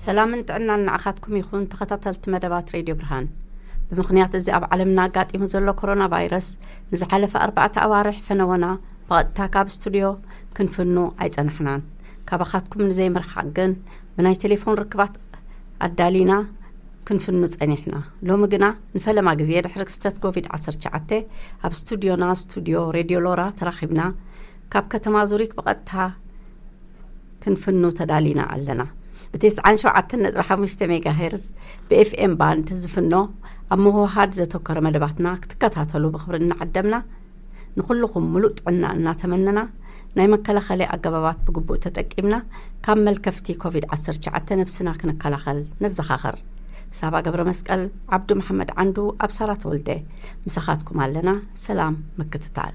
ሰላምን ጥዕናን ንዓኻትኩም ይኹን፣ ተኸታተልቲ መደባት ሬድዮ ብርሃን። ብምኽንያት እዚ ኣብ ዓለምና ኣጋጢሙ ዘሎ ኮሮና ቫይረስ፣ ንዝሓለፈ ኣርባዕተ ኣዋርሕ ፈነወና ብቐጥታ ካብ ስቱድዮ ክንፍኑ ኣይጸናሕናን። ካባኻትኩም ንዘይምርሓቕ ግን፣ ብናይ ቴሌፎን ርክባት ኣዳሊና ክንፍኑ ጸኒሕና። ሎሚ ግና፣ ንፈለማ ግዜ ድሕሪ ክስተት ኮቪድ ዓሰርተ ትሽዓተ፣ ኣብ ስቱድዮና፣ ስቱድዮ ሬድዮ ሎራ ተራኺብና፣ ካብ ከተማ ዙሪክ ብቐጥታ ክንፍኑ ተዳሊና ኣለና። ብ ትስዓን ሸውዓተን ነጥቢ ሓሙሽተ ሜጋሄርዝ ብ ኤፍ ኤም ባንድ ዝፍኖ፣ ኣብ ምውህሃድ ዘተኮረ መደባትና ክትከታተሉ ብኽብሪ እናዓደምና፣ ንኹልኹም ምሉእ ጥዕና እናተመነና፣ ናይ መከላኸሊ ኣገባባት ብግቡእ ተጠቂምና፣ ካብ መልከፍቲ ኮቪድ ዓሰርተ ትሽዓተ ነብስና ክንከላኸል ነዘኻኽር። ሳባ ገብረ መስቀል፣ ዓብዱ መሓመድ ዓንዱ፣ ኣብ ሳራ ተወልደ፣ ምሳኻትኩም ኣለና። ሰላም ምክትታል።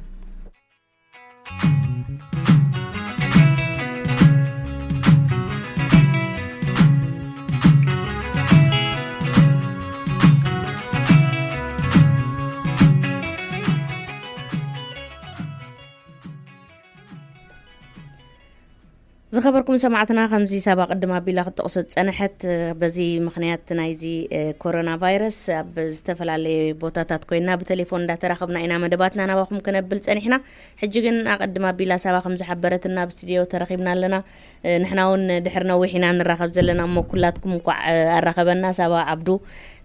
ዝኸበርኩም ሰማዕትና፣ ከምዚ ሳባ ቅድም ኣቢላ ክትጠቕሶ ዝጸንሐት፣ በዚ ምኽንያት ናይዚ፣ እ፣ ኮሮና ቫይረስ ኣብ ዝተፈላለየ ቦታታት ኮይና ብቴሌፎን እንዳተራኸብና ኢና መደባትና ናባኹም ከነብል ጸኒሕና። ሕጂ ግን ኣቐድም ኣቢላ ሳባ ከም ዝሓበረትና ኣብ ስቱድዮ ተረኺብና ኣለና። እ፣ ንሕና እውን ድሕሪ ነዊሕ ኢና ንራኸብ ዘለና እሞ ኩላትኩም እንኳዕ፣ እ፣ ኣራኸበና። ሳባ ዓብዱ፣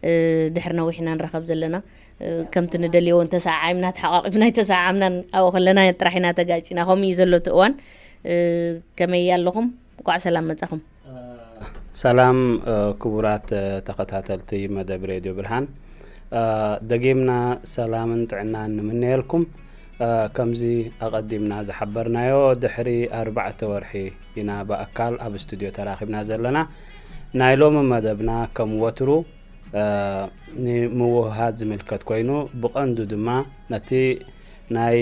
እ፣ ድሕሪ ነዊሕ ኢና ንራኸብ ዘለና። እ፣ ከምቲ ንደልዮ እውን ተሰዓዒምና ተሓቋቒፍና ኣይተሰዓዓምናን። ኣብኡ ከለና ጥራሕ ኢና ተጋጭና። ከምኡ እዩ ዘሎ እቲ እዋን። እ፣ ከመይ ኣለኹም? እንኳዕ ሰላም መጻኹም። ሰላም፣ እ፣ ክቡራት፣ እ፣ ተኸታተልቲ መደብ ሬድዮ ብርሃን፣ እ፣ ደጊምና ሰላምን ጥዕናን ንምነየልኩም። እ፣ ከምዚ ኣቐዲምና ዝሓበርናዮ፣ ድሕሪ ኣርባዕተ ወርሒ ኢና ብኣካል ኣብ ስቱድዮ ተራኺብና ዘለና። ናይ ሎሚ መደብና ከም ወትሩ፣ እ፣ ንምውህሃድ ዝምልከት ኮይኑ፣ ብቐንዱ ድማ ነቲ ናይ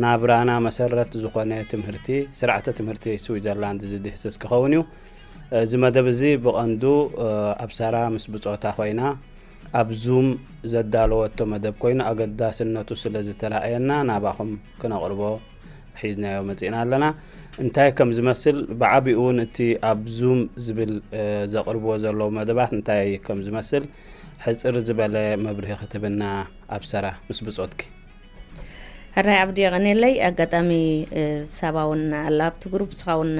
ናብራና መሰረት ዝኾነ ትምህርቲ፣ ስርዓተ ትምህርቲ ስዊዘርላንድ ዝድህስስ ክኸውን እዩ። እዚ መደብ እዚ ብቐንዱ፣ እ፣ ኣብ ሳራ ምስ ብጾታ ኮይና ኣብ ዙም ዘዳለወቶ መደብ ኮይኑ፣ ኣገዳስነቱ ስለ ዝተራእየና ናባኹም ክነቕርቦ ሒዝናዮ መጺእና ኣለና። እንታይ ከም ዝመስል፣ ብዓቢኡ እውን እቲ ኣብ ዙም ዝብል፣ እ፣ ዘቕርብዎ ዘለዉ መደባት እንታይ ከም ዝመስል ሕጽር ዝበለ መብርሂ ክትህብና ኣብ ሰራ ምስ ብጾትኪ። ሕራይ ዓብዲ የቐንየለይ። ኣጋጣሚ፣ እ፣ ሳባ እውን ኣላ ኣብቲ ግሩፕ፣ ንስኻ እውን፣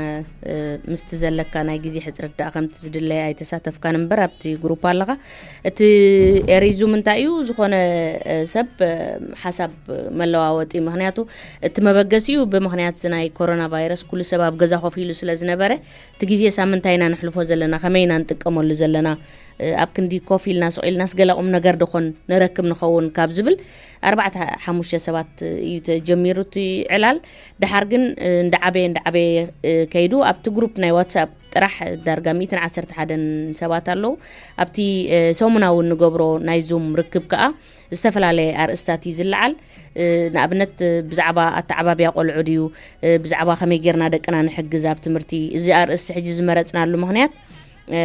እ፣ ምስቲ ዘለካ ናይ ግዜ ሕጽረት ደኣ ከምቲ ዝድለየ ኣይተሳተፍካን እምበር ኣብቲ ግሩፕ ኣለኻ። እቲ ኤሪ ዙም እንታይ እዩ? ዝኾነ፣ እ፣ ሰብ፣ እ፣ ሓሳብ መለዋወጢ። ምኽንያቱ እቲ መበገሲኡ ብምኽንያት እዚ ናይ ኮሮና ቫይረስ ኩሉ ሰብ ኣብ ገዛ ኮፍ ኢሉ ስለ ዝነበረ፣ እቲ ግዜ ሳምንታይ ኢና ነሕልፎ ዘለና፣ ከመይ ኢና ንጥቀመሉ ዘለና፣ እ፣ ኣብ ክንዲ ኮፍ ኢልናስ ውዒልናስ ገለ ቁም ነገር ደኾን ንረክብ ንኸውን ካብ ዝብል ኣርባዕተ ሓሙሽተ ሰባት እዩ ተጀሚሩ እቲ ዕላል። ደሓር ግን፣ እ፣ እንዳዓበየ እንዳዓበየ፣ እ፣ ከይዱ ኣብቲ ግሩፕ ናይ ዋትሳፕ ጥራሕ ዳርጋ ሚእትን ዓሰርተ ሓደን ሰባት ኣለዉ። ኣብቲ፣ እ፣ ሰሙናዊ ንገብሮ ናይ ዙም ርክብ ከኣ ዝተፈላለየ ኣርእስታት እዩ ዝለዓል። እ፣ ንኣብነት፣ እ፣ ብዛዕባ ኣተዓባብያ ቆልዑ ድዩ፣ እ፣ ብዛዕባ ከመይ ጌርና ደቅና ንሕግዝ ኣብ ትምህርቲ፣ እዚ ኣርእስቲ ሕጂ ዝመረጽናሉ ምኽንያት፣ እ፣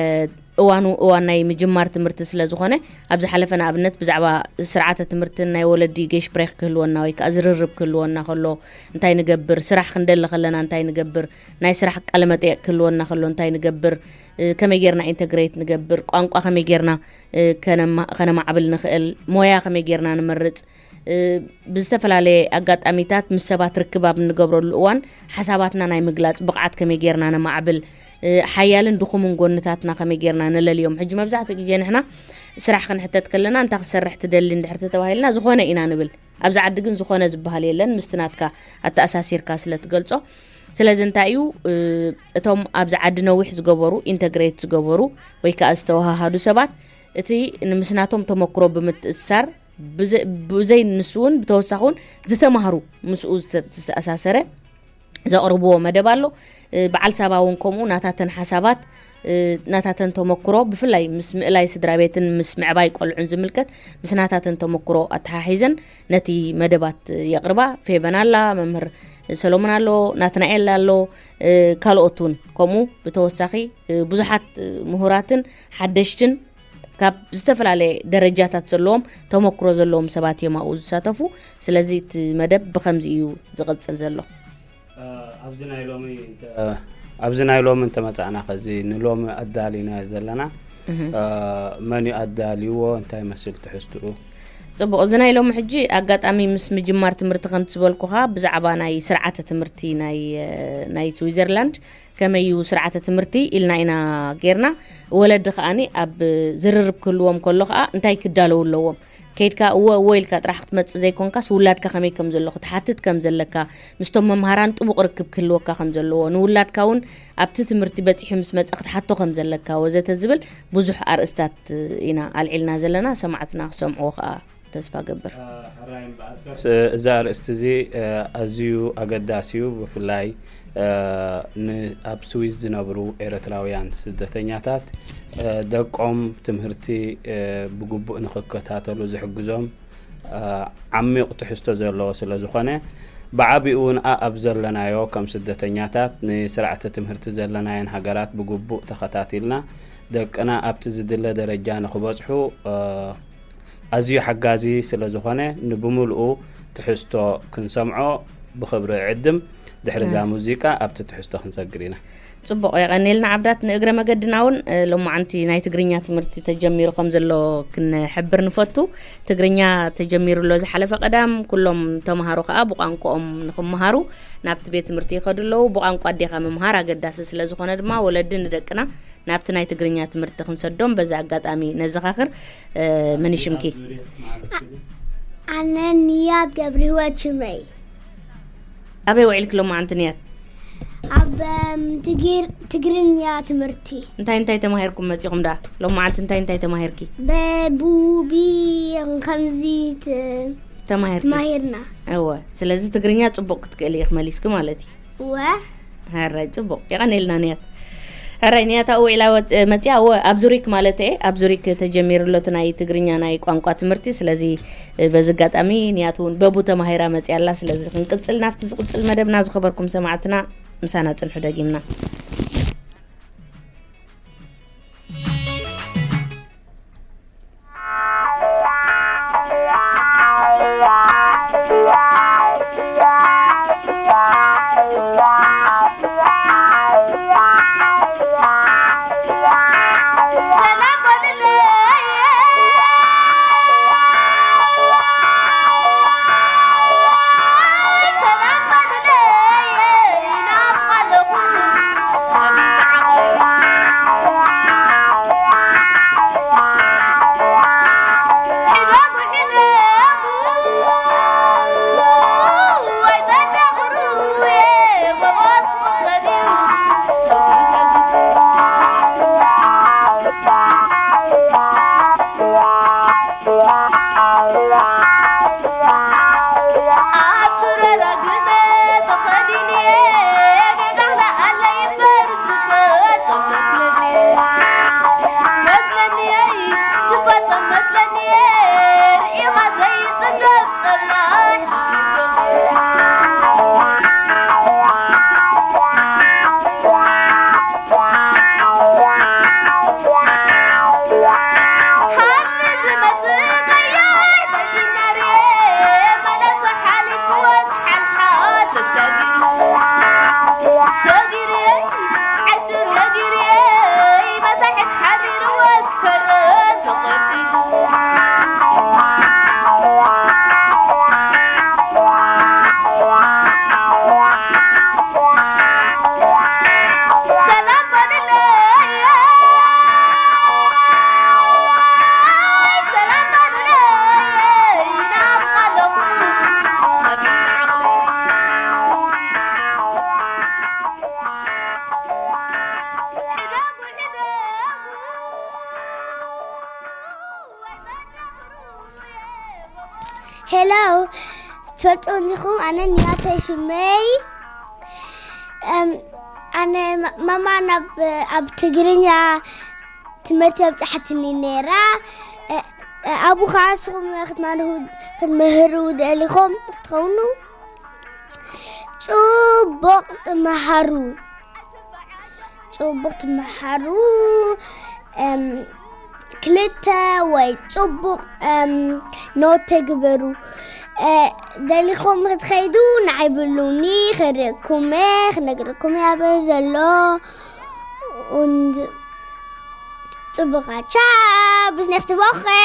እዋኑ እዋን ናይ ምጅማር ትምህርቲ ስለ ዝኾነ፣ ኣብ ዝሓለፈ ንኣብነት ብዛዕባ ስርዓተ ትምህርትን ናይ ወለዲ ጌሽፕሬክ ክህልወና ወይ ከኣ ዝርርብ ክህልወና ከሎ እንታይ ንገብር፣ ስራሕ ክንደሊ ከለና እንታይ ንገብር፣ ናይ ስራሕ ቃለመጠየቕ ክህልወና ከሎ እንታይ ንገብር፣ እ፣ ከመይ ጌርና ኢንተግሬት ንገብር፣ ቋንቋ ከመይ ጌርና፣ እ፣ ከነማ-፣ ከነማዕብል ንኽእል፣ ሞያ ከመይ ጌርና ንመርጽ፣ እ፣ ብዝተፈላለየ ኣጋጣሚታት ምስ ሰባት ርክብ ኣብ እንገብረሉ እዋን ሓሳባትና ናይ ምግላጽ ብቕዓት ከመይ ጌርና ነማዕብል፣ እ፣ ሓያልን ድኹምን ጎንታትና ከመይ ጌርና ነለልዮም። ሕጂ መብዛሕትኡ ግዜ ንሕና ስራሕ ክንሕተት ከለና እንታይ ክትሰርሕ ትደሊ እንድሕር ተተባሂልና ዝኾነ ኢና ንብል። ኣብዚ ዓዲ ግን ዝኾነ ዝበሃል የለን፣ ምስቲ ናትካ ኣተኣሳሲርካ ስለ ትገልጾ። ስለዚ እንታይ እዩ፣ እ፣ እቶም ኣብዚ ዓዲ ነዊሕ ዝገበሩ፣ ኢንተግሬት ዝገበሩ ወይ ከኣ ዝተወሃሃዱ ሰባት፣ እቲ ንምስናቶም ተመክሮ ብምትእስሳር፣ ብዘ-፣ ብዘይ ንሱ እውን ብተወሳኺ እውን ዝተማህሩ ምስኡ ዝተ-፣ ዝተኣሳሰረ ዘቕርብዎ መደብ ኣሎ። እ፣ በዓል ሳባ እውን ከምኡ ናታተን ሓሳባት፣ እ፣ ናታተን ተመክሮ ብፍላይ ምስ ምእላይ ስድራ ቤትን ምስ ምዕባይ ቆልዑን ዝምልከት ምስ ናታተን ተመክሮ ኣተሓሒዘን ነቲ መደባት የቕርባ። ፌበን ኣላ፣ መምህር ሰሎሞን ኣሎ፣ ናትናኤል ኣሎ፣ እ፣ ካልኦት እውን ከምኡ ብተወሳኺ፣ እ፣ ብዙሓት፣ እ፣ ምሁራትን ሓደሽትን ካብ ዝተፈላለየ ደረጃታት ዘለዎም ተመክሮ ዘለዎም ሰባት እዮም ኣብኡ ዝሳተፉ። ስለዚ እቲ መደብ ብኸምዚ እዩ ዝቕጽል ዘሎ። ኣብዚ ናይ ሎሚ እንተ- ኣብዚ ናይ ሎሚ እንተመጻእና፣ ከዚ ንሎሚ ኣዳሊና ዘለና፣ መን እዩ ኣዳልይዎ? እንታይ ይመስል ትሕዝትኡ? ጽቡቕ። እዚ ናይ ሎሚ ሕጂ ኣጋጣሚ ምስ ምጅማር ትምህርቲ ከምቲ ዝበልኩኻ፣ ብዛዕባ ናይ ስርዓተ ትምህርቲ ናይ ናይ ስዊዘርላንድ ከመይ እዩ ስርዓተ ትምህርቲ ኢልና ኢና ጌርና። ወለዲ ከኣኒ ኣብ ዝርርብ ክህልዎም ከሎ ከኣ እንታይ ክዳለዉ ኣለዎም? ከይድካ እወ እወ ኢልካ ጥራሕ ክትመጽእ ዘይኮንካስ፣ ውላድካ ከመይ ከም ዘሎ ክትሓትት ከም ዘለካ፣ ምስቶም መምሃራን ጥቡቕ ርክብ ክህልወካ ከም ዘለዎ፣ ንውላድካ እውን ኣብቲ ትምህርቲ በጺሑ ምስ መጸ ክትሓቶ ከም ዘለካ ወዘተ ዝብል ብዙሕ ኣርእስታት ኢና ኣልዒልና ዘለና። ሰማዕትና ክሰምዕዎ ከኣ ተስፋ ገብር። እዚ ኣርእስቲ እዚ ኣዝዩ ኣገዳሲ እዩ። ብፍላይ ኣብ ስዊዝ ዝነብሩ ኤርትራውያን ስደተኛታት ደቆም ትምህርቲ ብግቡእ ንኽከታተሉ ዝሕግዞም ዓሚቕ ትሕዝቶ ዘለዎ ስለ ዝኾነ፣ ብዓቢኡ እውን ኣብ ዘለናዮ ከም ስደተኛታት ንስርዓተ ትምህርቲ ዘለናየን ሃገራት ብግቡእ ተኸታቲልና ደቅና ኣብቲ ዝድለ ደረጃ ንኽበጽሑ ኣዝዩ ሓጋዚ ስለ ዝኾነ፣ ንብምልኡ ትሕዝቶ ክንሰምዖ ብኽብሪ እዕድም። ድሕሪ እዛ ሙዚቃ ኣብቲ ትሕዝቶ ክንሰግር ኢና። ጽቡቕ፣ የቐንየልና ዓብዳት። ንእግረ መገድና እውን ሎማዓንቲ ናይ ትግርኛ ትምህርቲ ተጀሚሩ ከም ዘሎ ክንሕብር ንፈቱ። ትግርኛ ተጀሚሩ ኣሎ ዝሓለፈ ቀዳም። ኩሎም ተምሃሮ ከኣ ብቋንቋኦም ንኽምሃሩ ናብቲ ቤት ትምህርቲ ይኸዱ ኣለዉ። ብቋንቋ ኣዴኻ ምምሃር ኣገዳሲ ስለ ዝኾነ ድማ፣ ወለዲ ንደቅና ናብቲ ናይ ትግርኛ ትምህርቲ ክንሰዶም በዚ ኣጋጣሚ ነዘኻኽር። መን ሽምኪ? ኣነ ንያት ገብርህይወት ሽመይ። ኣበይ ውዒልክ ሎማዓንቲ ንያት? ኣብ ትግርኛ ትምህርቲ። እንታይ እንታይ ተማሂርኩም መጺኹም ደኣ? ሎማዓንቲ እንታይ እንታይ ተማሂርኪ? በቡቢ ከምዚ ተማሂርና። እወ፣ ስለዚ ትግርኛ ጽቡቕ ክትክእሊ ኢኽ መሊስኪ ማለት እዩ። እወ። ሕራይ ጽቡቕ። የቐንየልና ንያት። ሕራይ ንያት ኣብኡ ውዒላ መጽያ። እወ፣ ኣብ ዙሪክ ማለት እየ። ኣብ ዙሪክ ተጀሚሩ ኣሎ እቲ ናይ ትግርኛ ናይ ቋንቋ ትምህርቲ። ስለዚ በዚ ኣጋጣሚ ንያት እውን በቡ ተማሂራ መጽያ ኣላ። ስለዚ ክንቅጽል ናብቲ ዝቕጽል መደብና ዝኸበርኩም ሰማዕትና ምሳና ጽንሑ ደጊምና። ሄሎ፣ ትፈልጥዎ እንዲኹም፣ ኣነ ንያተይ ሽመይ። እም፣ ኣነ ማ-፣ ማማ ናብ፣ ኣብ ትግርኛ ትምህርቲ ኣብጽሓትኒ ነይራ። እ፣ እ፣ ኣብኡ ኸዓ ንስኹም ክትማሃሩ፣ ክትምህሩ ደሊኹም ክትኸውን ጽቡቕ ትመሃሩ። ጽቡቕ ትመሃሩ። እም፣ ክልተ ወይ ጽቡቕ ኖት ተግበሩ። ደሊኹም ክትኸይዱ ንዓይ ብሉኒ፣ ክርእኩም እየ፣ ክነግረኩም እየ ኣበይ ዘሎ። Und ጽቡቓት፣ ቻው፣ bis nächste Woche።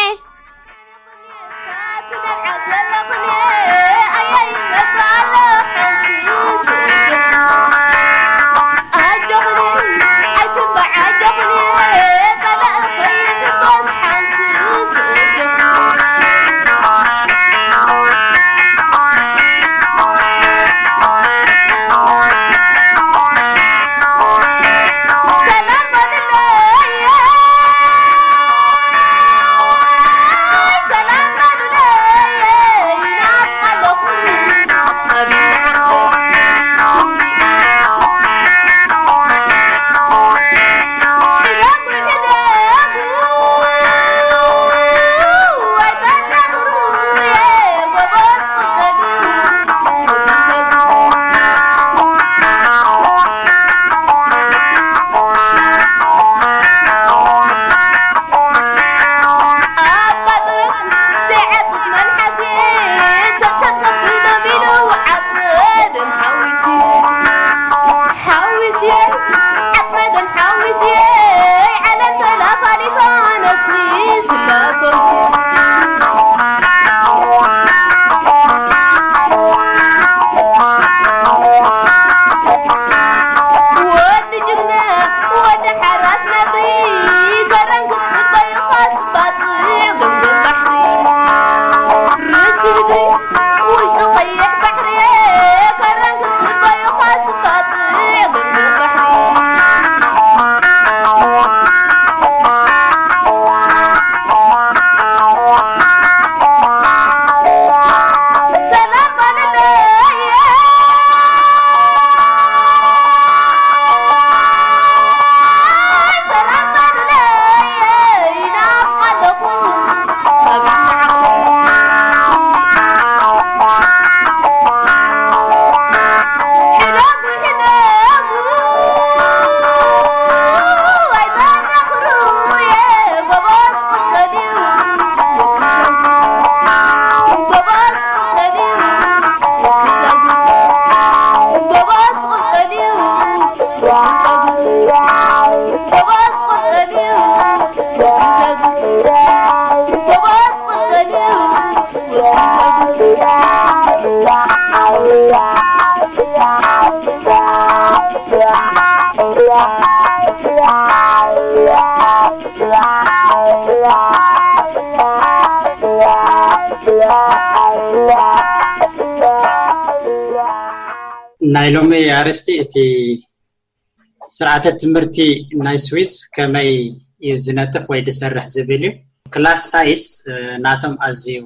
ናይ ሎሚ ኣርእስቲ እቲ ስርዓተ ትምህርቲ ናይ ስዊስ ከመይ እዩ ዝነጥፍ ወይ ዝሰርሕ ዝብል እዩ። ክላስ ሳይዝ ናቶም ኣዝዩ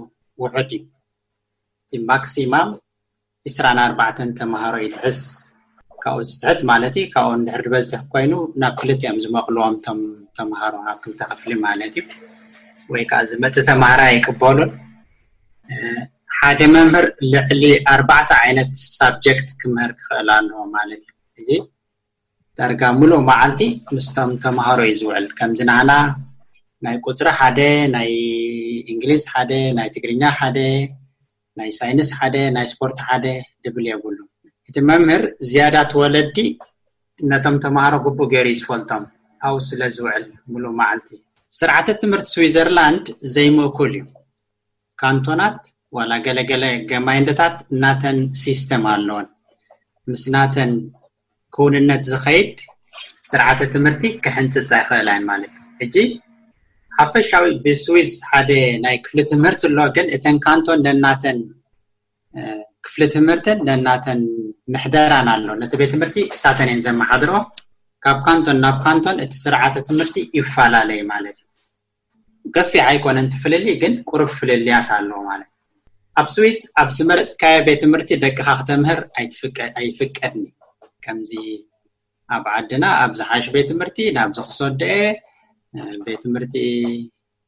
ውሑድ እዩ። እቲ ማክሲማም ዕስራን ኣርባዕተን ተምሃሮ እዩ ዝሕዝ። ካብኡ ዝትሕት ማለት እዩ። ካብኡ እንድሕር ዝበዝሕ ኮይኑ ናብ ክልተ እዮም ዝመቕልዎም እቶም ተምሃሮ ኣብ ክልተ ክፍሊ ማለት እዩ። ወይ ከዓ ዝመፅእ ተምሃራይ ኣይቅበሉን። ሓደ መምህር ልዕሊ ኣርባዕተ ዓይነት ሳብጀክት ክምህር ክኽእል ኣለዎ ማለት እዩ። እዚ ዳርጋ ሙሉእ መዓልቲ ምስቶም ተምሃሮ እዩ ዝውዕል። ከምዚ ናህና ናይ ቁፅሪ ሓደ፣ ናይ እንግሊዝ ሓደ፣ ናይ ትግርኛ ሓደ፣ ናይ ሳይንስ ሓደ፣ ናይ ስፖርት ሓደ ድብል የብሉ። እቲ መምህር ዝያዳ ተወለዲ ነቶም ተምሃሮ ግቡእ ገይሩ እዩ ዝፈልጦም። ኣብኡ ስለ ዝውዕል ሙሉእ መዓልቲ። ስርዓተ ትምህርቲ ስዊዘርላንድ ዘይምእኩል እዩ። ካንቶናት ዋላ ገለገለ ገማይንድታት ናተን ሲስተም ኣለወን። ምስ ናተን ክውንነት ዝኸይድ ስርዓተ ትምህርቲ ክሕንፅፃ ይኽእላ እየን ማለት እዩ። ሕጂ ሓፈሻዊ ብስዊዝ ሓደ ናይ ክፍሊ ትምህርቲ ኣሎ፣ ግን እተን ካንቶን ነናተን ክፍሊ ትምህርትን ነናተን ምሕደራን ኣሎ። ነቲ ቤት ትምህርቲ እሳተን እየን ዘመሓድሮ። ካብ ካንቶን ናብ ካንቶን እቲ ስርዓተ ትምህርቲ ይፈላለ ማለት እዩ። ገፊሕ ኣይኮነን እቲ ፍልልይ፣ ግን ቁሩብ ፍልልያት ኣለዎ ማለት እዩ። ኣብ ስዊስ ኣብ ዝመረፅካዮ ቤት ትምህርቲ ደቅኻ ክተምህር ኣይትፍቀ- ኣይፍቀድን እዩ። ከምዚ ኣብ ዓድና ኣብ ዝሓሽ ቤት ትምህርቲ ናብ ዝኽሰዶ እየ። ቤት ትምህርቲ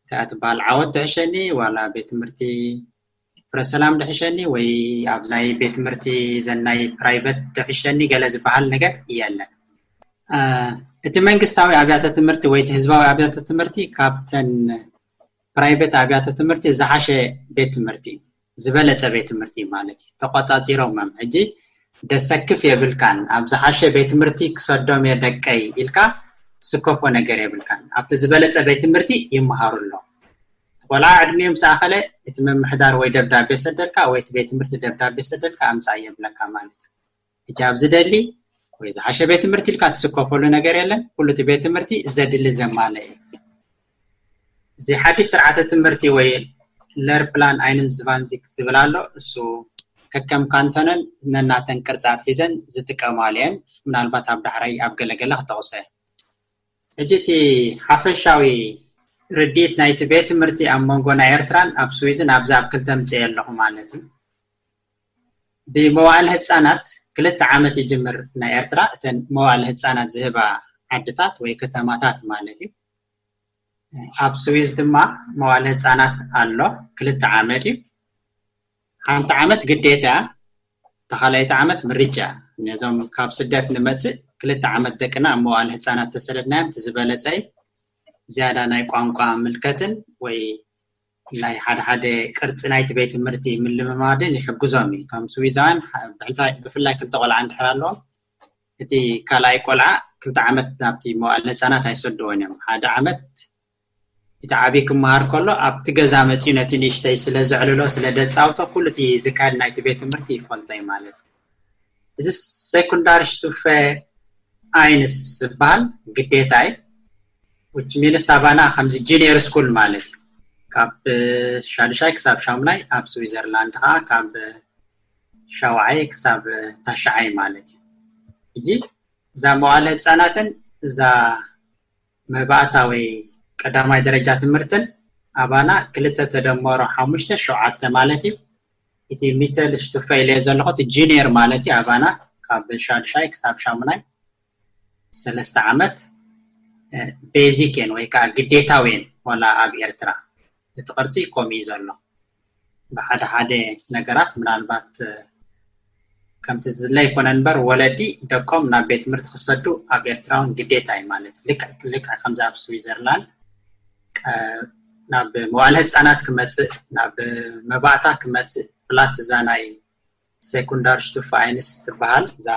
እንታይ ትበሃል ዓወት ትሕሸኒ ዋላ ቤት ትምህርቲ ፍረ ሰላም ድሕሸኒ ወይ ኣብ ናይ ቤት ትምህርቲ ዘናይ ፕራይበት ድሕሸኒ ገለ ዝበሃል ነገር የለን። እቲ መንግስታዊ ኣብያተ ትምህርቲ ወይ እቲ ህዝባዊ ኣብያተ ትምህርቲ ካብተን ፕራይቬት ኣብያተ ትምህርቲ ዝሓሸ ቤት ትምህርቲ እዩ። ዝበለፀ ቤት ትምህርቲ ማለት እዩ። ተቆፃፂሮም እዮም። ሕጂ ደሰክፍ የብልካን። ኣብ ዝሓሸ ቤት ትምህርቲ ክሰዶም እየ ደቀይ ኢልካ ትስከፎ ነገር የብልካን። ኣብቲ ዝበለፀ ቤት ትምህርቲ ይመሃሩ ኣሎ። እቲ ቆልዓ ዕድሚኡ ምስ ኣኸለ እቲ ምምሕዳር ወይ ደብዳቤ ሰደልካ ወይ እቲ ቤት ትምህርቲ ደብዳቤ ሰደልካ ኣምፃእ የብለካ ማለት እዩ። ሕጂ ኣብ ዝደሊ ወይ ዝሓሸ ቤት ትምህርቲ ኢልካ ትስከፈሉ ነገር የለን። ኩሉ እቲ ቤት ትምህርቲ ዘድሊ ዘማለ እዩ። እዚ ሓድሽ ስርዓተ ትምህርቲ ወይ ለርፕላን ኣይኑን ዝቫንዚክ ዝብል ኣሎ። እሱ ከከም ካንቶነን ነናተን ቅርፂ ኣትሒዘን ዝጥቀማሉ እየን። ምናልባት ኣብ ዳሕራይ ኣብ ገለገለ ክጠቕሶ እየ። ሕጂ እቲ ሓፈሻዊ ርድኢት ናይቲ ቤት ትምህርቲ ኣብ መንጎ ናይ ኤርትራን ኣብ ስዊዝን ኣብዚ ኣብ ክልተ ምፅእ ኣለኹ ማለት እዩ። ብመዋዕለ ህፃናት ክልተ ዓመት ይጅምር ናይ ኤርትራ። እተን መዋዕለ ህፃናት ዝህባ ዓድታት ወይ ከተማታት ማለት እዩ። ኣብ ስዊዝ ድማ መዋዕለ ህፃናት ኣሎ፣ ክልተ ዓመት እዩ። ሓንቲ ዓመት ግዴታ እያ፣ ተኻላይቲ ዓመት ምርጫ። ነዞም ካብ ስደት ንመፅእ ክልተ ዓመት ደቅና ኣብ መዋዕለ ህፃናት ተሰደድናዮም እቲ ዝበለፀ እዩ። ዝያዳ ናይ ቋንቋ ምልከትን ወይ ናይ ሓደ ሓደ ቅርፂ ናይቲ ቤት ትምህርቲ ምልምማድን ይሕግዞም እዩ። እቶም ስዊዛውያን ብፍላይ ክልተ ቆልዓ እንድሕር ኣለዎም እቲ ካልኣይ ቆልዓ ክልተ ዓመት ናብቲ መዋዕለ ህፃናት ኣይሰድዎን እዮም። ሓደ ዓመት እቲ ዓብዪ ክመሃር ከሎ ኣብቲ ገዛ መፂኡ ነቲ ንእሽተይ ስለ ዘዕልሎ ስለ ደፃውቶ ኩሉ እቲ ዝካየድ ናይቲ ቤት ትምህርቲ ይፈልጦ እዩ ማለት እዩ። እዚ ሴኩንዳሪ ሽቱፈ ኣይንስ ዝበሃል ግዴታ እዩ። ውጭ ሚንስ ኣባና ከምዚ ጂኒየር ስኩል ማለት እዩ። ካብ ሻዱሻይ ክሳብ ሻሙናይ ኣብ ስዊዘርላንድ ከዓ ካብ ሻውዓይ ክሳብ ታሽዓይ ማለት እዩ። ሕጂ እዛ መዋዕለ ህፃናትን እዛ መባእታ ወይ ቀዳማይ ደረጃ ትምህርትን ኣባና ክልተ ተደመሮ ሓሙሽተ ሸውዓተ ማለት እዩ። እቲ ሚተል ሽቱፈ ኢለዮ ዘለኹ እቲ ጂኒየር ማለት እዩ። ኣባና ካብ ሻዱሻይ ክሳብ ሻሙናይ ሰለስተ ዓመት ቤዚክ እየን ወይ ከዓ ግዴታዊ እየን። ዋላ ኣብ ኤርትራ እቲ ቅርፂ ከምኡ እዩ ዘሎ። ብሓደ ሓደ ነገራት ምናልባት ከምቲ ዝድለ ይኮነ እምበር ወለዲ ደቆም ናብ ቤት ትምህርቲ ክሰዱ ኣብ ኤርትራ እውን ግዴታ እዩ ማለት እዩ። ልክዕ ልክዕ ከምዚ ኣብ ስዊዘርላንድ ናብ መዋዕለ ህፃናት ክመፅእ ናብ መባእታ ክመፅእ ፕላስ እዛ ናይ ሴኩንዳር ሽቱፈ ኣይንስ ትበሃል እዛ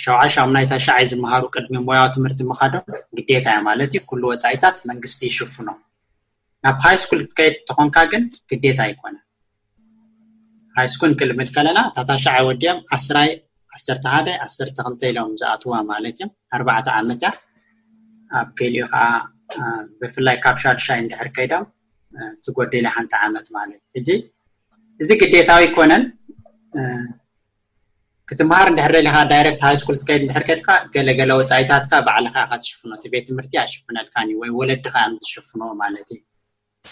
ሻውዓይ ሻሙናይ ታሽዓይ ዝመሃሩ ቅድሚ ሞያዊ ትምህርቲ ምኻዶም ግዴታ እያ ማለት እዩ። ኩሉ ወፃኢታት መንግስቲ ይሽፍኖ። ናብ ሃይ ስኩል ክትከይድ ተኾንካ ግን ግዴታ ኣይኮነ። ሃይ ስኩል ክልምድ ከለና እታ ታሽዓይ ወዲኦም ዓስራይ ዓሰርተ ሓደ ዓሰርተ ክልተ ኢሎም ዝኣትዋ ማለት እዮም። ኣርባዕተ ዓመት እያ። ኣብ ገሊኡ ከዓ ብፍላይ ካብ ሻዱሻይ እንድሕር ከይዶም ትጎድል ሓንቲ ዓመት ማለት እዩ። ሕጂ እዚ ግዴታዊ ኣይኮነን። ክትምሃር እንድሕር ደሊኻ ዳይሬክት ሃይ ስኩል ትከይድ እንድሕር ከድካ ገለገለ ወፃኢታትካ ባዕልኻ ኢኻ ትሽፍኖ። እቲ ቤት ትምህርቲ ኣይሽፍነልካን እዩ ወይ ወለድኻ እዮም ዝሽፍኖ ማለት እዩ።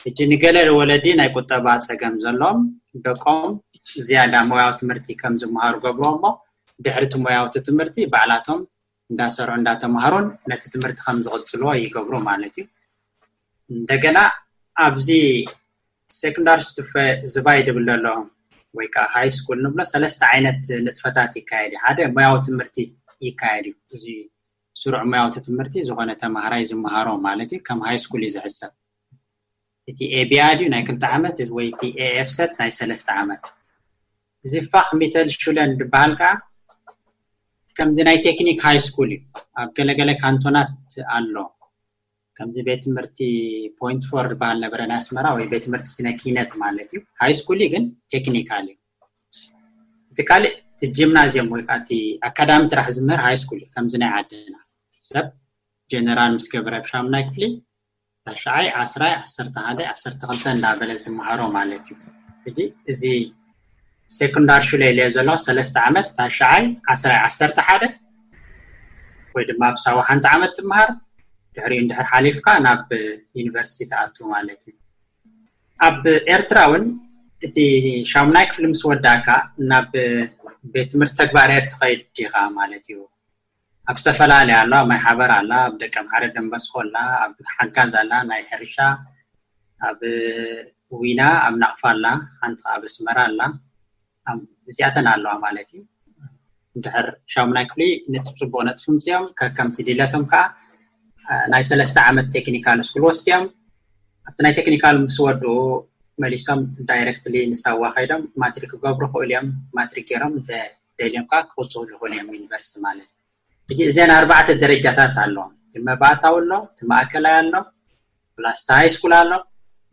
ሕጂ ንገለ ወለዲ ናይ ቁጠባ ፀገም ዘለዎም ደቆም ዝያዳ ሞያዊ ትምህርቲ ከም ዝመሃሩ ገብሮ እሞ ድሕሪ እቲ ሞያዊ ትምህርቲ ባዕላቶም እንዳሰርሑ እንዳተምሃሩን ነቲ ትምህርቲ ከም ዝቕፅልዎ ይገብሩ ማለት እዩ። እንደገና ኣብዚ ሴኩንዳሪ ሽቱፈ ዝባይ ድብል ዘሎ ወይ ከዓ ሃይ ስኩል ንብሎ ሰለስተ ዓይነት ንጥፈታት ይካየድ እዩ። ሓደ ሞያዊ ትምህርቲ ይካየድ እዩ። እዚ ስሩዕ ሞያዊ ትምህርቲ ዝኾነ ተምሃራይ ዝመሃሮ ማለት እዩ። ከም ሃይ ስኩል እዩ ዝሕሰብ። እቲ ኤቢኣ ድዩ ናይ ክልተ ዓመት ወይ እቲ ኤኤፍሰት ናይ ሰለስተ ዓመት። እዚ ፋክ ሚተል ሹለን ዝበሃል ከዓ ከምዚ ናይ ቴክኒክ ሃይ ስኩል እዩ። ኣብ ገለገለ ካንቶናት ኣሎ። ከምዚ ቤት ትምህርቲ ፖይንት ፎር ዝበሃል ነበረ ናይ ኣስመራ ወይ ቤት ትምህርቲ ስነ ኪነት ማለት እዩ። ሃይ ስኩል እዩ ግን ቴክኒካል እዩ። እቲ ካልእ እቲ ጂምናዚየም ወይ ከዓ እቲ ኣካዳሚ ጥራሕ ዝምህር ሃይ ስኩል እዩ። ከምዚ ናይ ዓድና ሰብ ጀነራል ምስ ገበረ ኣብ ሻሙናይ ክፍሊ ታሽዓይ ዓስራይ ዓሰርተ ሓደ ዓሰርተ ክልተ እንዳበለ ዝመሃሮ ማለት እዩ። ሕጂ እዚ ሴኩንዳር ሹለ ኢለዮ ዘለኹ ሰለስተ ዓመት ታሽዓይ ዓስራይ ዓሰርተ ሓደ ወይ ድማ ኣብ ሳዋ ሓንቲ ዓመት ትመሃር ድሕሪኡ እንድሕር ሓሊፍካ ናብ ዩኒቨርሲቲ ትኣቱ ማለት እዩ። ኣብ ኤርትራ እውን እቲ ሻሙናይ ክፍሊ ምስ ወዳእካ ናብ ቤት ትምህርቲ ተግባር ኤር ትኸይድ ዲኻ ማለት እዩ። ኣብ ዝተፈላለያ ኣሎ ኣብ ማይ ሓበር ኣላ ኣብ ደቀምሓረ ደንበስኮ ኣላ ኣብ ሓጋዝ ኣላ ናይ ሕርሻ ኣብ ዊና ኣብ ናቕፋ ኣላ ሓንቲ ኣብ ኣስመራ ኣላ እዚኣተን ኣለዋ ማለት እዩ። እንድሕር ሻሙናይ ክፍሊ ነጥብ ጽቡቕ ነጥቢ ምጽኦም ከከምቲ ድለቶም ከዓ ናይ ሰለስተ ዓመት ቴክኒካል ስኩል ወስድዮም ኣብቲ ናይ ቴክኒካል ምስ ወድኡ መሊሶም ዳይረክትሊ ንሳዋ ከይዶም ማትሪክ ክገብሩ ክእሉ እዮም። ማትሪክ ገይሮም እንተ ደልዮም ከዓ ክቕፅሉ ይኽእሉ እዮም ዩኒቨርሲቲ ማለት። ሕጂ እዚን ኣርባዕተ ደረጃታት ኣለዎም። እቲ መባእታዊ ኣሎ፣ እቲ ማእከላይ ኣሎ፣ ፕላስ እቲ ሃይ ስኩል ኣሎ፣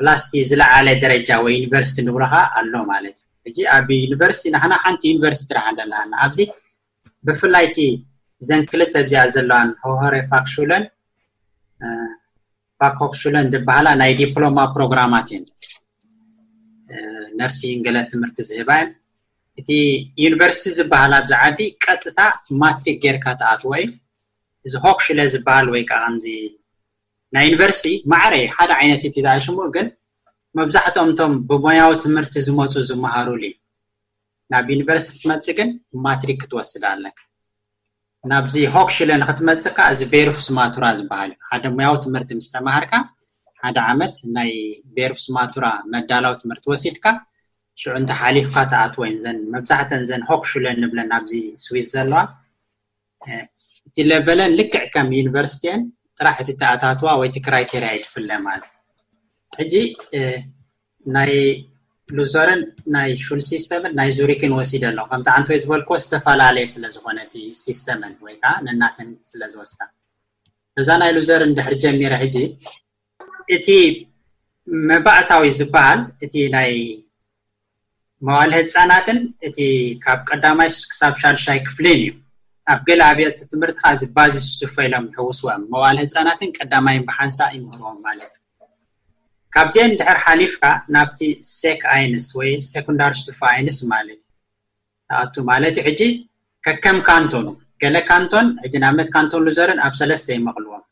ፕላስ እቲ ዝለዓለ ደረጃ ወይ ዩኒቨርሲቲ ንብሎ ከዓ ኣሎ ማለት እዩ። ሕጂ ኣብ ዩኒቨርሲቲ ንሕና ሓንቲ ዩኒቨርሲቲ ጥራሕ ኣለና ኣብዚ ብፍላይ እቲ ዘን ክልተ እዚኣ ዘለዋን ሆሆረ ፋክሹለን ፋክሆክሹለን ዝበሃላ ናይ ዲፕሎማ ፕሮግራማት እየን። ነርሲን ገለ ትምህርቲ ዝህባ እየን። እቲ ዩኒቨርሲቲ ዝበሃል ኣብዚ ዓዲ ቀጥታ ማትሪክ ጌርካ ትኣትዎ እዩ። እዚ ሆክሽለ ዝበሃል ወይ ከዓ ከምዚ ናይ ዩኒቨርሲቲ ማዕረ ሓደ ዓይነት እቲ ሽሙ ግን መብዛሕትኦም እቶም ብሞያዊ ትምህርቲ ዝመፁ ዝመሃሩሉ እዩ። ናብ ዩኒቨርሲቲ ክትመፅእ ግን ማትሪክ ክትወስድ ኣለካ። ናብዚ ሆክሽለ ንክትመፅእ ከዓ እዚ ቤሩፍ ስማቱራ ዝበሃል እዩ። ሓደ ሙያዊ ትምህርቲ ምስ ተማሃርካ ሓደ ዓመት ናይ ቤሩፍ ስማቱራ መዳላዊ ትምህርቲ ወሲድካ ሽዑ እንተ ሓሊፍካ ትኣትወ እየን። ዘን መብዛሕተን ዘን ሆክሽለ ንብለን ኣብዚ ስዊስ ዘለዋ እቲ ለበለን ልክዕ ከም ዩኒቨርሲቲን ጥራሕ እቲ ተኣታትዋ ወይ እቲ ክራይቴርያ ይትፍለ ማለት። ሕጂ ናይ ሉዘርን ናይ ሹል ሲስተምን ናይ ዙሪክን ወሲደ ኣለኹ። ከምቲ ዓንተ ወይ ዝበልክዎ ዝተፈላለየ ስለ ዝኾነ እቲ ሲስተምን ወይ ከዓ ነናተን ስለ ዝወስዳ እዛ ናይ ሉዘርን ድሕር ጀሚረ ሕጂ እቲ መባእታዊ ዝበሃል እቲ ናይ መዋል ህፃናትን እቲ ካብ ቀዳማይ ክሳብ ሻድሻይ ክፍልን እዩ። ኣብ ገለ ኣብያተ ትምህርቲ ከዓ እዚ ባዚስ ዝፈ ኢሎም ይሕውስዎም መዋል ህፃናትን ቀዳማይን ብሓንሳእ ይምህርዎም ማለት እዩ። ካብዚአን ድሕር ሓሊፍካ ናብቲ ሴክ ኣይንስ ወይ ሴኩንዳሪ ሽቱፋ ኣይንስ ማለት እዩ። ተኣቱ ማለት እዩ። ሕጂ ከከም ካንቶኑ ገለ ካንቶን ሕጂ ንኣብነት ካንቶን ሉዘርን ኣብ ሰለስተ ይመቕልዎም።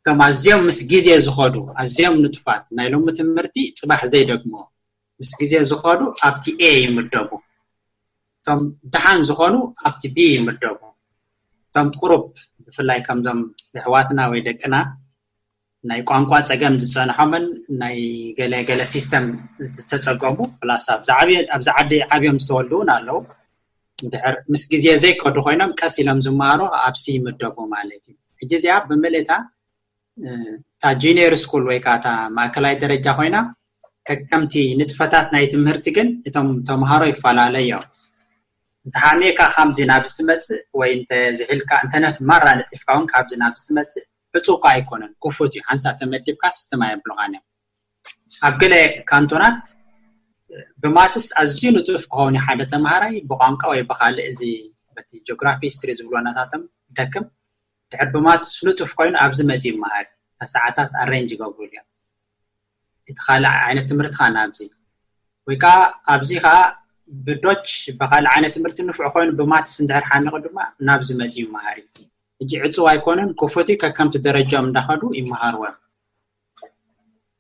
እቶም ኣዝዮም ምስ ግዜ ዝኸዱ ኣዝዮም ንጡፋት ናይ ሎሚ ትምህርቲ ፅባሕ ዘይደግሞ ምስ ግዜ ዝኸዱ ኣብቲ ኤ ይምደቡ። እቶም ደሓን ዝኾኑ ኣብቲ ቢ ይምደቡ። እቶም ቁሩብ ብፍላይ ከምዞም የሕዋትና ወይ ደቅና ናይ ቋንቋ ፀገም ዝፀንሖምን ናይ ገለ ገለ ሲስተም ዝተፀገሙ ፕላስ ኣብዚ ዓዲ ዓብዮም ዝተወልዱ እውን ኣለዉ። እንድሕር ምስ ግዜ ዘይከዱ ኮይኖም ቀስ ኢሎም ዝመሃሩ ኣብ ሲ ይምደቡ ማለት እዩ። ሕጂ እዚኣ ብምልእታ እታ ጁኒየር ስኩል ወይ ከዓ እታ ማእከላይ ደረጃ ኮይና ከከምቲ ንጥፈታት ናይ ትምህርቲ ግን እቶም ተምሃሮ ይፈላለ እዮም። እንተሓሚእካ ካብዚ ናብ ዝትመፅእ ወይ እንተዝሒልካ እንተነት ማራ ነጢፍካ እውን ካብዚ ናብ ዝትመፅእ ዕፁ እኳ ኣይኮነን፣ ክፉት እዩ። ሓንሳእ ተመዲብካ ስትማ የብሉኻን እዮም። ኣብ ገለ ካንቶናት ብማትስ ኣዝዩ ንጡፍ ክኸውን ሓደ ተምሃራይ ብቋንቋ ወይ ብካልእ እዚ በቲ ጂኦግራፊ ሂስትሪ ዝብሎ ናታቶም ደክም ድሕር ብማትስ ንጡፍ ኮይኑ ኣብዚ መፂ ይመሃር ሰዓታት ኣሬንጅ ይገብሩ እዮም። እቲ ካልእ ዓይነት ትምህርቲ ከዓ ናብዚ ወይ ከዓ ኣብዚ ከዓ ብዶች ብካልእ ዓይነት ትምህርቲ ንፉዕ ኮይኑ ብማትስ እንድሕር ሓሚቑ ድማ ናብዚ መፂ ይመሃር እዩ። ሕጂ ዕፅው ኣይኮነን፣ ክፉት እዩ። ከከምቲ ደረጃኦም እንዳኸዱ ይመሃርዎም።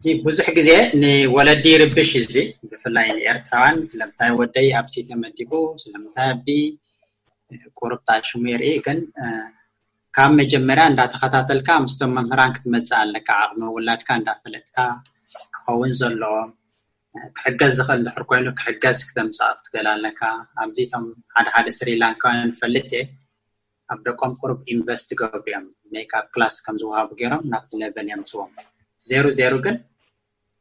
እዚ ብዙሕ ግዜ ንወለዲ ይርብሽ። እዚ ብፍላይ ንኤርትራውያን ስለምንታይ ወደይ ኣብ ሲ ተመዲቡ ስለምንታይ ኣቢ ቁሩብ ሽሙ ይርኢ። ግን ካብ መጀመርያ እንዳተኸታተልካ ምስቶም መምህራን ክትመፅእ ኣለካ። ዓቕሚ ውላድካ እንዳፈለጥካ ክኸውን ዘለዎ ክሕገዝ ዝኽእል እንድሕር ኮይኑ ክሕገዝ ክተምፅእ ክትገል ኣለካ። ኣብዚ እቶም ሓደ ሓደ ስሪላንካውያን ፈልጥ እየ ኣብ ደቆም ቁሩብ ኢንቨስት ገብሩ እዮም ሜካፕ ክላስ ከም ዝወሃቡ ገይሮም ናብቲ ሌቨል የምፅዎም። ዜሩ ዜሩ ግን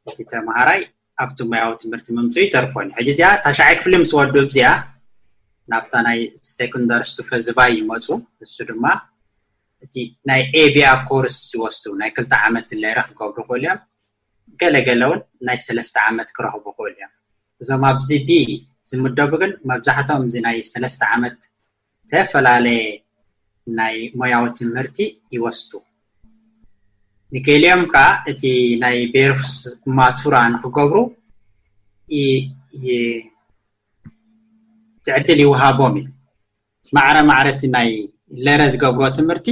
እቲ ተምሃራይ ኣብቲ ሙያዊ ትምህርቲ ምምፅኡ ይተርፎ እዩ። ሕጂ እዚኣ ታሽዓይ ክፍሊ ምስ ወዱ እዚኣ ናብታ ናይ ሴኮንዳሪ ስቱፈ ዝባይ ይመፁ። እሱ ድማ እቲ ናይ ኤቢኣ ኮርስ ይወስዱ ናይ ክልተ ዓመት ለይረ ክገብሩ ክእሉ እዮም። ገለገለ እውን ናይ ሰለስተ ዓመት ክረኽቡ ክእሉ እዮም። እዞም ኣብዚ ቢ ዝምደቡ ግን መብዛሕትኦም እዚ ናይ ሰለስተ ዓመት ዝተፈላለየ ናይ ሞያዊ ትምህርቲ ይወስዱ። ንገሊኦም ከዓ እቲ ናይ ቤርፍስ ማቱራ ንክገብሩ ትዕድል ይወሃቦም እዩ። ማዕረ ማዕረ እቲ ናይ ለረ ዝገብርዎ ትምህርቲ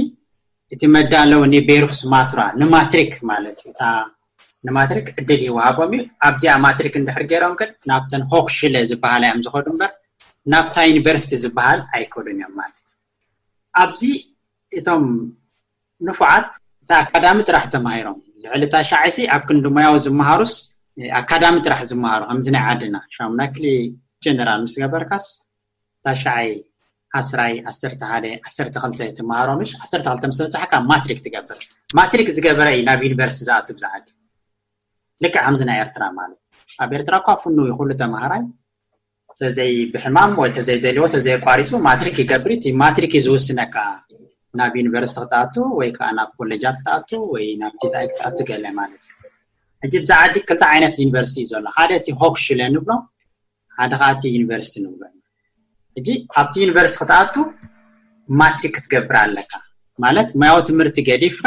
እቲ መዳለዊ ንቤርፍስ ማቱራ ንማትሪክ ማለት እታ ንማትሪክ ዕድል ይወሃቦም እዩ። ኣብዚኣ ማትሪክ እንድሕር ገይሮም ግን ናብተን ሆክሽለ ዝበሃላ እዮም ዝኸዱ እምበር ናብታ ዩኒቨርሲቲ ዝበሃል ኣይከዱን እዮም ማለት እዩ። ኣብዚ እቶም ንፉዓት እታ ኣካዳሚ ጥራሕ ተማሂሮም ልዕሊ እታ ሻዕሲ ኣብ ክንዲ ሞያዊ ዝመሃሩስ ኣካዳሚ ጥራሕ ዝመሃሩ ከምዚ ናይ ዓድና ሻሙናክሊ ጀነራል ምስ ገበርካስ እታ ሻዓይ ዓስራይ ዓሰርተ ሓደ ዓሰርተ ክልተ ትመሃሮ ምሽ ዓሰርተ ክልተ ምስ በጻሕካ ማትሪክ ትገብር። ማትሪክ ዝገበረ እዩ ናብ ዩኒቨርሲቲ ዝኣቱ ብዝዓዲ። ልክዕ ከምዚ ናይ ኤርትራ ማለት ኣብ ኤርትራ እኳ ፍኑ እዩ ኩሉ ተምሃራይ ተዘይ ብሕማም ወይ ተዘይደልዎ ተዘይቋሪፁ ማትሪክ ይገብር እቲ ማትሪክ እዩ ዝውስነካ ናብ ዩኒቨርሲቲ ክትኣቱ ወይ ከዓ ናብ ኮሌጃት ክትኣቱ ወይ ናብ ቲታይ ክትኣቱ ገለ ማለት እዩ። ሕጂ ብዛ ዓዲ ክልተ ዓይነት ዩኒቨርሲቲ እዩ ዘሎ። ሓደ እቲ ሆክሽለ ንብሎ ሓደ ከዓ እቲ ዩኒቨርሲቲ ንብሎ። ሕጂ ኣብቲ ዩኒቨርሲቲ ክትኣቱ ማትሪክ ክትገብር ኣለካ ማለት ሞያዊ ትምህርቲ ገዲፍካ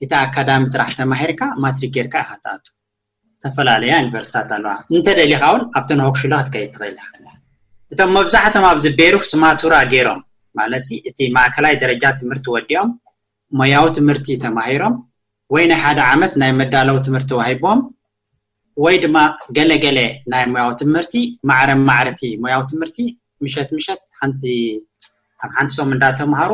እቲ ኣካዳሚ ጥራሕ ተማሂርካ ማትሪክ ጌርካ ኢካ ትኣቱ። ዝተፈላለያ ዩኒቨርሲታት ኣለዋ። እንተደሊኻ እውን ኣብተን ሆክሹለ ክትከይድ ትኽእል ኢኻ። እቶም መብዛሕቶም ኣብዚ ቤሩፍ ስማቱራ ገይሮም ማለት እቲ ማእከላይ ደረጃ ትምህርቲ ወዲኦም ሞያዊ ትምህርቲ ተማሂሮም ወይ ናይ ሓደ ዓመት ናይ መዳለዊ ትምህርቲ ተዋሂቦም ወይ ድማ ገለገለ ናይ ሞያዊ ትምህርቲ ማዕረ ማዕረቲ ሞያዊ ትምህርቲ ምሸት ምሸት ሓንቲ ኣብ ሓንቲ ሰሙን እንዳተምሃሩ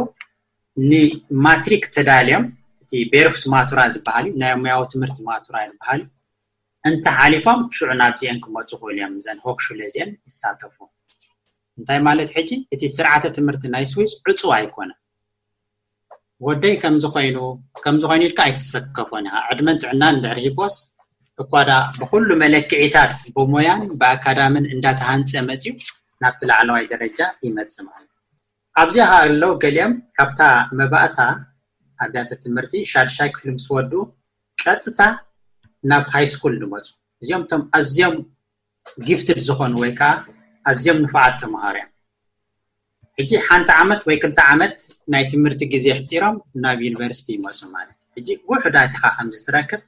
ንማትሪክ ተዳልዮም እቲ ቤሩፍ ስማቱራ ዝበሃል እዩ ናይ ሞያዊ ትምህርቲ ማቱራ ዝበሃል እዩ እንተ ሓሊፎም ሽዑ ናብዚአን ክመፁ ክእሉ እዮም እዘን ሆክሹለ እዚአን ይሳተፉ እንታይ ማለት ሕጂ እቲ ስርዓተ ትምህርቲ ናይ ስዊስ ዕፁ ኣይኮነ ወደይ ከምዚ ኮይኑ ከምዚ ኮይኑ ኢልካ ኣይትሰከፎን ኢኻ ዕድመን ጥዕናን እንድሕር ሂቦስ እኳ ዳ ብኩሉ መለክዒታት ብሞያን ብኣካዳምን እንዳተሃንፀ መፅዩ ናብቲ ላዕለዋይ ደረጃ ይመፅእ ማለት ኣብዚኣ ከኣ ኣለዉ ገሊኦም ካብታ መባእታ ኣብያተ ትምህርቲ ሻድሻይ ክፍሊ ምስ ወድኡ ቀጥታ ናብ ሃይስኩል ዝመፁ እዚኦም እቶም ኣዝዮም ጊፍትድ ዝኾኑ ወይ ከዓ ኣዝዮም ንፉዓት ተምሃሮ እዮም ሕጂ ሓንቲ ዓመት ወይ ክልተ ዓመት ናይ ትምህርቲ ግዜ ሕፂሮም ናብ ዩኒቨርሲቲ ይመፁ ማለት እዩ ሕጂ ውሑዳት ኢኻ ከምዚ ትረክብ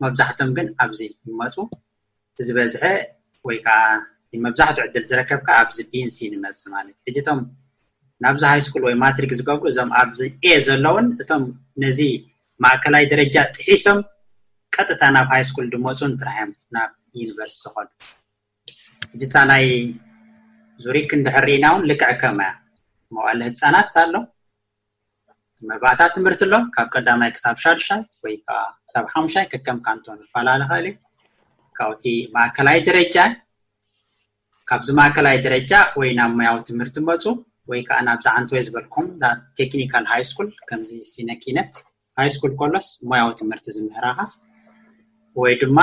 መብዛሕቶም ግን ኣብዚ ይመፁ ዝበዝሐ ወይ ከዓ መብዛሕትኡ ዕድል ዝረከብካ ኣብዚ ቢንሲ ንመፅእ ማለት እዩ። ሕጂ እቶም ናብዚ ሃይ ስኩል ወይ ማትሪክ ዝገብሩ እዞም ኣብዚ ኤ ዘለውን እቶም ነዚ ማእከላይ ደረጃ ጥሒሶም ቀጥታ ናብ ሃይ ስኩል ዝመፁን ጥራሕ እዮም ናብ ዩኒቨርሲቲ ዝኸዱ። ሕጂ እታ ናይ ዙሪክ እንድሕር ርኢና እውን ልክዕ ከመያ መዋለ ህፃናት ኣሎ መባእታ ትምህርቲ ኣሎ ካብ ቀዳማይ ክሳብ ሻድሻይ ወይ ከዓ ክሳብ ሓሙሻይ ከከም ካንቶን ይፈላለ ይኽእል እዩ ካብቲ ማእከላይ ደረጃ ካብዚ ማእከላይ ደረጃ ወይ ናብ ሙያዊ ትምህርቲ መፁ ወይ ከዓ ናብዚ ዓንተወይ ዝበልኩም ቴክኒካል ሃይ ስኩል ከምዚ ሲነኪነት ሃይ ስኩል ከሎስ ሙያዊ ትምህርቲ ዝምህራኻ ወይ ድማ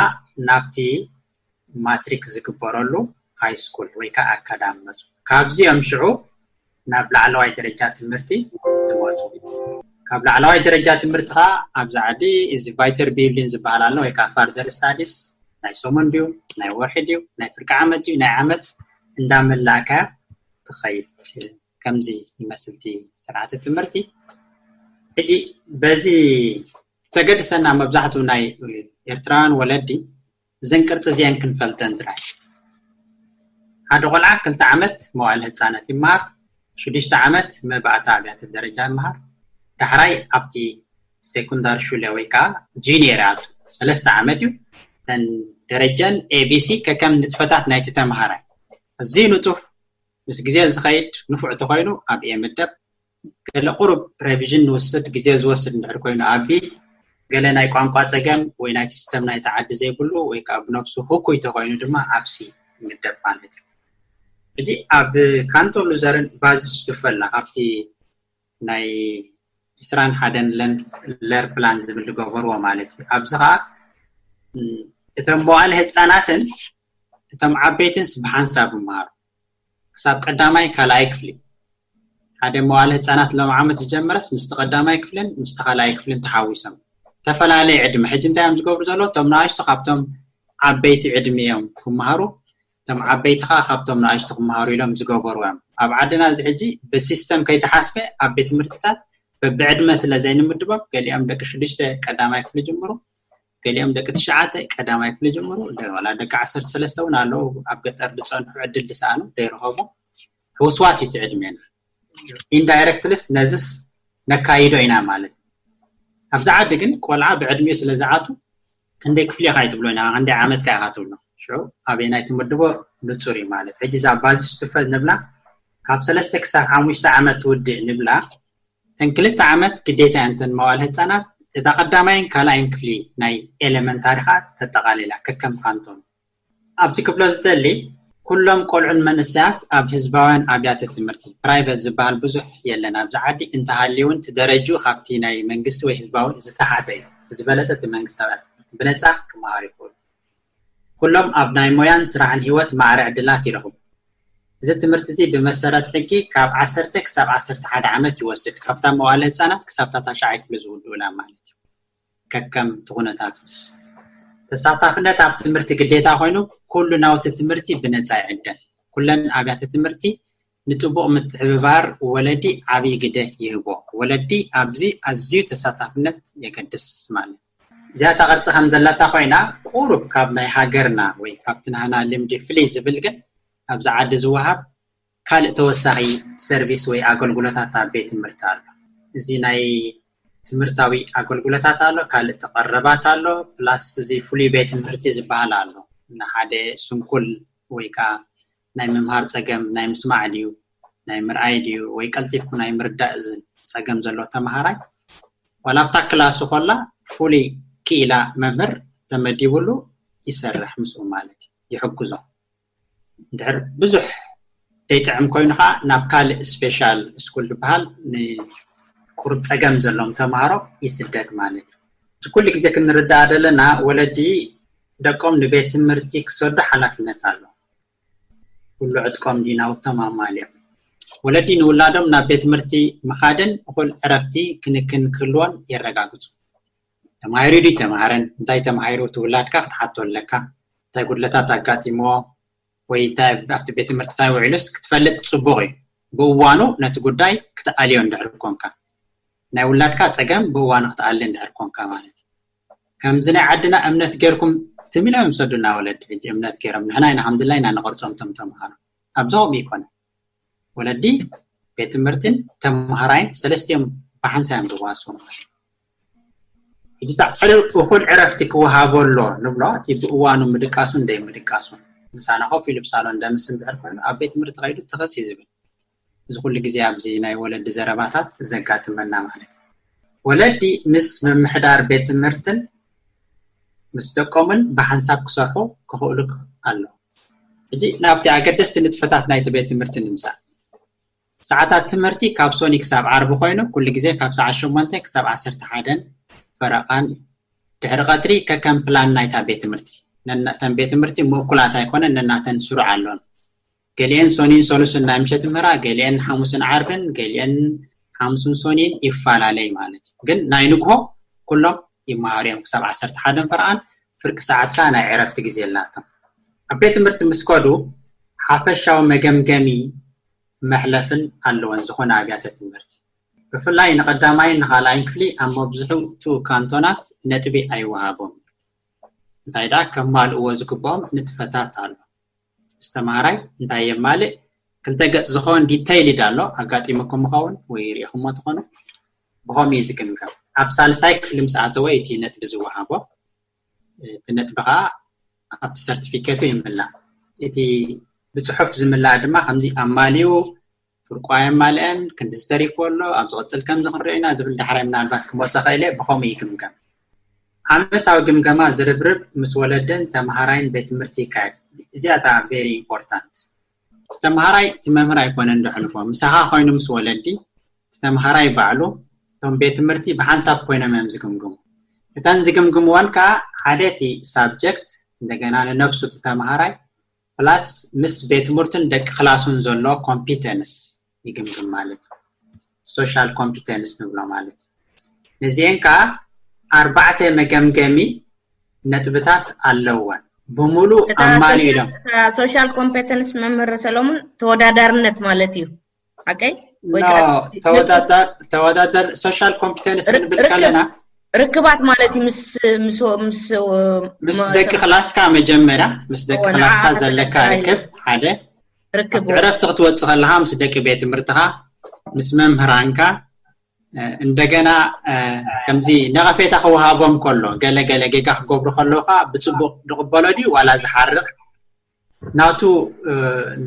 ናብቲ ማትሪክ ዝግበረሉ ሃይ ስኩል ወይ ከዓ ኣካዳሚ መፁ ካብዚኦም ሽዑ ናብ ላዕለዋይ ደረጃ ትምህርቲ ዝመፁ ካብ ላዕለዋይ ደረጃ ትምህርቲ ከዓ ኣብዚ ዓዲ እዚ ቫይተር ቢልዲን ዝበሃል ኣሎ ወይ ከዓ ፋርዘር ስታዲስ ናይ ሰሙን ድዩ ናይ ወርሒ ድዩ ናይ ፍርቂ ዓመት ድዩ ናይ ዓመት እንዳመላእካ ትኸይድ ከምዚ ይመስልቲ ስርዓተ ትምህርቲ ሕጂ በዚ ተገድሰና መብዛሕትኡ ናይ ኤርትራውያን ወለዲ እዘን ቅርፂ እዚአን ክንፈልጠን ጥራይ ሓደ ቆልዓ ክልተ ዓመት መዋእል ህፃነት ይመሃር ሽዱሽተ ዓመት መባእታ ኣብያተ ደረጃ ይመሃር ዳሕራይ ኣብቲ ሴኩንዳሪ ሹለ ወይ ከዓ ጂኒየር ኣቱ ሰለስተ ዓመት እዩ ተን ደረጀን ኤቢሲ ከከም ንጥፈታት ናይቲ ተምሃራይ እዚ ንጡፍ ምስ ግዜ ዝኸይድ ንፉዕ ተኮይኑ ኣብ ኤ ምደብ ገለ ቁሩብ ሬቪዥን ንውስድ ግዜ ዝወስድ እንድሕር ኮይኑ ኣብ ቢ ገለ ናይ ቋንቋ ጸገም ወይ ናይ ሲስተም ናይቲ ዓዲ ዘይብሉ ወይ ከዓ ብነብሱ ህኩይ ተኮይኑ ድማ ኣብ ሲ ይምደብ ማለት እዩ። ሕጂ ኣብ ካንቶን ሉዘርን ባዚስ ቱፈላ ካብቲ ናይ ዕስራን ሓደን ለር ፕላን ዝብል ዝገበርዎ ማለት እዩ። ኣብዚ ከዓ እቶም መዋእለ ህፃናትን እቶም ዓበይትንስ ብሓንሳብ ይመሃሩ ክሳብ ቀዳማይ ካልኣይ ክፍሊ ሓደ መዋእለ ህፃናት ሎም ዓመት ዝጀመረስ ምስቲ ቀዳማይ ክፍልን ምስቲ ካልኣይ ክፍልን ተሓዊሶም ተፈላለየ ዕድመ ሕጂ እንታይ እዮም ዝገብሩ ዘለዉ እቶም ንኣሽቱ ካብቶም ዓበይቲ ዕድመ እዮም ክመሃሩ እቶም ዓበይቲ ከዓ ካብቶም ንኣሽቱ ክመሃሩ ኢሎም ዝገበሩ እዮም ኣብ ዓድና እዚ ሕጂ ብሲስተም ከይተሓስበ ኣብ ቤት ትምህርትታት በብዕድመ ስለ ዘይንምድቦም ገሊኦም ደቂ ሽዱሽተ ቀዳማይ ክፍሊ ጅምሩ ገሊኦም ደቂ ትሽዓተ ቀዳማይ ክፍሊ ጅምሩ ዋላ ደቂ ዓሰርተ ሰለስተ እውን ኣለዉ ኣብ ገጠር ዝፀንሑ ዕድል ዝሰኣኑ ዘይረኸቡ ሕውስዋስ እዩ እቲ ዕድሜና ኢንዳይረክትልስ ነዝስ ነካይዶ ኢና ማለት ኣብዚ ዓዲ ግን ቆልዓ ብዕድሚኡ ስለ ዝዓቱ ክንደይ ክፍሊ ኢኻ ይትብሎ ኢና ክንደይ ዓመትካ ኢኻ ትብሎ ሽዑ ኣበየናይ ትምድቦ ንፁር እዩ ማለት ሕጂ እዛ ባዚስ ቱፈል ንብላ ካብ ሰለስተ ክሳብ ሓሙሽተ ዓመት ትውድእ ንብላ እተን ክልተ ዓመት ግዴታ እየን እተን መዋል ህፃናት እታ ቀዳማይን ካልኣይን ክፍሊ ናይ ኤሌመንታሪ ከዓ ተጠቃሊላ ከከም ካንቶን ኣብዚ ክብሎ ዝደሊ ኩሎም ቆልዑን መንእሰያት ኣብ ህዝባውያን ኣብያተ ትምህርቲ፣ ፕራይቨት ዝበሃል ብዙሕ የለን ኣብዚ ዓዲ፣ እንተሃልዩ እውን እቲ ደረጅኡ ካብቲ ናይ መንግስቲ ወይ ህዝባዊ ዝተሓተ እዩ። እቲ ዝበለጸ እቲ መንግስታዊ ኣብያተ ትምህርቲ ብነጻ ክመሃሩ ይኽእሉ። ኩሎም ኣብ ናይ ሞያን ስራሕን ህይወት ማዕረ ዕድላት ይረኽቡ። እዚ ትምህርቲ እዚ ብመሰረት ሕጊ ካብ ዓሰርተ ክሳብ ዓሰርተ ሓደ ዓመት ይወስድ፣ ካብታ መዋለ ህጻናት ክሳብ ታሽዓይ ክፍሊ ዝውድኡላ ማለት እዩ። ከከም እቲ ኩነታቱ ተሳታፍነት ኣብ ትምህርቲ ግዴታ ኮይኑ ኩሉ ናውቲ ትምህርቲ ብነጻ ይዕደል። ኩለን ኣብያተ ትምህርቲ ንጥቡቕ ምትሕብባር ወለዲ ዓብዪ ግደ ይህቦ። ወለዲ ኣብዚ ኣዝዩ ተሳታፍነት የገድስ ማለት። እዚኣ እታ ቅርጺ ከም ዘለታ ኮይና ቁሩብ ካብ ናይ ሃገርና ወይ ካብቲ ናህና ልምዲ ፍልይ ዝብል ግን ኣብዚ ዓዲ ዝወሃብ ካልእ ተወሳኺ ሰርቪስ ወይ ኣገልግሎታት ኣብ ቤት ትምህርቲ ኣሎ። እዚ ናይ ትምህርታዊ ኣገልግሎታት ኣሎ፣ ካልእ ተቐረባት ኣሎ፣ ፕላስ እዚ ፍሉይ ቤት ትምህርቲ ዝበሃል ኣሎ። ንሓደ ስንኩል ወይ ከዓ ናይ ምምሃር ጸገም ናይ ምስማዕ ድዩ ናይ ምርኣይ ድዩ ወይ ቀልጢፍኩ ናይ ምርዳእ ዝ- ጸገም ዘሎ ተመሃራይ ዋላ ኣብታ ክላሱ ኮላ ፍሉይ ክኢላ መምህር ተመዲቡሉ ይሰርሕ ምስኡ ማለት እዩ፣ ይሕግዞ። እንድሕር ብዙሕ ደይጥዕም ኮይኑ ከዓ ናብ ካልእ ስፔሻል ስኩል ዝበሃል ንቁሩብ ጸገም ዘለዎም ተምሃሮ ይስደድ ማለት እዩ። እቲ ኩሉ ግዜ ክንርዳኣ ዘለና ወለዲ ደቆም ንቤት ትምህርቲ ክሰዱ ሓላፍነት ኣሎ። ኩሉ ዕጥቆም ድዩ ናውቶም ኣማሊኦም? ወለዲ ንውላዶም ናብ ቤት ትምህርቲ ምኻድን እኹል ዕረፍቲ ክንክን ክህልዎን የረጋግጹ። ተማሂሩ ድዩ ተማሃረን እንታይ ተማሂሩ እቲ ውላድካ ክትሓቶ ኣለካ። እንታይ ጉድለታት ኣጋጢምዎ ወይ እንታይ ኣብቲ ቤት ትምህርቲ እንታይ ውዒሉስ ክትፈልጥ ጽቡቕ እዩ። ብእዋኑ ነቲ ጉዳይ ክትኣልዮ እንድሕር ኮንካ ናይ ውላድካ ጸገም ብእዋኑ ክትኣሊ እንድሕር ኮንካ ማለት እዩ። ከምዚ ናይ ዓድና እምነት ጌርኩም ትም ኢሎም ይምሰዱና ወለዲ ሕጂ እምነት ጌሮም ንሕና ኢና ሓምድላ ኢና ንቐርጾም ቶም ተምሃሮ ኣብዚ ከምኡ ይኮነ ወለዲ ቤት ትምህርትን ተምሃራይን ሰለስቲኦም ብሓንሳ እዮም ዝዋስኑ ሕጂ እኹል ዕረፍቲ ክወሃቦ ኣሎ ንብሎ እቲ ብእዋኑ ምድቃሱን ደይ ምድቃሱን ምሳና ኮፍ ኢሉ ብሳሎን ደምስ እንድሕር ኮይኑ ኣብ ቤት ትምህርቲ ከይዱ ትኸስ እዩ ዝብል እዚ ኩሉ ግዜ ኣብዚ ናይ ወለዲ ዘረባታት ዘጋጥመና ማለት እዩ። ወለዲ ምስ ምምሕዳር ቤት ትምህርትን ምስ ደቆምን ብሓንሳብ ክሰርሑ ክኽእሉ ኣለዎም። ሕጂ ናብቲ ኣገደስቲ ንጥፈታት ናይቲ ቤት ትምህርቲ ንምጻእ። ሰዓታት ትምህርቲ ካብ ሶኒ ክሳብ ዓርቢ ኮይኑ ኩሉ ግዜ ካብ ሰዓት ሸሞንተ ክሳብ ዓሰርተ ሓደን ፈረቓን እዩ። ድሕሪ ቀትሪ ከከም ፕላን ናይታ ቤት ትምህርቲ ነተን ቤት ትምህርቲ ምእኩላት ኣይኮነን ነናተን ስሩዕ ኣሎን። ገሊአን ሶኒን ሰሉስን ናይ ምሸት ምህራ፣ ገሊአን ሓሙስን ዓርብን፣ ገሊአን ሓሙስን ሶኒን ይፈላለይ ማለት እዩ። ግን ናይ ንግሆ ኩሎም ይመሃሩ እዮም ክሳብ ዓሰርተ ሓደን ፈርቓን ፍርቂ ሰዓት ከኣ ናይ ዕረፍቲ ግዜ ኣላቶም። ኣብ ቤት ትምህርቲ ምስ ከዱ ሓፈሻዊ መገምገሚ መሕለፍን ኣለወን ዝኾነ ኣብያተ ትምህርቲ። ብፍላይ ንቐዳማይን ንኻልኣይን ክፍሊ ኣብ መብዝሕትኡ ካንቶናት ነጥቢ ኣይወሃቦም። እንታይ ደኣ ከማልእዎ ዝግብኦም ንጥፈታት ኣሎ። ዝተምሃራይ እንታይ የማልእ ክልተ ገጽ ዝኸውን ዲተይልድ ኣሎ ኣጋጢሙኩም ይኸውን ወይ ሪኢኹሞ ትኾኑ ብኸምኡ እዩ ዝግምገም ኣብ ሳልሳይ ክፍሊ ምስ ኣተወ እቲ ነጥቢ ዝወሃቦ እቲ ነጥቢ ከዓ ኣብቲ ሰርቲፊኬቱ ይምላእ እቲ ብፅሑፍ ዝምላእ ድማ ከምዚ ኣማሊኡ ፍርቋ የማልአን ክንዲ ዝተሪፍዎ ኣሎ ኣብ ዝቕፅል ከምዚ ክንሪኦ ኢና ዝብል ዳሕራይ ምናልባት ክመፀ ኸኢለ ብኸምኡ ይግምገም ዓመታዊ ግምገማ ዝርብርብ ምስ ወለድን ተምሃራይን ቤት ትምህርቲ ይካየድ። እዚኣ እታ very important። እቲ ተምሃራይ እቲ መምህር ኣይኮነን ዘሕልፎ፣ ምሳኻ ኮይኑ ምስ ወለዲ፣ እቲ ተምሃራይ ባዕሉ፣ እቶም ቤት ትምህርቲ ብሓንሳብ ኮይኖም እዮም ዝግምግሙ። እተን ዝግምግምወን ከዓ ሓደ እቲ ሳብጀክት፣ እንደገና ንነብሱ እቲ ተምሃራይ፣ ፕላስ ምስ ቤት ትምህርቱን ደቂ ክላሱን ዘሎ ኮምፒተንስ ይግምግም ማለት እዩ። ሶሻል ኮምፒተንስ ንብሎ ማለት እዩ። ነዚአን ከዓ ኣርባዕተ መገምገሚ ነጥብታት ኣለወን። ብምሉእ ኣማሊኡ ኢሎም ሶሻል ኮምፔተንስ መምህር ሰለሙን ተወዳዳርነት ማለት እዩ። ሓቀይ ተወዳደር ሶሻል ኮምፒተንስ ክንብል ከለና ርክባት ማለት እዩ ምስ ምስ ምስ ምስ ደቂ ክላስካ መጀመርያ ምስ ደቂ ክላስካ ዘለካ ርክብ ሓደ ርክብ ዕረፍቲ ክትወፅእ ከለካ ምስ ደቂ ቤት ትምህርትካ ምስ መምህራንካ እንደገና ከምዚ ነቐፌታ ክወሃቦም ከሎ ገለ ገለ ጌጋ ክገብሩ ከለዉ ከዓ ብፅቡቅ ዝቕበሎ ድዩ ዋላ ዝሓርቕ ናቱ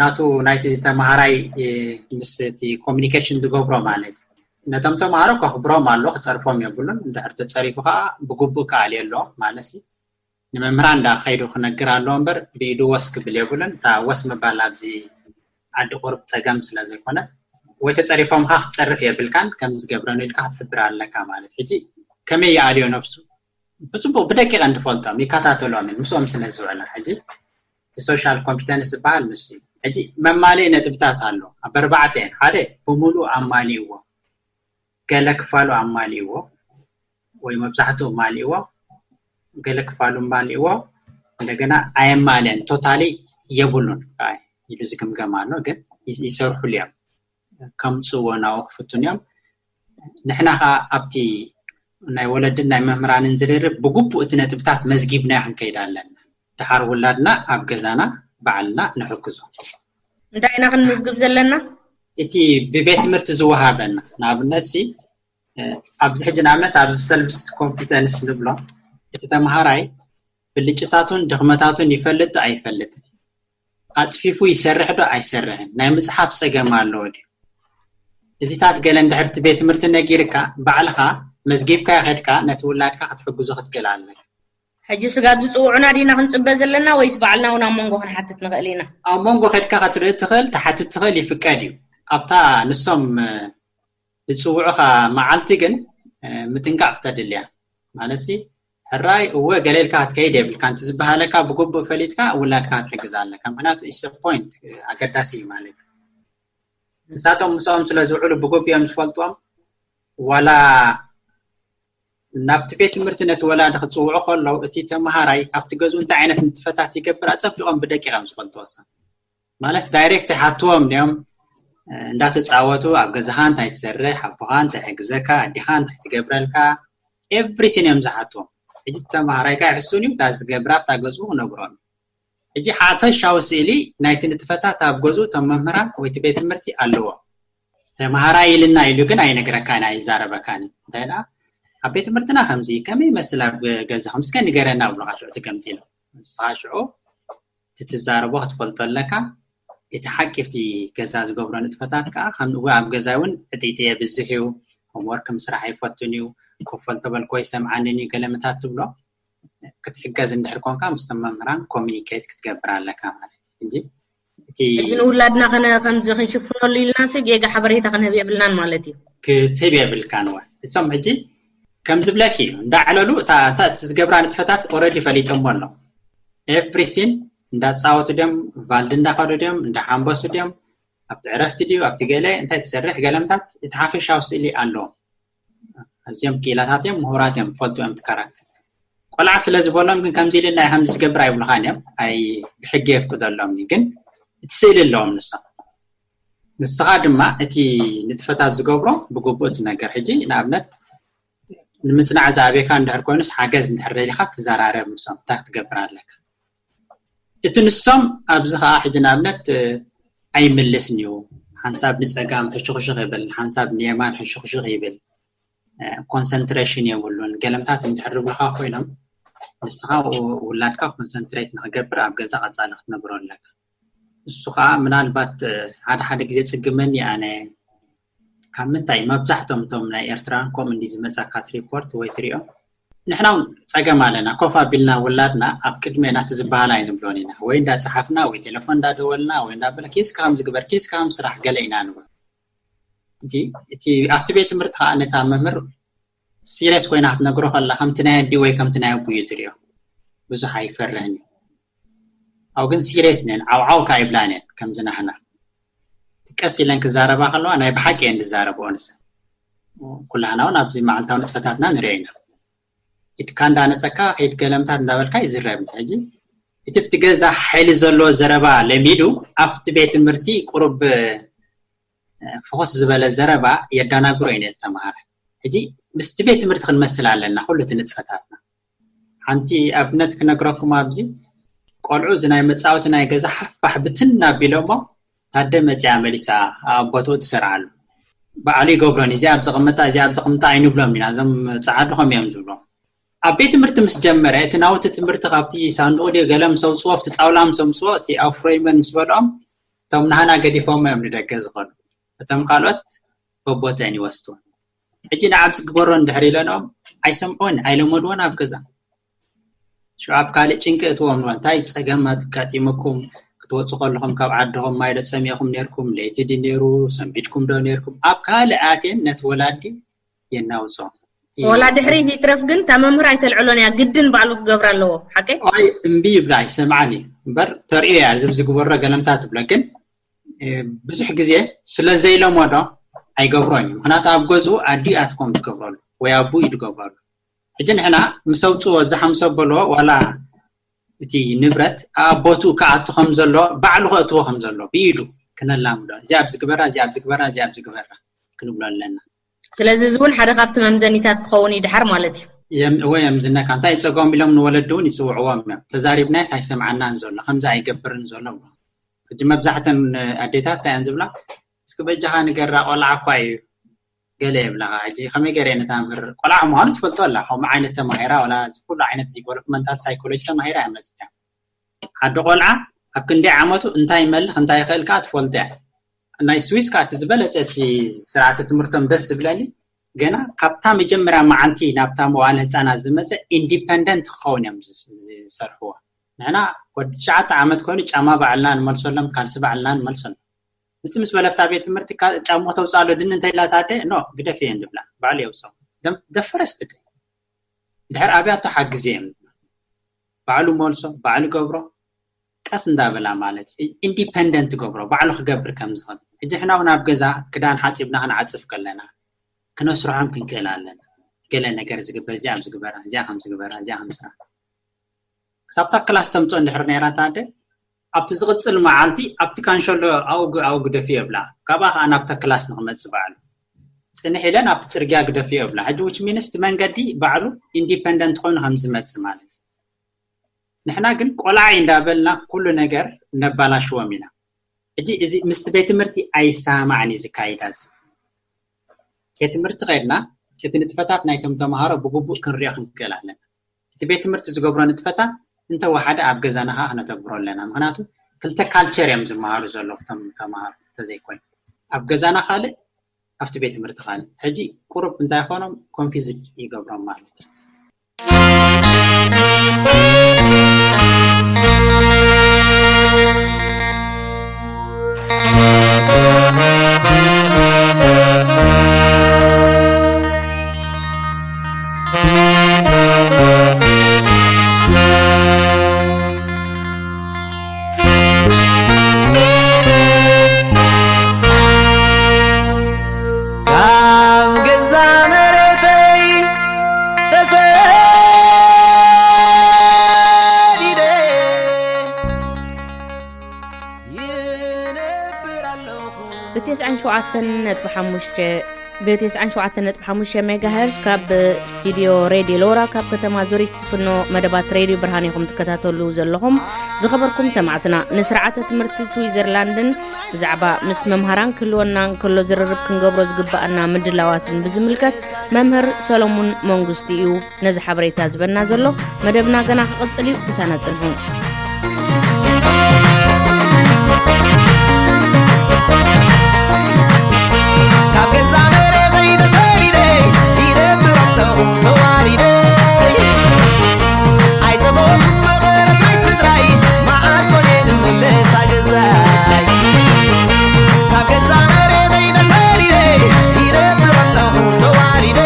ናቱ ናይቲ ተምሃራይ ምስ እቲ ኮሚኒኬሽን ዝገብሮ ማለት እዩ ነቶም ተምሃሮ ከኽብሮም ኣሎ ክፀርፎም የብሉን እንድሕር ተፀሪፉ ከዓ ብግቡእ ከኣልዮ ኣሎ ማለት እዩ ንመምህራን እንዳኸይዱ ክነግር ኣለዎ እምበር ብኢዱ ወስ ክብል የብሉን። እታ ወስ ምባል ኣብዚ ዓዲ ቁሩብ ጸገም ስለ ዘይኮነ ወይ ተጸሪፎምካ ክትጸርፍ የብልካን። ከም ዝገብረኑ ኢልካ ክትሕብር ኣለካ ማለት። ሕጂ ከመይ ይኣልዮ ነብሱ ብጽቡቕ ብደቂቐን ትፈልጦም ይከታተሎም ምስኦም ስለ ዝውዕላ። ሕጂ እቲ ሶሻል ኮምፒተንስ ዝበሃል ንሱ እዩ። ሕጂ መማልኢ ነጥብታት ኣሎ ኣብ ኣርባዕተ እየን። ሓደ ብምሉእ ኣማሊእዎ፣ ገለ ክፋሉ ኣማሊእዎ ወይ መብዛሕትኡ ማሊእዎ፣ ገለ ክፋሉ ማሊእዎ፣ እንደገና ኣየማልአን ቶታሊ የብሉን ኢሉ ዝግምገም ኣሎ። ግን ይሰርሑሉ እዮም፣ ከምፅዎ ናው ክፍቱን እዮም። ንሕና ከዓ ኣብቲ ናይ ወለድን ናይ መምህራንን ዝርርብ ብግቡእ እቲ ነጥብታት መዝጊብና ክንከይድ ኣለና። ድሓር ውላድና ኣብ ገዛና ባዕልና ንሕግዞ። እንታይ ኢና ክንምዝግብ ዘለና? እቲ ብቤት ትምህርቲ ዝወሃበና ንኣብነት ሲ ኣብዚ ሕጂ ንኣብነት ኣብዚ ሰልፍ ኮምፒተንስ ንብሎ እቲ ተምሃራይ ብልጭታቱን ድኽመታቱን ይፈልጥ ዶ ኣይፈልጥን፣ ኣፅፊፉ ይሰርሕ ዶ ኣይሰርሕን፣ ናይ ምፅሓፍ ፀገም ኣለዎ ድዩ፣ እዚታት ገለ እንድሕር እቲ ቤት ትምህርቲ ነጊርካ ባዕልኻ መዝጊብካ ከድካ ነቲ ውላድካ ክትሕግዞ ክትክእል ኣለካ። ሕጂ ስጋብ ዝፅውዑና ዲና ክንፅበ ዘለና ወይስ ባዕልና እውን ኣብ መንጎ ክንሓትት ንኽእል ኢና? ኣብ መንጎ ከድካ ክትርኢ ትኽእል፣ ትሓትት ትኽእል፣ ይፍቀድ እዩ። ኣብታ ንሶም ዝፅውዑኻ መዓልቲ ግን ምጥንቃቕ ክተድልያ ማለት ሕራይ እወ ገለ ኢልካ ክትከይድ የብልካ። እንቲ ዝበሃለካ ብግቡእ ፈሊጥካ ውላድካ ክትሕግዝ ኣለካ። ምክንያቱ ኢሰ ፖይንት ኣገዳሲ እዩ ማለት እዩ። ንሳቶም ምስኦም ስለ ዝውዕሉ ብግቡእ እዮም ዝፈልጥዎም። ዋላ ናብቲ ቤት ትምህርቲ ነቲ ወላዲ ክፅውዑ ከለዉ እቲ ተምሃራይ ኣብቲ ገዝኡ እንታይ ዓይነት ንጥፈታት ይገብር ኣፀቢቖም ብደቂቕ እዮም ዝፈልጥዎ። ሰብ ማለት ዳይሬክት ይሓትዎም እዮም። እንዳተፃወቱ ኣብ ገዛኻ እንታይ ትሰርሕ፣ ኣቦኻ እንታይ ሕግዘካ፣ ኣዴኻ እንታይ ትገብረልካ፣ ኤቭሪሲን እዮም ዝሓትዎም። ሕጂ ተምሃራይካ ይሕሱን እዩ፣ እታ ዝገብራ ኣብታ ገዝኡ ክነግሮም። ሕጂ ሓፈሻዊ ስእሊ ናይቲ ንጥፈታት ኣብ ገዝኡ እቶም መምህራን ወይ እቲ ቤት ትምህርቲ ኣለዎ። ተምሃራይ ኢልና ኢሉ ግን ኣይነግረካን ኣይዛረበካን እዩ። እንታይ ደኣ ኣብ ቤት ትምህርትና ከምዚ ከመይ ይመስል ኣብ ገዛኹም እስከ ንገረና ብሉኻ ሽዑ ትገምጢ ኢሎም። ንስኻ ሽዑ እቲ ትዛረቦ ክትፈልጦ ኣለካ። እቲ ሓቂ ኣብቲ ገዛ ዝገብሮ ንጥፈታት ከዓ ከም ንጉ ኣብ ገዛ እውን ዕጥይጥየ ብዝሕ እዩ፣ ሆምወርክ ምስራሕ ኣይፈቱን እዩ፣ ኮፈል ተበልኮ ይሰምዓንን እዩ ገለመታት ትብሎ። ክትሕገዝ እንድሕር ኮንካ ምስቶም መምህራን ኮሚኒኬት ክትገብር ኣለካ ማለት እዩ። ሕጂ እቲ ሕጂ ንውላድና ከነ ከምዚ ክንሽፍነሉ ኢልና ሲ ጌጋ ሓበሬታ ክንህብ የብልናን ማለት እዩ። ክትህብ የብልካን ወ እሶም ሕጂ ከም ዝብለኪ እዩ እንዳዕለሉ እታ እታ እቲ ዝገብራ ንጥፈታት ኦረዲ ፈሊጦሞ ኣሎ። ኤቭሪሲን እንዳፃወቱ ድዮም፣ ቫልድ እንዳኸዱ ድዮም፣ እንዳሓንበሱ ድዮም፣ ኣብቲ ዕረፍቲ ድዩ ኣብቲ ገለ እንታይ ትሰርሕ ገለምታት እቲ ሓፈሻዊ ስእሊ ኣለዎም። ኣዝዮም ክኢላታት እዮም፣ ምሁራት እዮም፣ ፈልጡ እዮም እቲ ካራክተር። ቆልዓ ስለ ዝበሎም ግን ከምዚ ኢልና ከምዚ ዝገብር ኣይብሉኻን እዮም፣ ኣይ ብሕጊ የፍቅደሎም እዩ። ግን እቲ ስእሊ ኣለዎም ንሶም። ንስኻ ድማ እቲ ንጥፈታት ዝገብሮ ብግቡእ ትነገር። ሕጂ ንኣብነት ንምፅናዕ ዝኣብየካ እንድሕር ኮይኑስ ሓገዝ እንድሕር ደሊኻ ትዘራረብ ምሶም እንታይ ክትገብር ኣለካ። እቲ ንሶም ኣብዚ ከዓ ሕጂ ንኣብነት ኣይምልስን እዩ። ሓንሳብ ንፀጋም ሕሽኽሽኽ ይብል፣ ሓንሳብ ንየማን ሕሽኽሽኽ ይብል። ኮንሰንትሬሽን የብሉን። ገለምታት እንድሕር ዝብሉካ ኮይኖም ንስኻ ውላድካ ኮንሰንትሬት ንክገብር ኣብ ገዛ ቀፃሊ ክትነግሮ ኣለካ። እሱ ከዓ ምናልባት ሓደ ሓደ ግዜ ፅግመኒ ኣነ ካብ ምንታይ መብዛሕቶም እቶም ናይ ኤርትራን ከምኡ እንዲ ዝመፃካ ትሪፖርት ወይ ትሪኦ ንሕና እውን ፀገም ኣለና። ኮፍ ኣቢልና ውላድና ኣብ ቅድሜና እቲ ዝበሃል ኣይንብሎን ኢና። ወይ እንዳፀሓፍና ወይ ቴሌፎን እንዳደወልና ወይ እንዳበለ ኪስካ ከም ዝግበር ኪስካ ከም ስራሕ ገለ ኢና ንብሎ። እቲ ኣብቲ ቤት ትምህርቲ ከዓ ነታ መምህር ሲሪየስ ኮይና ክትነግሮ ከላ ከምቲ ናይ ኣዲ ወይ ከምቲ ናይ ኣቡ እዩ ትሪኦ። ብዙሕ ኣይፈርህን እዩ። ኣብ ግን ሲሪየስ ነን ዓውዓው ከዓ ይብላን እየን ከምዚ ናህና ቀስ ኢለን ክዛረባ ከለዋ ናይ ብሓቂ እየን ዝዛረብኦ። ንሰ ኩላህና እውን ኣብዚ መዓልታዊ ንጥፈታትና ንሪኦ ኢና። ኢድካ እንዳነፀካ ከይድ ገለምታት እንዳበልካ ይዝረብ። ሕጂ እቲ ብቲ ገዛ ሓይሊ ዘለዎ ዘረባ ለሚዱ ኣብቲ ቤት ትምህርቲ ቁሩብ ፍኹስ ዝበለ ዘረባ የዳናግሮ እዩ ነቲ ተምሃራይ። ሕጂ ምስቲ ቤት ትምህርቲ ክንመስል ኣለና ኩሉ እቲ ንጥፈታትና። ሓንቲ ኣብነት ክነግረኩም ኣብዚ ቆልዑ እዚ ናይ መፃወቲ ናይ ገዛ ሓፍባሕ ብትን ኣቢሎሞ ታደ መፅያ መሊሳ ኣብ ቦትኡ ትሰርዓሉ። ባዕሉ ይገብሮን እዚኣ ኣብ ዘቕምጣ እዚኣ ኣብ ዘቕምጣ ኣይንብሎም ኢና። እዞም ፀዓዱ ከም እዮም ዝብሎም። ኣብ ቤት ትምህርቲ ምስ ጀመረ እቲ ናውቲ ትምህርቲ ካብቲ ሳንዱቕ ድዮ ገለ ምስ ኣውፅዎ ኣብቲ ጣውላ ምስ ኣምፅዎ እቲ ኣፍሮይመን ምስ በልኦም እቶም ናህና ገዲፎም እዮም ንደገ ዝኾኑ። እቶም ካልኦት በቦተን ይወስድዎ። ሕጂ ንዓብ ዝግበሮ እንድሕር ኢለንኦም ኣይሰምዕዎን ኣይለመድዎን ኣብ ገዛ። ሽዑ ኣብ ካልእ ጭንቂ እትዎም ንበል። እንታይ ጸገም ኣጋጢሙኩም ክትወጹ ከለኹም ካብ ዓድኹም? ማይ ዶ ጸሚእኹም ነይርኩም? ለይቲ ድዩ ነይሩ? ሰንቢድኩም ዶ ነይርኩም? ኣብ ካልእ ኣትየን ነቲ ወላዲ የናውጾ። እቲ ወላ ድሕሪ ይትረፍ ግን እታ መምህር ኣይተልዕሎን እያ፣ ግድን ባዕሉ ክገብራ ኣለዎ። ሓቀይ? ኣይ እምቢ ይብላ ኣይሰምዓን እዩ እምበር ተርእዮ እያ። እዚ ዝግበሮ ገለምታ ትብሎ ግን ብዙሕ ግዜ ስለ ዘይለመዶ ኣይገብሮን እዩ። ምክንያቱ ኣብ ገዝኡ ኣዲኡ ኣትኮም ትገብረሉ ወይ ኣቡ እዩ ትገብረሉ። ሕጂ ንሕና ምስ ኣውፅዎ እዚ ሓምሰ በሎ ዋላ እቲ ንብረት ኣብ ቦትኡ ክኣቱ ከም ዘሎ ባዕሉ ከእትዎ ከም ዘሎ ብኢዱ ክነላምዶ እዚ ኣብዚ ግበራ እዚ ኣብዚ ግበራ እዚ ኣብዚ ግበራ ክንብሎ ኣለና። ስለዚ እዚ እውን ሓደ ካብቲ መምዘኒታት ክኸውን እዩ ድሓር ማለት እዩ። እወ የምዝነካ እንታይ ፀገም ኢሎም ንወለዲ እውን ይፅውዕዎም እዮም። ተዛሪብናይስ ኣይሰምዓናን ዘሎ ከምዚ ኣይገብርን ዘሎ ሕጂ መብዛሕተን ኣዴታት እንታይ እየን ዝብላ? እስኪ በጃኻ ንገራ ቆልዓ እኳ እዩ ገለ የብላኻ። ሕጂ ከመይ ገይረ ነታ መምህር ቆልዓ ምዃኑ ትፈልጦ ኣላ። ከምኡ ዓይነት ተማሂራ ዋላ እዚ ኩሉ ዓይነት ዲቨሎፕመንታል ሳይኮሎጂ ተማሂራ እያ መፅያ። ሓደ ቆልዓ ኣብ ክንደይ ዓመቱ እንታይ ይመልኽ እንታይ ይኽእል ከዓ ትፈልጦ እያ። ናይ ስዊስ ከዓ እቲ ዝበለፀ እቲ ስርዓተ ትምህርቶም ደስ ዝብለኒ ገና ካብታ መጀመርያ መዓልቲ ናብታ መዋለ ህፃናት ዝመፀ ኢንዲፐንደንት ክኸውን እዮም ዝሰርሕዎ። ንሕና ወዲ ትሽዓተ ዓመት ኮይኑ ጫማ ባዕልና ንመልሰሎም፣ ካልሲ ባዕልና ንመልሰሎም። ምጽ ምስ በለፍታ ቤት ትምህርቲ ጫማ ተውፅኣሎ ድን እንተ ኢላታ ኣደ ኖ ግደፍ እየ እንድብላ ባዕሉ የውፅኦ። ደፈረስት ድሕር ኣብያቶ ሓግዝ እዮም ባዕሉ መልሶ ባዕሉ ገብሮ ቀስ እንዳበላ ማለት ኢንዲፐንደንት ገብሮ ባዕሉ ክገብር ከም ዝኽእል። ሕጂ ሕና እውን ኣብ ገዛ ክዳን ሓፂብና ክንዓፅፍ ከለና ክነስርሖም ክንክእል ኣለና። ገለ ነገር ዝግበር እዚኣ ዝግበራ እዚኣ ከም ዝግበራ እዚኣ ከም ስራሕ ክሳብታ ክላስ ተምፅኦ እንድሕር ነይራ እታ ኣደ ኣብቲ ዝቕፅል መዓልቲ ኣብቲ ካንሸሎ ኣው ኣው ግደፊ የብላ። ካብኣ ከዓ ናብታ ክላስ ንክመፅእ ባዕሉ ፅንሕ ኢለን ኣብቲ ፅርግያ ግደፊ የብላ። ሕጂ which means እቲ መንገዲ ባዕሉ ኢንዲፐንደንት ኮይኑ ከም ዝመፅእ ማለት እዩ። ንሕና ግን ቆልዓ እንዳበልና ኩሉ ነገር ነባላሽዎም ኢና። ሕጂ እዚ ምስቲ ቤት ትምህርቲ ኣይሰማማዕን እዩ ዝካይዳ። እዚ ቤት ትምህርቲ ከድና እቲ ንጥፈታት ናይቶም ተምሃሮ ብግቡእ ክንሪኦ ክንክእል ኣለና። እቲ ቤት ትምህርቲ ዝገብሮ ንጥፈታት እንተወሓደ ኣብ ገዛና ከዓ ክነተግብሮ ኣለና። ምክንያቱ ክልተ ካልቸር እዮም ዝመሃሩ ዘለዉ እቶም ተምሃሮ እንተዘይኮይኑ ኣብ ገዛና ካልእ ኣብቲ ቤት ትምህርቲ ካልእ። ሕጂ ቁሩብ እንታይ ይኾኖም ኮንፊዝድ ይገብሮም ማለት እዩ። ብተስዓን ሸውዓተን ነጥቢ ሓሙሽተ ብተስዓን ሸውዓተን ነጥቢ ሓሙሽተ ሜጋሄርዝ ካብ ስቱድዮ ሬድዮ ሎራ ካብ ከተማ ዙሪክ ትፍኖ መደባት ሬድዮ ብርሃን ኢኹም ትከታተሉ ዘለኹም። ዝኸበርኩም ሰማዕትና፣ ንስርዓተ ትምህርቲ ስዊዘርላንድን ብዛዕባ ምስ መምሃራን ክህልወና እንከሎ ዝርርብ ክንገብሮ ዝግባኣና ምድላዋትን ብዝምልከት መምህር ሰሎሙን መንግስቱ እዩ ነዚ ሓበሬታ ዝበና ዘሎ። መደብና ገና ክቕጽል እዩ፣ ምሳና ጽንሑ። ካብ ገዛ መሬተይ ተሰዲደ ይነብር ኣለኹ ተዋሪደ። ኣይጸጎብኩን መቐረት ናይ ስድራይ መዓስ ኮነ ዝምለስ ኣገዛይ። ካብ ገዛ መሬተይ ተሰዲደ ይነብር ኣለኹ ተዋሪደ።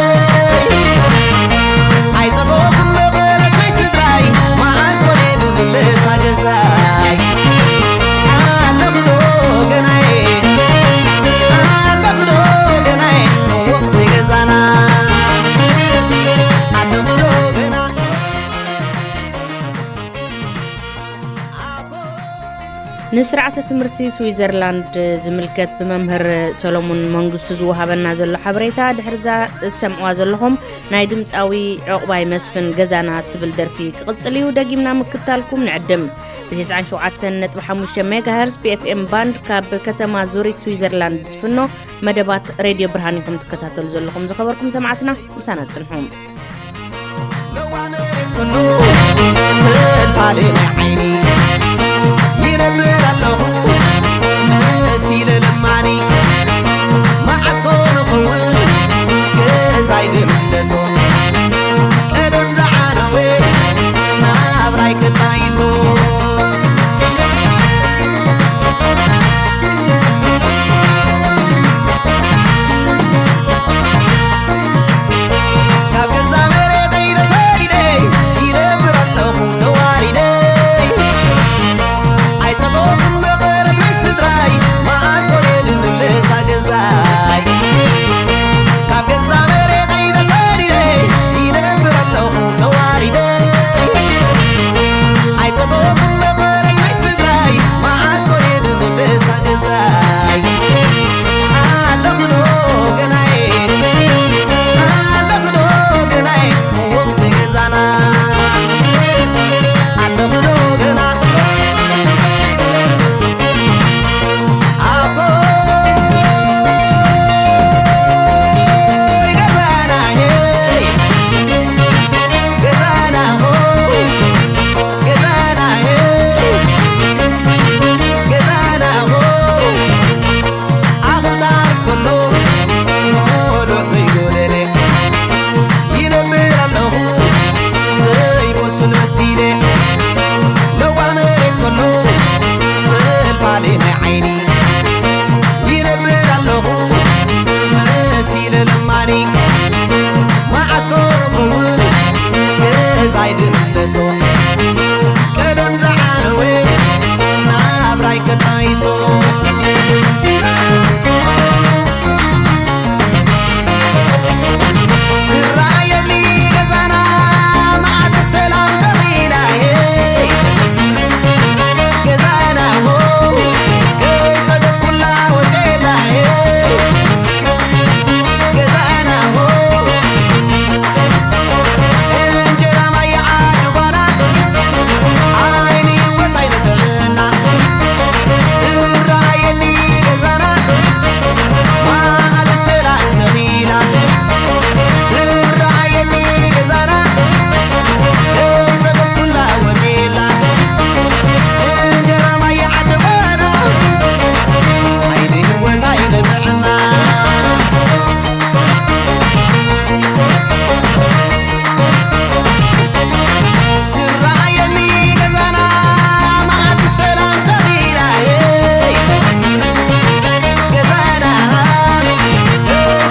ኣይጸጎብኩን መቐረት ናይ ስድራይ መዓስ ኮነ ዝምለስ ኣገዛይ። ኣለኽዶ ገናይ ኣለኽዶ ገናይ ወቕቲ ገዛና ኣለኽዶ ገና። ንስርዓተ ትምህርቲ ስዊዘርላንድ ዝምልከት ብመምህር ሰሎሙን መንግስቱ ዝወሃበና ዘሎ ሓበሬታ ድሕርዛ እትሰምዕዋ ዘለኹም ናይ ድምፃዊ ዕቑባይ መስፍን ገዛና እትብል ደርፊ ክቕጽል እዩ። ደጊምና ምክታልኩም ንዕድም። ብ97.5 ሜጋሄርዝ ብ ኤፍ ኤም ባንድ ካብ ከተማ ዙሪክ ስዊዘርላንድ ዝፍኖ መደባት ሬድዮ ብርሃን ኢኹም ትከታተሉ ዘለኹም። ዝኸበርኩም ሰማዕትና ምሳና ጽንሑ። ለዋ መሬት ኩሉ ፈልፋሊ ናይ ዓይኒ ይነብር ኣለኹ መሲለ ለማኒ መዓስ ኮን ኸውን ገዛይ ድምለሶ ቀደም ዝዓነወ ናብ ሲለ ለዋ መሬት ከሎ ፈልፋሊ ናይ ዓይኒ ይነብር ኣለኹ መሲለ ለማኒ መዓስከሩ ክውን ገዛይ ድህለሶ ቀደም ዝዓነወ ናብራይ ከጣይሶ ራእየኒ ገዛና መዓት ሰላም ተኺላ ገዛና ሆ ከይጸገብኩላ ወቴላ ገዛና ሆ እንጀራ ማይ ዓዲ ጓና ዓይኒ ወታይ ንጥዕና ራእየኒ ገዛና ማእድ ሰላም ተኺላ ትረኣየኒ ገዛና ከይጸገብኩላ ወፂላ እንጀራ ማይ ዓዲ ጓና ዓይኒ ህወት ኣይነ ጥዕና ትረኣየኒ ገዛና ማእድ ሰላም ተኺላ ገዛና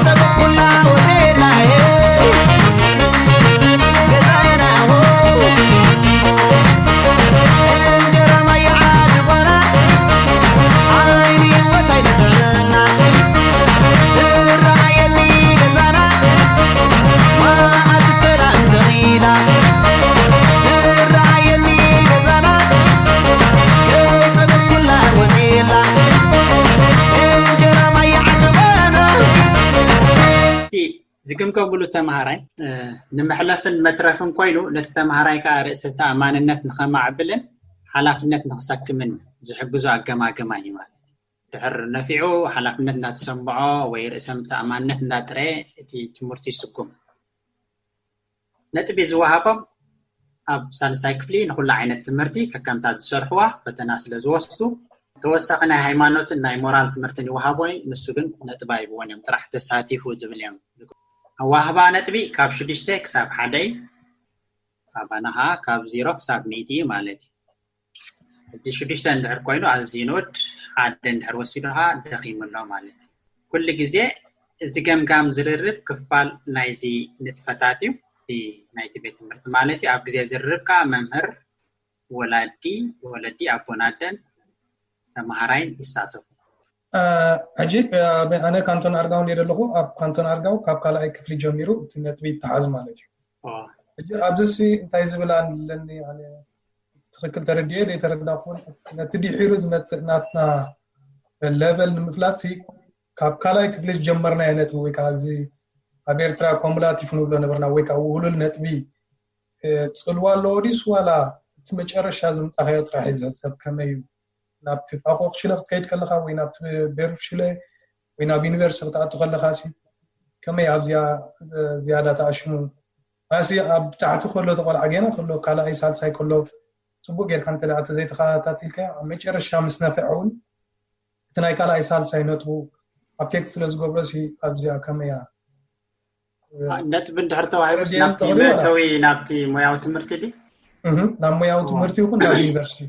ጸገኩላ ወቴላ ገዛና እንጀራ ማይ ዓዲ ጓና ዓይኒ ወታይ ንጥዕና ትረኣየኒ ገዛና ማእድ ሰላም ተኺላ ትረኣየኒ ገዛና ከይጸገብኩላ ወፂላ እንጀራ ማይ ዓዲ ጓና እቲ ዝግምገምሉ ተምሃራይ እ፣ ንመሕለፍን መትረፍን ኮይኑ ነቲ ተምሃራይ ከዓ ርእሰ ተኣማንነት ንኸማዕብልን ሓላፍነት ንኽሰክምን ዝሕግዞ ኣገማገማ እዩ ማለት እዩ። ድሕር ነፊዑ ሓላፍነት እንዳተሰምዖ ወይ ርእሰ ተኣማንነት እንዳጥረየ እቲ ትምህርቱ ይስጉም። ነጥቢ ዝወሃቦም ኣብ ሳልሳይ ክፍሊ ንኹሉ ዓይነት ትምህርቲ ከከምታ ዝሰርሕዋ ፈተና ስለ ዝወስዱ ተወሳኺ ናይ ሃይማኖትን ናይ ሞራል ትምህርትን ይወሃቦ እዩ። ንሱ ግን ነጥቢ ኣይብዎን እዮም፣ ጥራሕ ተሳቲፉ ዝብል እዮም። ኣዋህባ ነጥቢ ካብ ሽዱሽተ ክሳብ ሓደ እዩ። ኣባና ኸዓ ካብ ዜሮ ክሳብ ሚእቲ እዩ ማለት እዩ። ሕጂ ሽዱሽተ እንድሕር ኮይኑ ኣዝዩ ንኡድ፣ ሓደ እንድሕር ወሲዱ ኸዓ ደኺሙ ኣሎ ማለት እዩ። ኩሉ ግዜ እዚ ገምጋም ዝርርብ ክፋል ናይዚ ንጥፈታት እዩ። እቲ ናይቲ ቤት ትምህርቲ ማለት እዩ። ኣብ ግዜ ዝርርብ ከዓ መምህር፣ ወላዲ፣ ወለዲ፣ ኣቦን ኣደን ተመሃራይን ይሳተፉ። ሕጂ ኣነ ካንቶን ኣርጋው እንደ ዘለኹ ኣብ ካንቶን ኣርጋው ካብ ካልኣይ ክፍሊ ጀሚሩ እቲ ነጥቢ ይተሓዝ ማለት እዩ። ሕጂ ኣብዚ ሲ እንታይ ዝብል ኣለኒ ኣነ ትኽክል ተረዲኤ ዘይተረዳኹን ነቲ ድሒሩ ዝመፅእ ናትና ለቨል ንምፍላጥ ሲ ካብ ካልኣይ ክፍሊ ዝጀመርናዮ ነጥቢ ወይ ከዓ እዚ ኣብ ኤርትራ ኮሙላቲፍ ንብሎ ነበርና ወይ ከዓ ውህሉል ነጥቢ እ፣ ፅልዋ ኣለዎ ድዩስ ዋላ እቲ መጨረሻ ዘምፃኻዮ ጥራሕ እዩ ዝሕሰብ ከመይ እዩ ናብቲ ፋኮ ክሽለ ክትከይድ ከለካ ወይ ናብቲ ቤሩፍ ሽለ ወይ ናብ ዩኒቨርሲቲ ክትኣቱ ከለካ ሲ ከመይ ኣብዚኣ ዝያዳ ተኣሽሙ ማሲ ኣብ ታሕቲ ከሎ ተቆልዓ ጌና ከሎ ካልኣይ ሳልሳይ ከሎ ፅቡቅ ጌርካ እንተ ተዘይተከታቲልካ ኣብ መጨረሻ ምስ ነፈዐ እውን እቲ ናይ ካልኣይ ሳልሳይ ነጥቡ ኣፌክት ስለ ዝገብሮ ሲ ኣብዚኣ ከመይ እያ ነጥቢ እንድሕር ተዋሂቡስ ናብቲ መእተዊ ናብቲ ሞያዊ ትምህርቲ ድዩ? ናብ ሞያዊ ትምህርቲ ይኹን ናብ ዩኒቨርሲቲ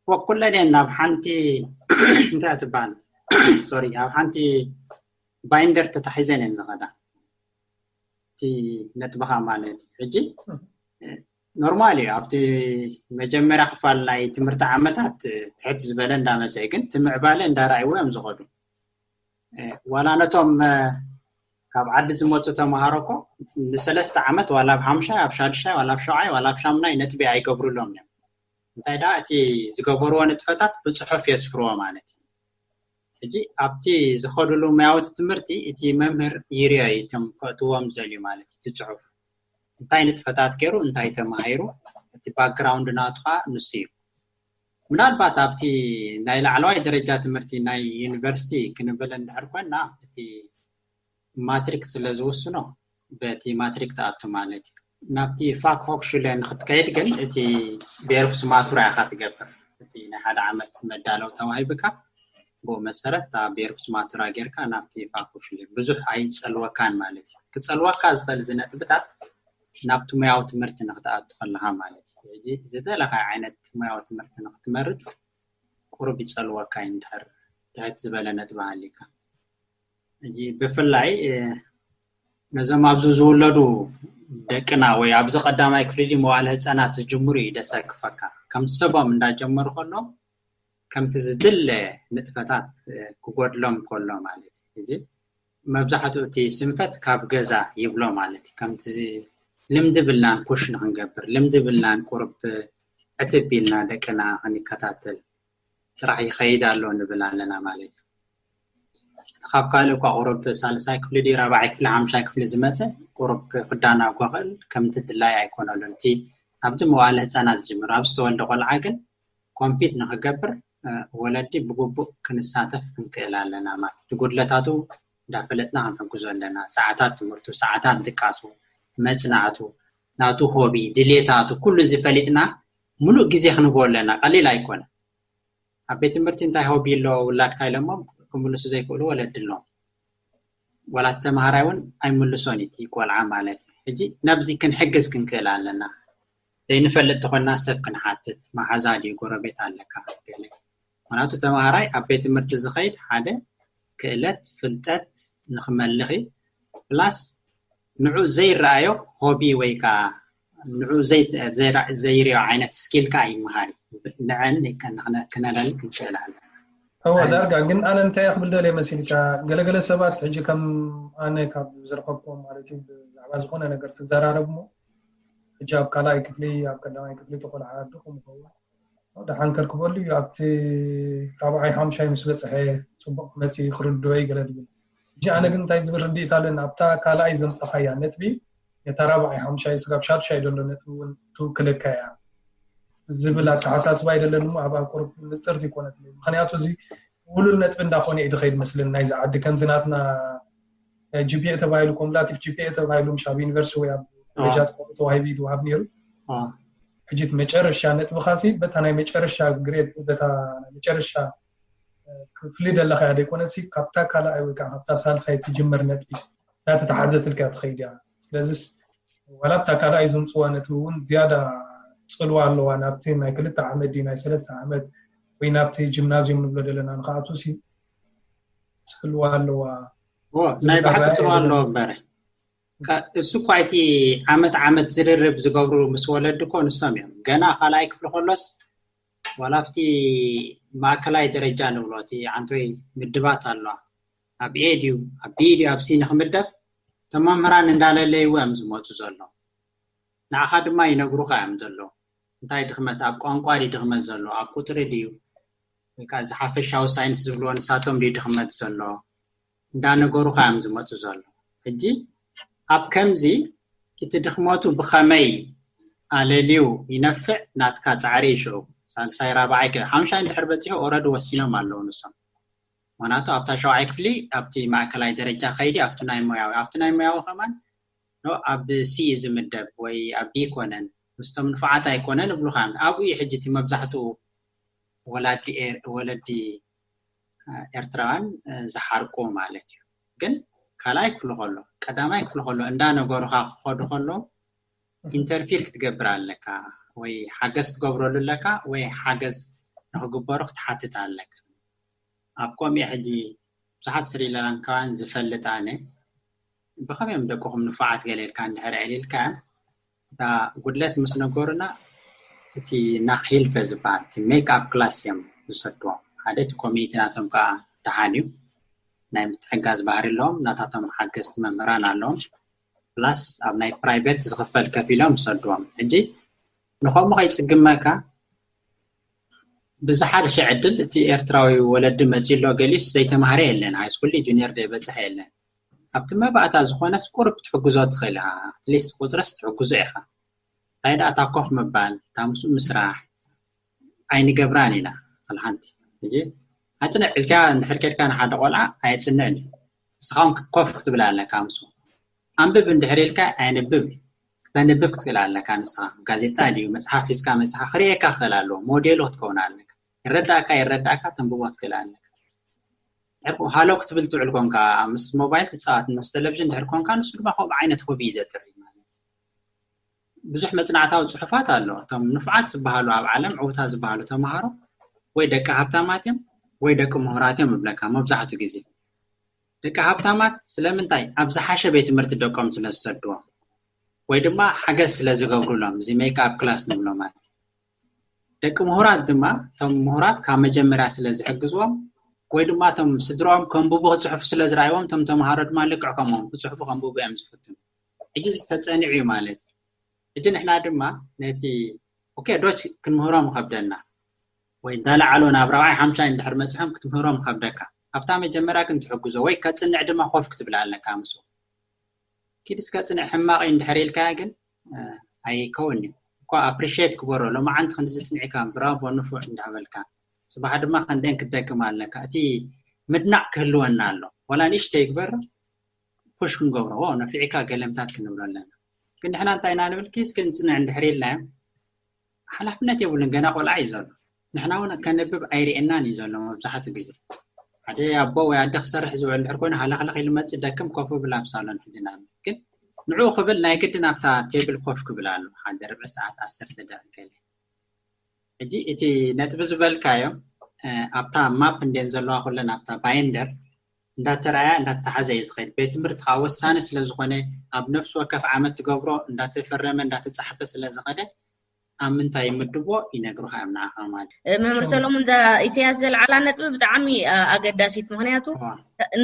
ወኩለን እየን ናብ ሓንቲ እንታይ ትበሃል ሶሪ ኣብ ሓንቲ ባይንደር ተታሒዘን እየን ዝኸዳ እቲ ነጥብኻ ማለት እዩ ሕጂ ኖርማል እዩ ኣብቲ መጀመርያ ክፋል ናይ ትምህርቲ ዓመታት ትሕት ዝበለ እንዳመፀ ግን እቲ ምዕባለ እንዳረኣይዎ እዮም ዝኸዱ ዋላ ነቶም ካብ ዓዲ ዝመፁ ተምሃሮ እኮ ንሰለስተ ዓመት ዋላ ኣብ ሓምሻይ ኣብ ሻድሻይ ዋላ ኣብ ሸውዓይ ዋላ ኣብ ሻምናይ ነጥቢ ኣይገብሩሎም እዮም እንታይ ደኣ እቲ ዝገበርዎ ንጥፈታት ብፅሑፍ የስፍርዎ ማለት እዩ ሕጂ ኣብቲ ዝኸድሉ ሙያዊ ትምህርቲ እቲ መምህር ይርዮ እዩ እቶም ከእትዎም ዘልዩ ማለት እቲ ፅሑፍ እንታይ ንጥፈታት ገይሩ እንታይ ተማሂሩ እቲ ባክግራውንድ ናቱ ከዓ ንሱ እዩ ምናልባት ኣብቲ ናይ ላዕለዋይ ደረጃ ትምህርቲ ናይ ዩኒቨርሲቲ ክንብል እንድሕር ኮይና እቲ ማትሪክ ስለ ዝውስኖ በቲ ማትሪክ ትኣቱ ማለት እዩ ናብቲ ፋክ ሆክሹለ ንክትከይድ ግን እቲ ቤርኩስ ማቱራ ኢካ ትገብር እቲ ናይ ሓደ ዓመት መዳለው ተዋሂብካ ብኡ መሰረት እታ ቤርኩስ ማቱራ ጌርካ ናብቲ ፋክ ሆክሹለ ብዙሕ ኣይፀልወካን ማለት እዩ ክፀልወካ ዝኽእል እዚ ነጥብታት ናብቲ ሙያዊ ትምህርቲ ንክትኣቱ ከለካ ማለት እዩ። ሕጂ ዝተለካ ዓይነት ሙያዊ ትምህርቲ ንክትመርፅ ቁሩብ ይፀልወካ እዩ፣ እንድሕር ትሕት ዝበለ ነጥቢ ሃሊካ። ሕጂ ብፍላይ ነዞም ኣብዚ ዝውለዱ ደቅና ወይ ኣብዚ ቀዳማይ ክፍሊ መዋእለ ህፃናት ዝጅምሩ እዩ ደስ ኣይክፈካ። ከምቲ ሰቦም እንዳጀመሩ ከሎ ከምቲ ዝድለ ንጥፈታት ክጎድሎም ከሎ ማለት እዩ። ሕጂ መብዛሕትኡ እቲ ስንፈት ካብ ገዛ ይብሎ ማለት እዩ። ከምቲ ልምዲ ብልናን ፑሽ ንክንገብር፣ ልምዲ ብልናን ቁርብ ዕትብ ኢልና ደቅና ክንከታተል ጥራሕ ይኸይድ ኣሎ ንብል ኣለና ማለት እዩ። እቲ ካብ ካልእ እኳ ቁሩብ ሳልሳይ ክፍሊ ድዩ ራብዓይ ክፍሊ ሓምሻይ ክፍሊ ዝመፀ ቁሩብ ክዳናጎ ክእል ከምቲ ድላይ ኣይኮነሉን። እቲ ኣብዚ መዋእለ ህፃናት ዝጅምር ኣብዚ ዝተወልደ ቆልዓ ግን ኮምፒት ንክገብር ወለዲ ብግቡእ ክንሳተፍ ክንክእል ኣለና ማለት እቲ ጉድለታቱ እንዳፈለጥና ክንሕግዞ ኣለና። ሰዓታት ትምህርቱ፣ ሰዓታት ድቃሱ፣ መፅናዕቱ፣ ናቱ ሆቢ፣ ድሌታቱ ኩሉ እዚ ፈሊጥና ሙሉእ ግዜ ክንቦ ኣለና። ቀሊል ኣይኮነ። ኣብ ቤት ትምህርቲ እንታይ ሆቢ ኣሎ ውላድካ ኢሎሞም ክምልሱ ዘይክእሉ ወለዲ ኣለዎም። ዋላ ተማሃራይ እውን ኣይምልሶን እቲ ቆልዓ ማለት እዩ። ሕጂ ናብዚ ክንሕግዝ ክንክእል ኣለና። ዘይንፈልጥ ተኾንና ሰብ ክንሓትት፣ መሓዛ ድዩ ጎረቤት ኣለካ ገለ። ምክንያቱ ተማሃራይ ኣብ ቤት ትምህርቲ ዝኸይድ ሓደ ክእለት ፍልጠት ንክመልኺ ፕላስ ንዑ ዘይረኣዮ ሆቢ ወይ ከዓ ንዑ ዘይሪኦ ዓይነት ስኪል ከዓ ይመሃር እዩ። ንዐን ክነለሊ ክንክእል ኣለና። እወ ዳርጋ ግን ኣነ እንታይ ክብል ደልየ መሲልካ ገለገለ ሰባት ሕጂ ከም ኣነ ካብ ዝረኸብኩም ማለት እዩ ብዛዕባ ዝኾነ ነገር ትዘራረብ ሞ ሕጂ ኣብ ካልኣይ ክፍሊ ኣብ ቀዳማይ ክፍሊ ተቆልዓ ድኹም ይኸውን ደሓን ከርክበሉ እዩ ኣብቲ ራብዓይ ሓምሻይ ምስ በፅሐ ፅቡቅ ክመፅእ ክርድኦ ይገለ ድብል ሕጂ ኣነ ግን እንታይ ዝብል ርድኢት ኣለን ኣብታ ካልኣይ ዘምፀኻያ ነጥቢ ነታ ራብዓይ ሓምሻይ ስጋብ ሻድሻይ ዘሎ ነጥቢ እውን ትውክለካ እያ ዝብል ኣተሓሳስባ ኣይደለን እሞ ኣብ ኣቁርብ ንፅርቲ ይኮነትለይ ምክንያቱ እዚ ውሉል ነጥቢ እንዳኾነ እዩ ድኸይድ መስልን ናይዚ ዓዲ ከምዚ ናትና ጂፒኤ ተባሂሉ ኮሙላቲቭ ጂፒኤ ተባሂሉ ምሽ ኣብ ዩኒቨርሲቲ ወይ ኣብ ደረጃ ተዋሂቡ እዩ ድወሃብ ነይሩ ሕጂ መጨረሻ ነጥብኻሲ በታ ናይ መጨረሻ ግሬድ በታ ናይ መጨረሻ ክፍሊ ደለካ እያ ደይኮነሲ ካብታ ካልኣይ ወይ ከዓ ካብታ ሳልሳይ ትጅምር ነጥቢ እንዳተተሓዘትልካ ትኸይድ እያ ስለዚስ ዋላ ኣብታ ካልኣይ ዘምፅዋ ነጥቢ እውን ዝያዳ ፅልዋ ኣለዋ ናብቲ ናይ ክልተ ዓመት ድዩ ናይ ሰለስተ ዓመት ወይ ናብቲ ጅምናዚየም ንብሎ ዘለና ንክኣቱ ሲ ፅልዋ ኣለዋ ናይ ብሓቂ ፅልዋ ኣለዎ እምበር እሱ እኳ እቲ ዓመት ዓመት ዝርርብ ዝገብሩ ምስ ወለዲ እኮ ንሶም እዮም ገና ካልኣይ ክፍሊ ከሎስ ዋላ ኣብቲ ማእከላይ ደረጃ ንብሎ እቲ ዓንቶይ ምድባት ኣለዋ ኣብ ኤ ድዩ ኣብ ቢ ድዩ ኣብ ሲ ንክምደብ ተመምህራን እንዳለለይዎ እዮም ዝመፁ ዘሎ ንዓኻ ድማ ይነግሩኻ እዮም ዘሎ እንታይ ድኽመት ኣብ ቋንቋ ድዩ ድኽመት ዘሎ ኣብ ቁፅሪ ድዩ ወይ ከዓ እዚ ሓፈሻዊ ሳይንስ ዝብልዎ ንሳቶም ድዩ ድኽመት ዘሎ እንዳነገሩኻ እዮም ዝመፁ ዘሎ ሕጂ ኣብ ከምዚ እቲ ድኽመቱ ብኸመይ ኣለልዩ ይነፍዕ ናትካ ፃዕሪ ይሽዑ ሳልሳይ ራብዓይ ክፍሊ ሓምሻይ እንድሕር በፂሑ ኦረዲ ወሲኖም ኣለዉ ንሶም ምክንያቱ ኣብታ ሸውዓይ ክፍሊ ኣብቲ ማእከላይ ደረጃ ከይዲ ኣብቲ ናይ ሞያዊ ኣብቲ ናይ ሞያዊ ከማን ኣብ ሲ ዝምደብ ወይ ኣብ ቢ ይኮነን ምስቶም ንፉዓት ኣይኮነን እብሉካ ኣብኡ እዩ ሕጂ እቲ መብዛሕትኡ ወላዲ ወለዲ ኤርትራውያን ዝሓርቁ ማለት እዩ ግን ካልኣይ ክፍሊ ከሎ ቀዳማይ ክፍሊ ከሎ እንዳነገሩካ ክኸዱ ከሎ ኢንተርፊር ክትገብር ኣለካ ወይ ሓገዝ ክትገብረሉ ኣለካ ወይ ሓገዝ ንክግበሩ ክትሓትት ኣለካ ኣብ ከምኡ ሕጂ ብዙሓት ስሪላንካውያን ዝፈልጥ ኣነ ብኸመዮም ደቅኹም ንፉዓት ገለ ኢልካ እንድሕር ዕሊልካዮም እታ ጉድለት ምስ ነገሩና እቲ ናክሂልፈ ዝበሃል እቲ ሜክ ኣፕ ክላስ እዮም ዝሰድዎም ሓደ እቲ ኮሚኒቲ ናቶም ከዓ ደሓን እዩ ናይ ምትሕጋዝ ባህሪ ኣለዎም ናታቶም ሓገዝቲ መምህራን ኣለዎም ፕላስ ኣብ ናይ ፕራይቬት ዝኽፈል ከፊሎም ይሰድዎም ሕጂ ንኸምኡ ከይፅግመካ ብዝሓርሸ ዕድል እቲ ኤርትራዊ ወለዲ መፂሎ ገሊስ ዘይተማህረ የለን ሃይስኩል ጁኒየር ዘይበፅሐ የለን ኣብቲ መባእታ ዝኾነስ ቁርብ ትሕግዞ ትኽእል ኢኻ ኣትሊስት ቁፅርስ ትሕግዞ ኢኻ እንታይ ደኣ እታ ኮፍ ምባል እታ ምስኡ ምስራሕ ኣይንገብራን ኢና ሓንቲ ሕጂ ኣፅንዕ ኢልካ እንድሕር ከድካ ንሓደ ቆልዓ ኣየፅንዕን እዩ ንስኻ ኮፍ ክትብል ኣለካ ምስኡ ኣንብብ እንድሕር ኢልካ ኣየንብብ ክተንብብ ክትክእል ኣለካ ንስኻ ጋዜጣ ድዩ መፅሓፍ ሒዝካ መፅሓ ክርእየካ ክኽእል ኣለዎ ሞዴሉ ክትከውን ኣለካ ይረዳእካ ይረዳእካ ተንብቦ ትክእል ኣለካ ሃሎ ክትብል ትውዕል ኮንካ ምስ ሞባይል ትፃወት ምስ ቴሌቪዥን ድሕር ኮንካ ንሱ ድማ ከምኡ ዓይነት ሆቢ እዩ ዘጥሪ ማለት ብዙሕ መፅናዕታዊ ፅሑፋት ኣሎ። እቶም ንፉዓት ዝበሃሉ ኣብ ዓለም ዕውታት ዝበሃሉ ተምሃሮ ወይ ደቂ ሃብታማት እዮም ወይ ደቂ ምሁራት እዮም እብለካ። መብዛሕትኡ ግዜ ደቂ ሃብታማት ስለምንታይ? ኣብ ዝሓሸ ቤት ትምህርቲ ደቆም ስለ ዝሰድዎም ወይ ድማ ሓገዝ ስለ ዝገብሩሎም፣ እዚ ሜክ ኣፕ ክላስ ንብሎ ማለት። ደቂ ምሁራት ድማ እቶም ምሁራት ካብ መጀመርያ ስለ ዝሕግዝዎም ወይ ድማ እቶም ስድራኦም ከንብቡ ክፅሕፉ ስለ ዝረኣይዎም፣ እቶም ተምሃሮ ድማ ልክዕ ከምኦም ክፅሕፉ ከንብቡ እዮም ዝፍትኑ። ሕጂ እዚ ተፀኒዑ እዩ ማለት እዩ። ሕጂ ንሕና ድማ ነቲ ኦኬ ዶች ክንምህሮም ይኸብደና ወይ እንተለዓሉ ናብ ራብዓይ ሓምሻይ እንድሕር መፅሖም ክትምህሮም ይኸብደካ። ኣብታ መጀመርያ ግን ትሕግዞ ወይ ከፅንዕ ድማ ኮፍ ክትብል ኣለካ ምስኡ። ኪድ እስከ ፅንዕ ሕማቕ እዩ እንድሕር ኢልካያ ግን ኣይከውን እዩ እኳ። ኣፕሪሽት ክበሮ ሎማዓንቲ ክንዚ ፅኒዕካ ብራቦ ንፉዕ እንዳበልካ ፅባሕ ድማ ከንደን ክትደግም ኣለካ። እቲ ምድናቕ ክህልወና ኣሎ። ዋላ ንእሽተይ ይግበር ፑሽ ክንገብሮ ነፊዕካ ገለምታት ክንብሎ ኣለና። ግን ንሕና እንታይ ኢና ንብል? ኪስ ክንፅንዕ እንድሕር ኢልናዮ ሓላፍነት የብሉን። ገና ቆልዓ እዩ ዘሎ። ንሕና እውን ከንብብ ኣይርእየናን እዩ ዘሎ። መብዛሕትኡ ግዜ ሓደ ኣቦ ወይ ኣደ ክሰርሕ ዝውዕል እንድሕር ኮይኑ ሃለኽለኽ ኢሉ መፅእ ደክም ኮፍ ብል ኣብ ሳሎን ሕጂ ንኣብነት። ግን ንዕኡ ክብል ናይ ግድን ኣብታ ቴብል ኮፍ ክብል ኣሎ ሓደ ርብዒ ሰዓት ዓሰርተ ደቂቕ ገለ። ሕጂ እቲ ነጥቢ ዝበልካዮ ኣብታ ማፕ እንዴን ዘለዋ ኩለን ኣብታ ባይንደር እንዳተረኣያ እንዳተተሓዘ እዩ ዝኸይድ። ቤት ትምህርቲ ከዓ ወሳኒ ስለ ዝኾነ ኣብ ነፍሲ ወከፍ ዓመት ትገብሮ እንዳተፈረመ እንዳተፃሕፈ ስለ ዝኸደ ኣብ ምንታይ ይምድቦ ይነግሩኻ እዮም ንዓኻ ማለት እዩ። መምህር ሰሎሞን እዛ ኢሳያስ ዘልዓላ ነጥቢ ብጣዕሚ ኣገዳሲት፣ ምክንያቱ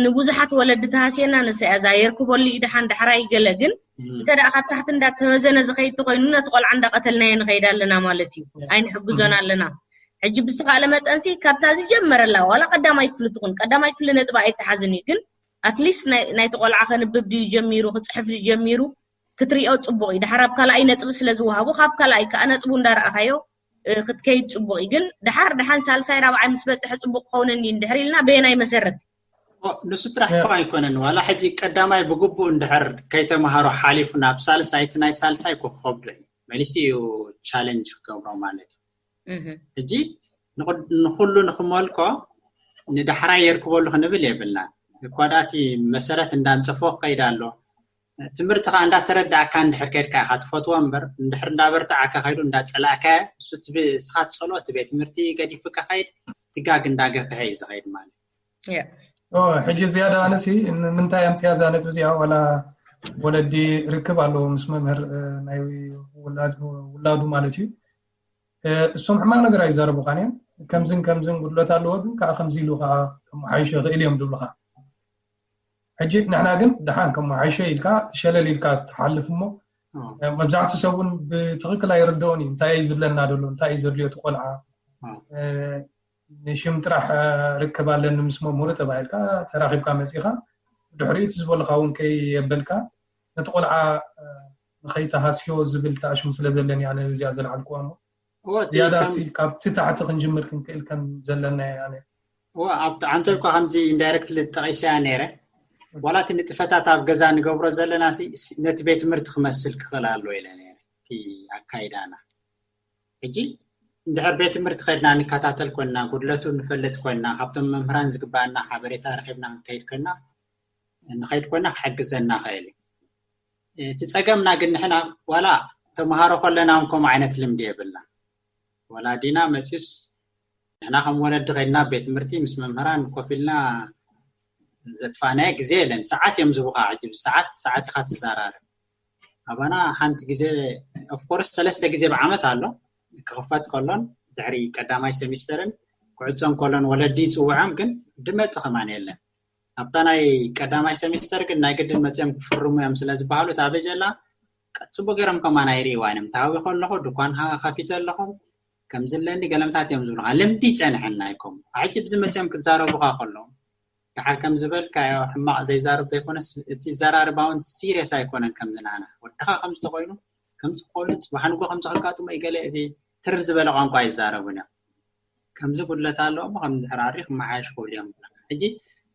ንብዙሓት ወለዲ ተሃስየና ንሳ እያ እዛ የርክበሉ እዩ ደሓን ዳሕራይ ገለ፣ ግን እንተ ደኣ ካብ ታሕቲ እንዳተመዘነ ዝኸይድ ተኮይኑ ነቲ ቆልዓ እንዳቀተልናዮ ንኸይድ ኣለና ማለት እዩ፣ ኣይንሕግዞን ኣለና። ሕጂ ብዝተኻእለ መጠንሲ ካብታ ዝጀመረላ ዋላ ቀዳማይ ክፍሊ ትኹን ቀዳማይ ክፍሊ ነጥቢ ኣይተሓዝን እዩ፣ ግን ኣትሊስት ናይቲ ቆልዓ ከንብብ ድዩ ጀሚሩ ክፅሕፍ ድዩ ጀሚሩ ክትሪኦ ፅቡቅ እዩ። ድሓር ኣብ ካልኣይ ነጥቢ ስለ ዝወሃቡ ካብ ካልኣይ ከዓ ነጥቡ እንዳረኣኻዮ ክትከይድ ፅቡቅ እዩ። ግን ድሓር ድሓን ሳልሳይ ራብዓይ ምስ በፅሐ ፅቡቅ ክኸውን እንዲ እንድሕር ኢልና በየናይ መሰረት? ንሱ ጥራሕ እኮ ኣይኮነን። ዋላ ሕጂ ቀዳማይ ብግቡእ እንድሕር ከይተምሃሮ ሓሊፉ ናብ ሳልሳይ፣ እቲ ናይ ሳልሳይ እኮ ክኸብዶ እዩ። መሊሱ እዩ ቻለንጅ ክገብሮ ማለት እዩ። ሕጂ ንኹሉ ንክመልኮ ንዳሕራይ የርክበሉ ክንብል የብልናን። እኳ ዳቲ መሰረት እንዳንፀፎ ክኸይድ ኣሎ። ትምህርቲ ከዓ እንዳተረዳእካ እንድሕር ከድካ ኢኻ ትፈትዎ እምበር እንድሕር እንዳበርተዓካ ከይዱ እንዳፀላእካ እሱ እስኻ ትፀልኦ እቲ ቤት ትምህርቲ ገዲፉካ ከይድ ትጋግ እንዳገፍሐ እዩ ዝኸይድ ማለት። ሕጂ ዝያዳ ኣነሲ ንምንታይ ኣምፅያ እዛ ነጥቢ እዚኣ ዋላ ወለዲ ርክብ ኣለዎ ምስ መምህር ናይ ውላዱ ማለት እዩ። እሶም ሕማቅ ነገር ኣይዛረቡኻን እዮም። ከምዝን ከምዝን ጉድለት ኣለዎ ግን ከዓ ከምዚ ኢሉ ከዓ ከመሓይሾ ይኽእል እዮም ዝብሉኻ። ሕጂ ንሕና ግን ደሓን ከመሓይሾ ኢልካ ሸለል ኢልካ ትሓልፍ እሞ መብዛሕትኡ ሰብ እውን ብትኽክል ኣይርድኦን እዩ። እንታይ እዩ ዝብለና ዘሎ፣ እንታይ እዩ ዘድልዮ እቲ ቆልዓ፣ ንሽም ጥራሕ ርክብ ኣለኒ ምስ መምህሩ ተባሂልካ ተራኺብካ መፂኻ ድሕሪኡ እቲ ዝበልኻ እውን ከየበልካ ነቲ ቆልዓ ንኸይተሃስዮ ዝብል ተኣሽሙ ስለ ዘለኒ ኣነ እዚኣ ዘልዓልኩዋ እሞ ዝያዳ ካብቲ ታሕቲ ክንጅምር ክንክእል ከም ዘለና ኣነ ኣብቲ ዓንተልኳ ከምዚ ኢንዳይረክት ልጠቂሰያ ነይረ ዋላ እቲ ንጥፈታት ኣብ ገዛ ንገብሮ ዘለና ነቲ ቤት ትምህርቲ ክመስል ክኽእል ኣሎ ኢለ ነይረ እቲ ኣካይዳና ሕጂ እንድሕር ቤት ትምህርቲ ከድና ንከታተል ኮንና ጉድለቱ ንፈልጥ ኮንና ካብቶም መምህራን ዝግባኣና ሓበሬታ ረኪብና ክንከይድ ኮንና ንኸይድ ኮንና ክሕግዘና ኽእል እዩ እቲ ፀገምና ግን ንሕና ዋላ ተምሃሮ ከለና እውን ከምኡ ዓይነት ልምዲ የብልና ወላዲና መፅዩስ ንሕና ከም ወለዲ ከድና ቤት ትምህርቲ ምስ መምህራን ኮፍ ኢልና ዘጥፋእናዮ ግዜ የለን ሰዓት እዮም ዝቡካ ሕጂ ብሰዓት ሰዓት ኢካ ትዘራረብ ኣባና ሓንቲ ግዜ ኦፍኮርስ ሰለስተ ግዜ ብዓመት ኣሎ ክኽፈት ከሎን ድሕሪ ቀዳማይ ሴሚስተርን ክዕፀን ከሎን ወለዲ ይፅውዖም ግን ድመፅ ከማን የለን ኣብታ ናይ ቀዳማይ ሴሚስተር ግን ናይ ግድን መፅኦም ክፍርሙ እዮም ስለ ዝበሃሉ እታ በጀላ ፅቡቅ ገይሮም ከማን ኣይርእይዋን እዮም ተሃዊኸ ኣለኹ ድኳን ከፊተ ኣለኹ ከምዚ ኣለኒ ገለምታት እዮም ዝብሉካ ልምዲ ይፀንሐና ይኮም ሕጂ ብዚ መፅኦም ክዛረቡካ ከለዉ ደሓር ከም ዝበልካዮ ሕማቕ ዘይዛረብ ዘይኮነስ እቲ ዘራርባ እውን ሲሪየስ ኣይኮነን ከምዚ ንዓና ወድኻ ከምዚ ተኮይኑ ከምዚ ክኸውን ጽባሕ ንግሆ ከምዚ ከጋጥሞ እዩ ገለ እቲ ትርር ዝበለ ቋንቋ ኣይዛረቡን እዮም ከምዚ ጉድለት ኣለዎ እሞ ከም ድሕራሪ ክመሓየሽ ክብሉ እዮም ሕጂ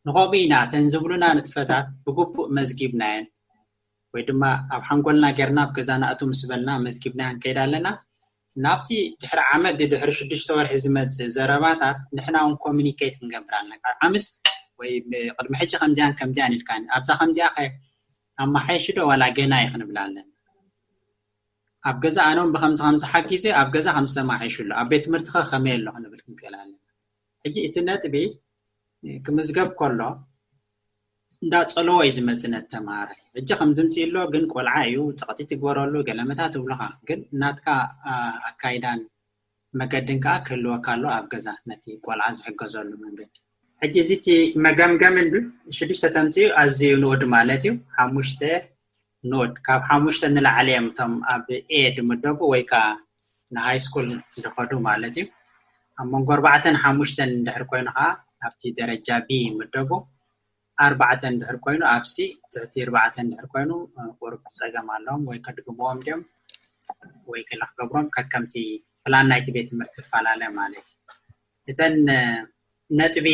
ንኸምኡ ኢና ተን ዝብሉና ንጥፈታት ብግቡእ መዝጊብናየን ወይ ድማ ኣብ ሓንጎልና ጌርና ኣብ ገዛ ንኣቱ ምስ በልና መዝጊብና ክንከይድ ኣለና ናብቲ ድሕሪ ዓመት ድሕሪ ሽዱሽተ ወርሒ ዝመፅእ ዘረባታት ንሕና እውን ኮሚኒኬት ክንገብር ኣለና ዓምስ ወይ ቅድሚ ሕጂ ከምዚያን ከምዚያን ኢልካኒ ኣብዛ ከምዚኣ ከ ኣመሓይሽ ዶ ዋላ ገና እዩ ክንብል ኣለና ኣብ ገዛ ኣነውን ብከምዚ ከምዚ ሓጊዘ ኣብ ገዛ ከም ዝተማሓይሽሉ ኣብ ቤት ትምህርቲ ከ ከመይ ኣሎ ክንብል ክንክእል ኣለና። ሕጂ እቲ ነጥቢ ክምዝገብ ከሎ እንዳጸለዎ እዩ ዝመጽእ ነቲ ተምሃራይ። ሕጂ ከም ዝምጽእ ኣሎ ግን ቆልዓ እዩ፣ ጸቕጢ ትግበረሉ፣ ገለመታት ትብሉኻ። ግን ናትካ ኣካይዳን መገድን ከዓ ክህልወካ ኣሎ ኣብ ገዛ ነቲ ቆልዓ ዝሕገዘሉ መንገዲ። ሕጂ እዚ እቲ መገምገም እንዱ ሽዱሽተ ተምፅኡ ኣዝዩ ንኡድ ማለት እዩ። ሓሙሽተ ንኡድ፣ ካብ ሓሙሽተ ንላዕሊ እዮም እቶም ኣብ ኤ ድምደቡ ወይ ከዓ ንሃይ ስኩል ዝኸዱ ማለት እዩ። ኣብ መንጎ ኣርባዕተን ሓሙሽተን እንድሕር ኮይኑ ከዓ ኣብቲ ደረጃ ቢ ይምደቡ። ኣርባዕተ እንድሕር ኮይኑ ኣብ ሲ፣ ትሕቲ ኣርባዕተ እንድሕር ኮይኑ ቁሩብ ፀገም ኣለዎም ወይ ከድግምዎም ድዮም ወይ ገለ ክገብሮም ከከምቲ ፕላን ናይቲ ቤት ትምህርቲ ይፈላለ ማለት እዩ። እተን ነጥቢ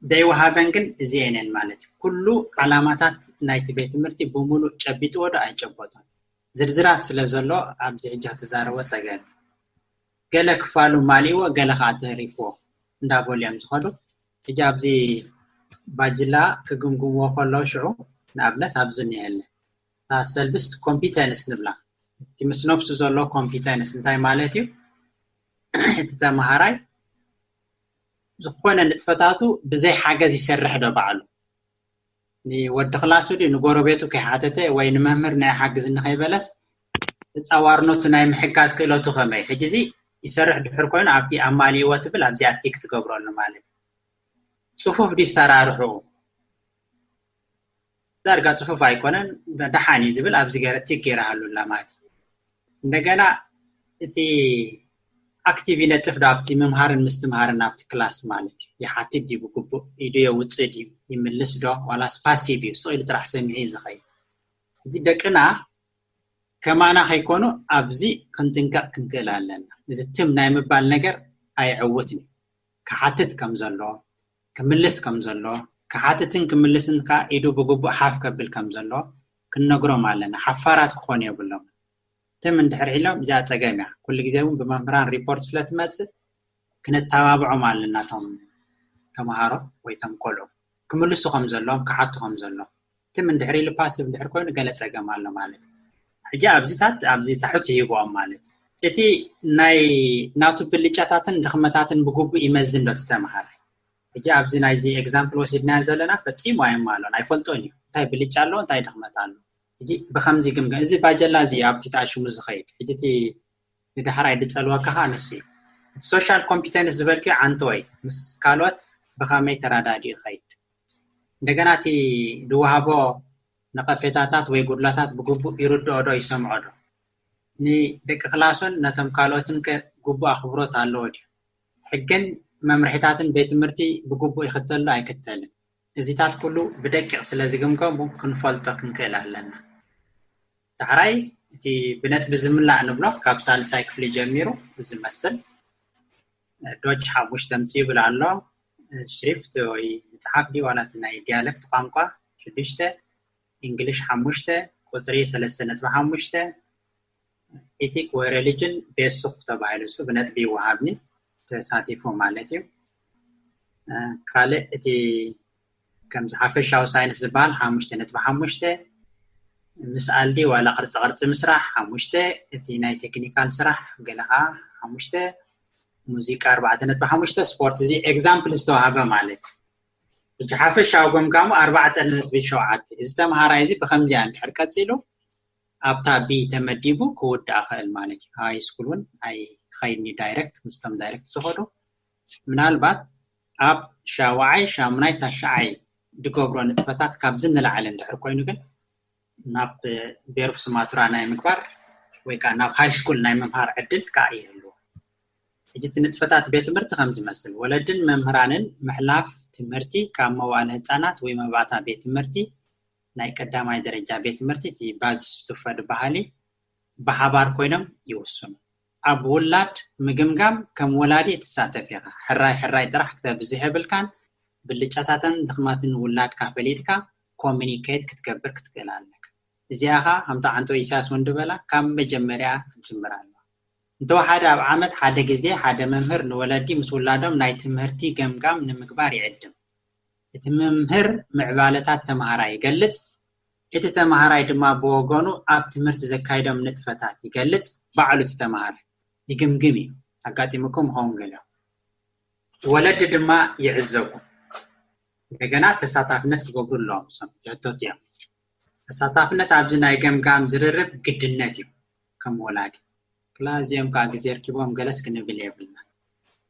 ዘይወሃበን ግን እዚኤን እየን ማለት እዩ። ኩሉ ዓላማታት ናይቲ ቤት ትምህርቲ ብሙሉእ ጨቢጥዎ ዶ ኣይጨበጦን? ዝርዝራት ስለ ዘሎ ኣብዚ ሕጂ ክትዛረቦ ፀገም እዩ። ገለ ክፋሉ ማሊእዎ ገለ ከዓ ተሪፍዎ እንዳበሉ እዮም ዝኸዱ። ሕጂ ኣብዚ ባጅላ ክግምግምዎ ከለዉ ሽዑ ንኣብነት ኣብዚ እኒሀለ እታ ሰልብስት ኮምፒተንስ ንብላ እቲ ምስ ነብሱ ዘሎ ኮምፒተንስ እንታይ ማለት እዩ? እቲ ተምሃራይ ዝኾነ ንጥፈታቱ ብዘይ ሓገዝ ይሰርሕ ዶ ባዕሉ? ንወዲ ክላሱ ድዩ ንጎረቤቱ ከይሓተተ ወይ ንመምህር ናይ ሓግዝ እንኸይበለስ ተፃዋርነቱ ናይ ምሕጋዝ ክእለቱ ከመይ? ሕጂ እዚ ይሰርሕ ድሕር ኮይኑ ኣብቲ ኣማሊእዎ ትብል ኣብዚኣ ቲክ ትገብረሉ ማለት እዩ። ፅፉፍ ድዩ ሰራርሑ? ዳርጋ ፅፉፍ ኣይኮነን ደሓን እዩ ዝብል ኣብዚ ገረ ቲክ ገይረሃሉ ኣላ ማለት እዩ። እንደገና እቲ ኣክቲቭ ይነጥፍ ዶ ኣብቲ ምምሃርን ምስትምሃርን ኣብቲ ክላስ ማለት እዩ። ይሓትት ድዩ ብግቡእ ኢዱ የውፅእ ድዩ ይምልስ ዶ ዋላስ ፓሲቭ እዩ ስቕ ኢሉ ጥራሕ ሰሚዑ እዩ ዝኸይድ። ሕጂ ደቅና ከማና ከይኮኑ ኣብዚ ክንጥንቀቕ ክንክእል ኣለና። እዚ ትም ናይ ምባል ነገር ኣይዕውትን እዩ። ክሓትት ከም ዘሎ ክምልስ ከም ዘሎ ክሓትትን ክምልስን ከዓ ኢዱ ብግቡእ ሓፍ ከብል ከም ዘሎ ክንነግሮም ኣለና። ሓፋራት ክኾኑ የብሎም። ትም እንድሕር ኢሎም እዚኣ ፀገም እያ። ኩሉ ግዜ እውን ብመምህራን ሪፖርት ስለ ትመፅእ ክነተባብዖም ኣለና። እቶም ተምሃሮ ወይ እቶም ቆልዑ ክምልሱ ከም ዘለዎም ክሓቱ ከም ዘለዎም ትም እንድሕር ኢሉ ፓሲቭ እንድሕር ኮይኑ ገለ ፀገም ኣሎ ማለት እዩ። ሕጂ ኣብዚታት ኣብዚ ታሕቱ ይህብኦም ማለት እዩ። እቲ ናይ ናቱ ብልጫታትን ድኽመታትን ብግቡእ ይመዝን ዶ እቲ ተምሃራይ? ሕጂ ኣብዚ ናይዚ ኤግዛምፕል ወሲድናዮ ዘለና ፈፂሙ ኣይማሎን ኣይፈልጦን እዩ። እንታይ ብልጫ ኣለዎ እንታይ ድኽመት ኣለዎ? ሕጂ ብከምዚ ግምገም። እዚ ባጀላ እዚ ኣብቲ ተኣሽሙ ዝኸይድ ሕጂ እቲ ንዳሕራይ ድፀልወካ ከዓ ንሱ እዩ። እቲ ሶሻል ኮምፒተንስ ዝበልክዮ ዓንተወይ ምስ ካልኦት ብኸመይ ተረዳዲኡ ይኸይድ? እንደገና እቲ ዝወሃቦ ነቐፌታታት ወይ ጉድለታት ብግቡእ ይርድኦ ዶ ይሰምዖ ዶ? ንደቂ ክላሱን ነቶም ካልኦትን ከ ግቡእ ኣኽብሮት ኣለዎ ድዩ? ሕግን መምርሒታትን ቤት ትምህርቲ ብግቡእ ይኽተል ዶ ኣይክተልን? እዚታት ኩሉ ብደቂቕ ስለ ዝግምገሙ ክንፈልጦ ክንክእል ኣለና። ዳሕራይ እቲ ብነጥቢ ዝምላእ ንብሎ ካብ ሳልሳይ ክፍሊ ጀሚሩ ዝመስል ዶች ሓሙሽተ ምፅእ ይብል ኣሎ። ሽሪፍት ወይ ምፅሓፍ ድዩ ዋላ እቲ ናይ ዲያለክት ቋንቋ ሽዱሽተ፣ እንግሊሽ ሓሙሽተ፣ ቁፅሪ ሰለስተ ነጥቢ ሓሙሽተ፣ ኢቲክ ወይ ሬሊጅን ቤሱክ ተባሂሉ እሱ ብነጥቢ ይወሃብኒ ተሳቲፉ ማለት እዩ። ካልእ እቲ ከምዚ ሓፈሻዊ ሳይንስ ዝበሃል ሓሙሽተ ነጥቢ ሓሙሽተ፣ ምስኣል ድዩ ዋላ ቅርፂ ቅርፂ ምስራሕ ሓሙሽተ፣ እቲ ናይ ቴክኒካል ስራሕ ገለ ከዓ ሓሙሽተ፣ ሙዚቃ ኣርባዕተ ነጥቢ ሓሙሽተ፣ ስፖርት እዚ ኤግዛምፕል ዝተዋሃበ ማለት እዩ። ሕጂ ሓፈሻዊ ገምጋሙ ኣርባዕተ ነጥቢ ሸውዓተ። እዚ ተምሃራይ እዚ ብከምዚኣ እንድሕር ቀፂሉ ኣብታ ቢ ተመዲቡ ክውዳእ ክእል ማለት እዩ። ሃይ ስኩል እውን ኣይክኸይድኒ ዳይረክት ምስቶም ዳይረክት ዝኸዱ ምናልባት ኣብ ሻውዓይ ሻሙናይ ታሽዓይ ድገብሮ ንጥፈታት ካብዚ ንላዕሊ እንድሕር ኮይኑ ግን ናብ ቤሩፍ ስማቱራ ናይ ምግባር ወይ ከዓ ናብ ሃይ ስኩል ናይ ምምሃር ዕድል ከዓ ይህልዎ። ሕጂ እቲ ንጥፈታት ቤት ትምህርቲ ከም ዝመስል ወለድን መምህራንን ምሕላፍ ትምህርቲ ካብ መዋእለ ህፃናት ወይ መባእታ ቤት ትምህርቲ ናይ ቀዳማይ ደረጃ ቤት ትምህርቲ እቲ ባዝስ ቱፈ ዝበሃል ብሓባር ኮይኖም ይውስኑ። ኣብ ውላድ ምግምጋም ከም ወላዲ ትሳተፍ ኢኻ። ሕራይ ሕራይ ጥራሕ ክተብዝሕ የብልካን። ብልጫታትን ድኽመትን ውላድካ ፈሊጥካ ኮሚኒኬት ክትገብር ክትክእል ኣለካ። እዚኣ ኸዓ ከምቲ ዓንቶ ኢሳያስ እውን ዝበላ ካብ መጀመርያ ክትጅምር ኣለዋ። እንተወሓደ ኣብ ዓመት ሓደ ግዜ ሓደ መምህር ንወለዲ ምስ ውላዶም ናይ ትምህርቲ ገምጋም ንምግባር ይዕድም። እቲ መምህር ምዕባለታት ተምሃራይ ይገልጽ፣ እቲ ተማሃራይ ድማ ብወገኑ ኣብ ትምህርቲ ዘካይዶም ንጥፈታት ይገልጽ፣ ባዕሉ እቲ ተማሃራይ ይግምግም እዩ። ኣጋጢሙኩም ክኸውን ገለ ወለዲ ድማ ይዕዘቡ። እንደገና ተሳታፍነት ክገብሩ ኣለዎም። እሶም ሕቶት እዮም። ተሳታፍነት ኣብዚ ናይ ገምጋም ዝርርብ ግድነት እዩ። ከም ወላዲ ክላ እዚኦም ከዓ ግዜ ርኪቦም ገለስ ክንብል የብልና።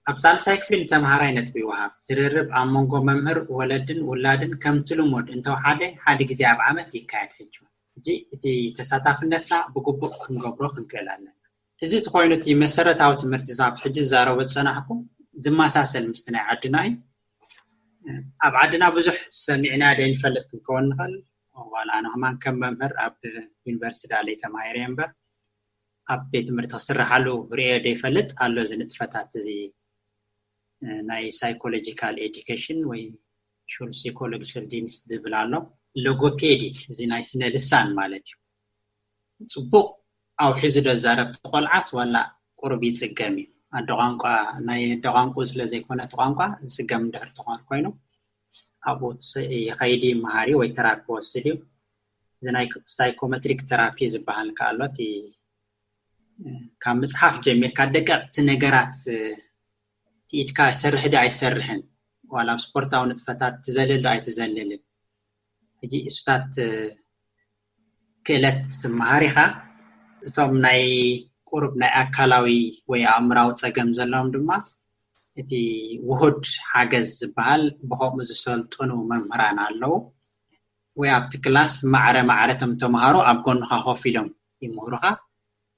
ኣብ ሳልሳይ ክፍሊ ንተምሃራይ ነጥቢ ይወሃብ። ዝርርብ ኣብ መንጎ መምህር፣ ወለድን ውላድን ከምቲ ልሙድ እንተወሓደ ሓደ ግዜ ኣብ ዓመት ይካየድ። ሕጂ ሕጂ እቲ ተሳታፍነትና ብግቡእ ክንገብሮ ክንክእል ኣለና። እዚ ተኮይኑ እቲ መሰረታዊ ትምህርቲ ዛብ ሕጂ ዝዛረቦ ዝፀናሕኩ ዝመሳሰል ምስቲ ናይ ዓድና እዩ። ኣብ ዓድና ብዙሕ ሰሚዕና ደይንፈልጥ ክንከውን ንኽእል። ዋላ ኣነ ከማን ከም መምህር ኣብ ዩኒቨርሲቲ ዳለይ ተማሂረ እምበር ኣብ ቤት ትምህርቲ ክስርሓሉ ርእዮ ደይፈልጥ ኣሎ። እዚ ንጥፈታት እዚ ናይ ሳይኮሎጂካል ኤዲኬሽን ወይ ሹል ሳይኮሎጂካል ዲንስት ዝብል ኣሎ። ሎጎፔዲ እዚ ናይ ስነ ልሳን ማለት እዩ። ፅቡቅ ኣውሒዙ ዶ ዛረብ ቆልዓስ ዋላ ቁሩብ ይፅገም እዩ። ኣደ ቋንቋ ናይ ኣደ ቋንቋ ስለ ዘይኮነ እቲ ቋንቋ ዝፅገም እንድሕር ተኾን ኮይኑ ኣብኡ ይኸይድ መሃሪ ወይ ተራፒ ወስድ እዩ። እዚ ናይ ሳይኮሜትሪክ ተራፒ ዝበሃል ከኣሎ እቲ ካብ ምፅሓፍ ጀሚርካ ደቀቅቲ ነገራት እቲ ኢድካ ይሰርሕ ዶ ኣይሰርሕን ዋላ ኣብ ስፖርታዊ ንጥፈታት ትዘልል ዶ ኣይትዘልልን ሕጂ እሱታት ክእለት ትመሃር ኢኻ። እቶም ናይ ቁሩብ ናይ ኣካላዊ ወይ ኣእምራዊ ፀገም ዘለዎም ድማ እቲ ውሁድ ሓገዝ ዝበሃል ብከምኡ ዝሰልጥኑ መምህራን ኣለዉ። ወይ ኣብቲ ክላስ ማዕረ ማዕረ እቶም ተምሃሮ ኣብ ጎንኻ ኮፍ ኢሎም ይምህሩኻ።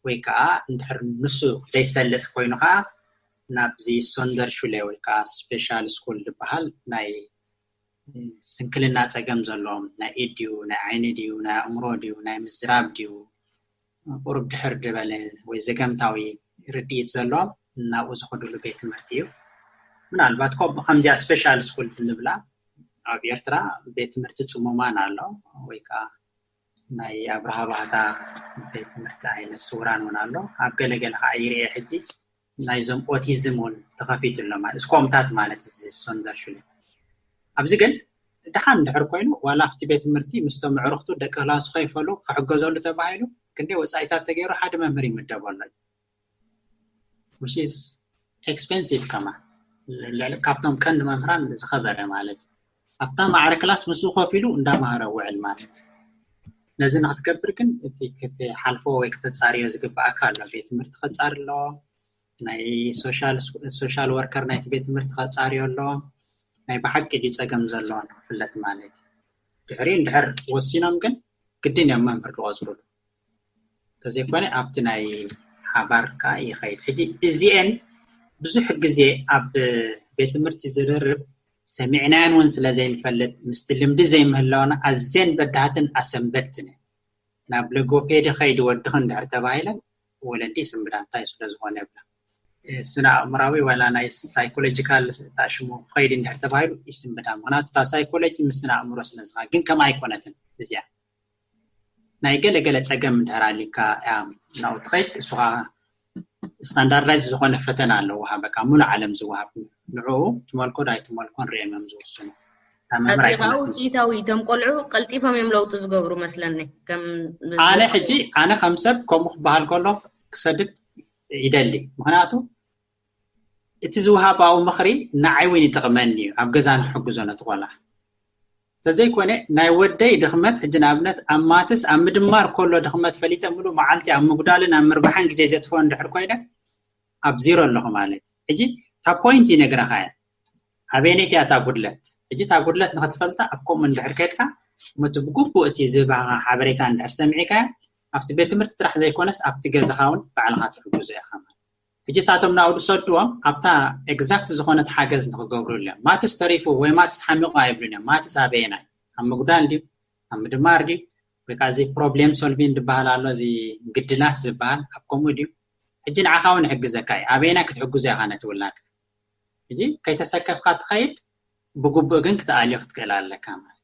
ወይ ከዓ እንድሕር ንሱ ዘይሰልጥ ኮይኑ ከዓ ናብዚ ሶንደር ሹለ ወይ ከዓ ስፔሻል ስኩል ዝበሃል ናይ ስንክልና ፀገም ዘለዎም ናይ ኢድ ድዩ ናይ ዓይኒ ድዩ ናይ ኣእምሮ ድዩ ናይ ምዝራብ ድዩ ቁሩብ ድሕር ዝበለ ወይ ዘገምታዊ ርድኢት ዘለዎም ናብኡ ዝኸዱሉ ቤት ትምህርቲ እዩ። ምናልባት ከምኡ ከምዚኣ ስፔሻል ስኩል እንብላ ኣብ ኤርትራ ቤት ትምህርቲ ፅሙማን ኣሎ ወይ ከዓ ናይ ኣብርሃ ባህታ ቤት ትምህርቲ ዓይነት ስውራን እውን ኣሎ። ኣብ ገለገለ ከዓ ይርኤ ሕጂ ናይዞም ኦቲዝም እውን ተኸፊቱ ኣሎ ማለት እስኮምታት ማለት እዚ ሶንደር ሽሉ ኣብዚ ግን ድሓን እንድሕር ኮይኑ ዋላ ኣብቲ ቤት ትምህርቲ ምስቶም ኣዕሩኽቱ ደቂ ክላሱ ከይፈሉ ክሕገዘሉ ተባሂሉ ክንደይ ወፃኢታት ተገይሩ ሓደ መምህር ይምደበሉ። Which is expensive ከማ ልዕሊ ካብቶም ቀንዲ መምህራን ዝኸበረ ማለት ኣብታ ማዕረ ክላስ ምስኡ ኮፍ ኢሉ እንዳማሃረ ውዕል ማለት ነዚ ንክትገብር ግን እቲ ክትሓልፎ ወይ ክተፃርዮ ዝግባኣካ ኣሎ ቤት ትምህርቲ ከፃሪ ኣለዎ ናይ ሶሻል ወርከር ናይቲ ቤት ትምህርቲ ከፃርዮ ኣለዎ ናይ ብሓቂ ድዩ ፀገም ዘለዎ ንክፍለጥ ማለት እዩ ድሕሪ እንድሕር ወሲኖም ግን ግድን እዮም መምህር ዝቆፅሩሉ እንተዘይኮነ ኣብቲ ናይ ሓባር ከዓ ይኸይድ ሕጂ እዚአን ብዙሕ ግዜ ኣብ ቤት ትምህርቲ ዝርርብ ሰሚዕናያን እውን ስለ ዘይንፈልጥ ምስቲ ልምዲ ዘይምህላውና ኣዝየን በዳህትን ኣሰንበድትን ናብ ሎጎፔዲ ከይዲ ወድኺ እንድሕር ተባሂለን ወለዲ ይስንብዳ እንታይ ስለ ዝኾነ ይብላ ስነ ኣእምራዊ ዋላ ናይ ሳይኮሎጂካል ታሽሙ ከይዲ እንድሕር ተባሂሉ ይስንብዳ ምክንያቱ እታ ሳይኮሎጂ ምስ ስነ ኣእምሮ ስለ ዝኻ ግን ከም ኣይኮነትን እዚኣ ናይ ገለ ገለ ፀገም እንድሕር ኣሊካ እያ ናብኡ ትኸይድ እሱ ከዓ ስታንዳርዳይዝ ዝኾነ ፈተና ኣሎ ወሃበካ ሙሉ ዓለም ዝወሃብ ንዕኡ ትመልኮ ዶ ኣይትመልኮን ሪኦም እዮም ዝውስኑ እታ መምህር ኣዚ ከዓ ኣይኮነትን ውፅኢታዊ እቶም ቆልዑ ቀልጢፎም እዮም ለውጢ ዝገብሩ መስለኒ ከም ኣነ ሕጂ ኣነ ከም ሰብ ከምኡ ክበሃል ከሎ ክሰድድ ይደሊ ምክንያቱ እቲ ዝወሃባዊ ምኽሪ ንዓይ እውን ይጠቕመኒ እዩ ኣብ ገዛ ንክሕግዞ ነቲ ቆልዓ ተዘይኮነ ናይ ወደይ ድኽመት ሕጂ ንኣብነት ኣብ ማትስ ኣብ ምድማር ከሎ ድኽመት ፈሊጠ ሙሉእ መዓልቲ ኣብ ምጉዳልን ኣብ ምርባሕን ግዜ ዘጥፍኦ እንድሕር ኮይነ ኣብ ዚሮ ኣለኹ ማለት እዩ ሕጂ እታ ፖይንት ይነግረኻ እየ ኣበየነይቲ እያ እታ ጉድለት ሕጂ እታ ጉድለት ንክትፈልጣ ኣብ ከምኡ እንድሕር ከድካ መቲ ብግቡእ እቲ ዝህባኻ ሓበሬታ እንድሕር ሰሚዕካዮ ኣብቲ ቤት ትምህርቲ ጥራሕ ዘይኮነስ ኣብቲ ገዛኻ እውን ባዕልኻ ትሕግዞ ኢኻ ማለት ሕጂ ሳቶም ናብኡ ዝሰድዎም ኣብታ ኤግዛክት ዝኾነት ሓገዝ ንክገብሩሉ እዮም ማትስ ተሪፉ ወይ ማትስ ሓሚቑ ኣይብሉን እዮም ማትስ ኣበየናይ ኣብ ምጉዳል ድዩ ኣብ ምድማር ድዩ ወይ ከዓ እዚ ፕሮብሌም ሶልቪን ዝበሃል ኣሎ እዚ ግድላት ዝበሃል ኣብ ከምኡ ድዩ ሕጂ ንዓኻ እውን ይሕግዘካ እዩ ኣበየናይ ክትሕግዞ ኢኻ ነቲ ውላድ እዚ ከይተሰከፍካ ትኸይድ ብግቡእ ግን ክትኣልዮ ክትክእል ኣለካ ማለት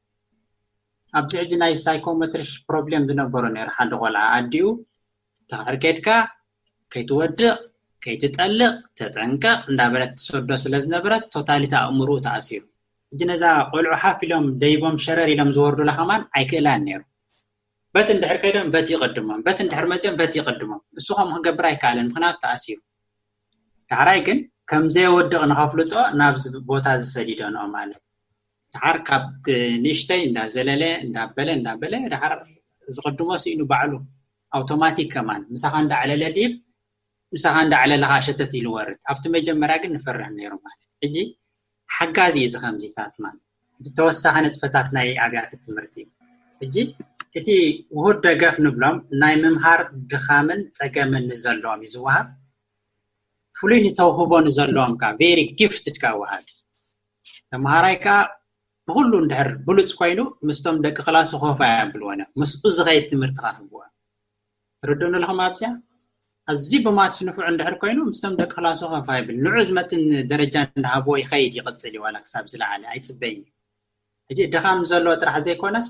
ኣብዚ ሕጂ ናይ ሳይኮሜትሪ ፕሮብሌም ዝነበሮ ነይሩ ሓደ ቆልዓ ኣዲኡ ተሕር ከድካ ከይትወድቕ ከይትጠልቕ ተጠንቀቕ እንዳበለት ትሰዶ ስለ ዝነበረት ቶታሊቲ ኣእምርኡ ተኣሲሩ ሕጂ ነዛ ቆልዑ ሓፍ ኢሎም ደይቦም ሸረር ኢሎም ዝወርዱላ ከማን ኣይክእላን ነይሩ በቲ እንድሕር ከይዶም በቲ ይቐድሞም፣ በቲ እንድሕር መፅኦም በቲ ይቐድሞም። እሱ ከምኡ ክገብር ኣይከኣለን፣ ምኽንያቱ ተኣሲሩ። ዳሕራይ ግን ከም ዘየወድቕ ንኸፍልጦ ናብዚ ቦታ ዝሰዲዶ ንኦ ማለት። ድሓር ካብ ንእሽተይ እንዳዘለለ እንዳበለ እንዳበለ ድሓር ዝቕድሞ ስኢኑ ባዕሉ ኣውቶማቲክ ከማን ምሳኻ እንዳዕለለ ድይብ ምሳኻ እንዳዕለለ ከዓ ሸተት ኢሉ ወርድ። ኣብቲ መጀመርያ ግን ንፈርህ ነይሩ ማለት። ሕጂ ሓጋዚ እዩ እዚ ከምዚታት ማለት። ተወሳኺ ንጥፈታት ናይ ኣብያተ ትምህርቲ እዩ። ሕጂ እቲ ውሁድ ደገፍ ንብሎም ናይ ምምሃር ድኻምን ፀገምን ንዘለዎም እዩ ዝወሃብ። ፍሉይ ንተውህቦ ንዘለዎም ከዓ very gifted ከዓ ወሃብ። ተምሃራይ ከዓ ብኩሉ እንድሕር ብሉፅ ኮይኑ ምስቶም ደቂ ክላሱ ኮፋ የብልዎን እዮም። ምስኡ ዝኸይድ ትምህርቲ ከዓ ህብዎ። ርድኡን ኣለኹም ኣብዚኣ ኣዝዩ ብማትስ ንፉዕ እንድሕር ኮይኑ ምስቶም ደቂ ክላሱ ኮፋ ይብል። ንዑ ዝመጥን ደረጃ እንዳሃብዎ ይኸይድ ይቕፅል እዩ፣ ዋላ ክሳብ ዝለዓለ ኣይፅበይን እዩ። ሕጂ ድኻም ዘለዎ ጥራሕ ዘይኮነስ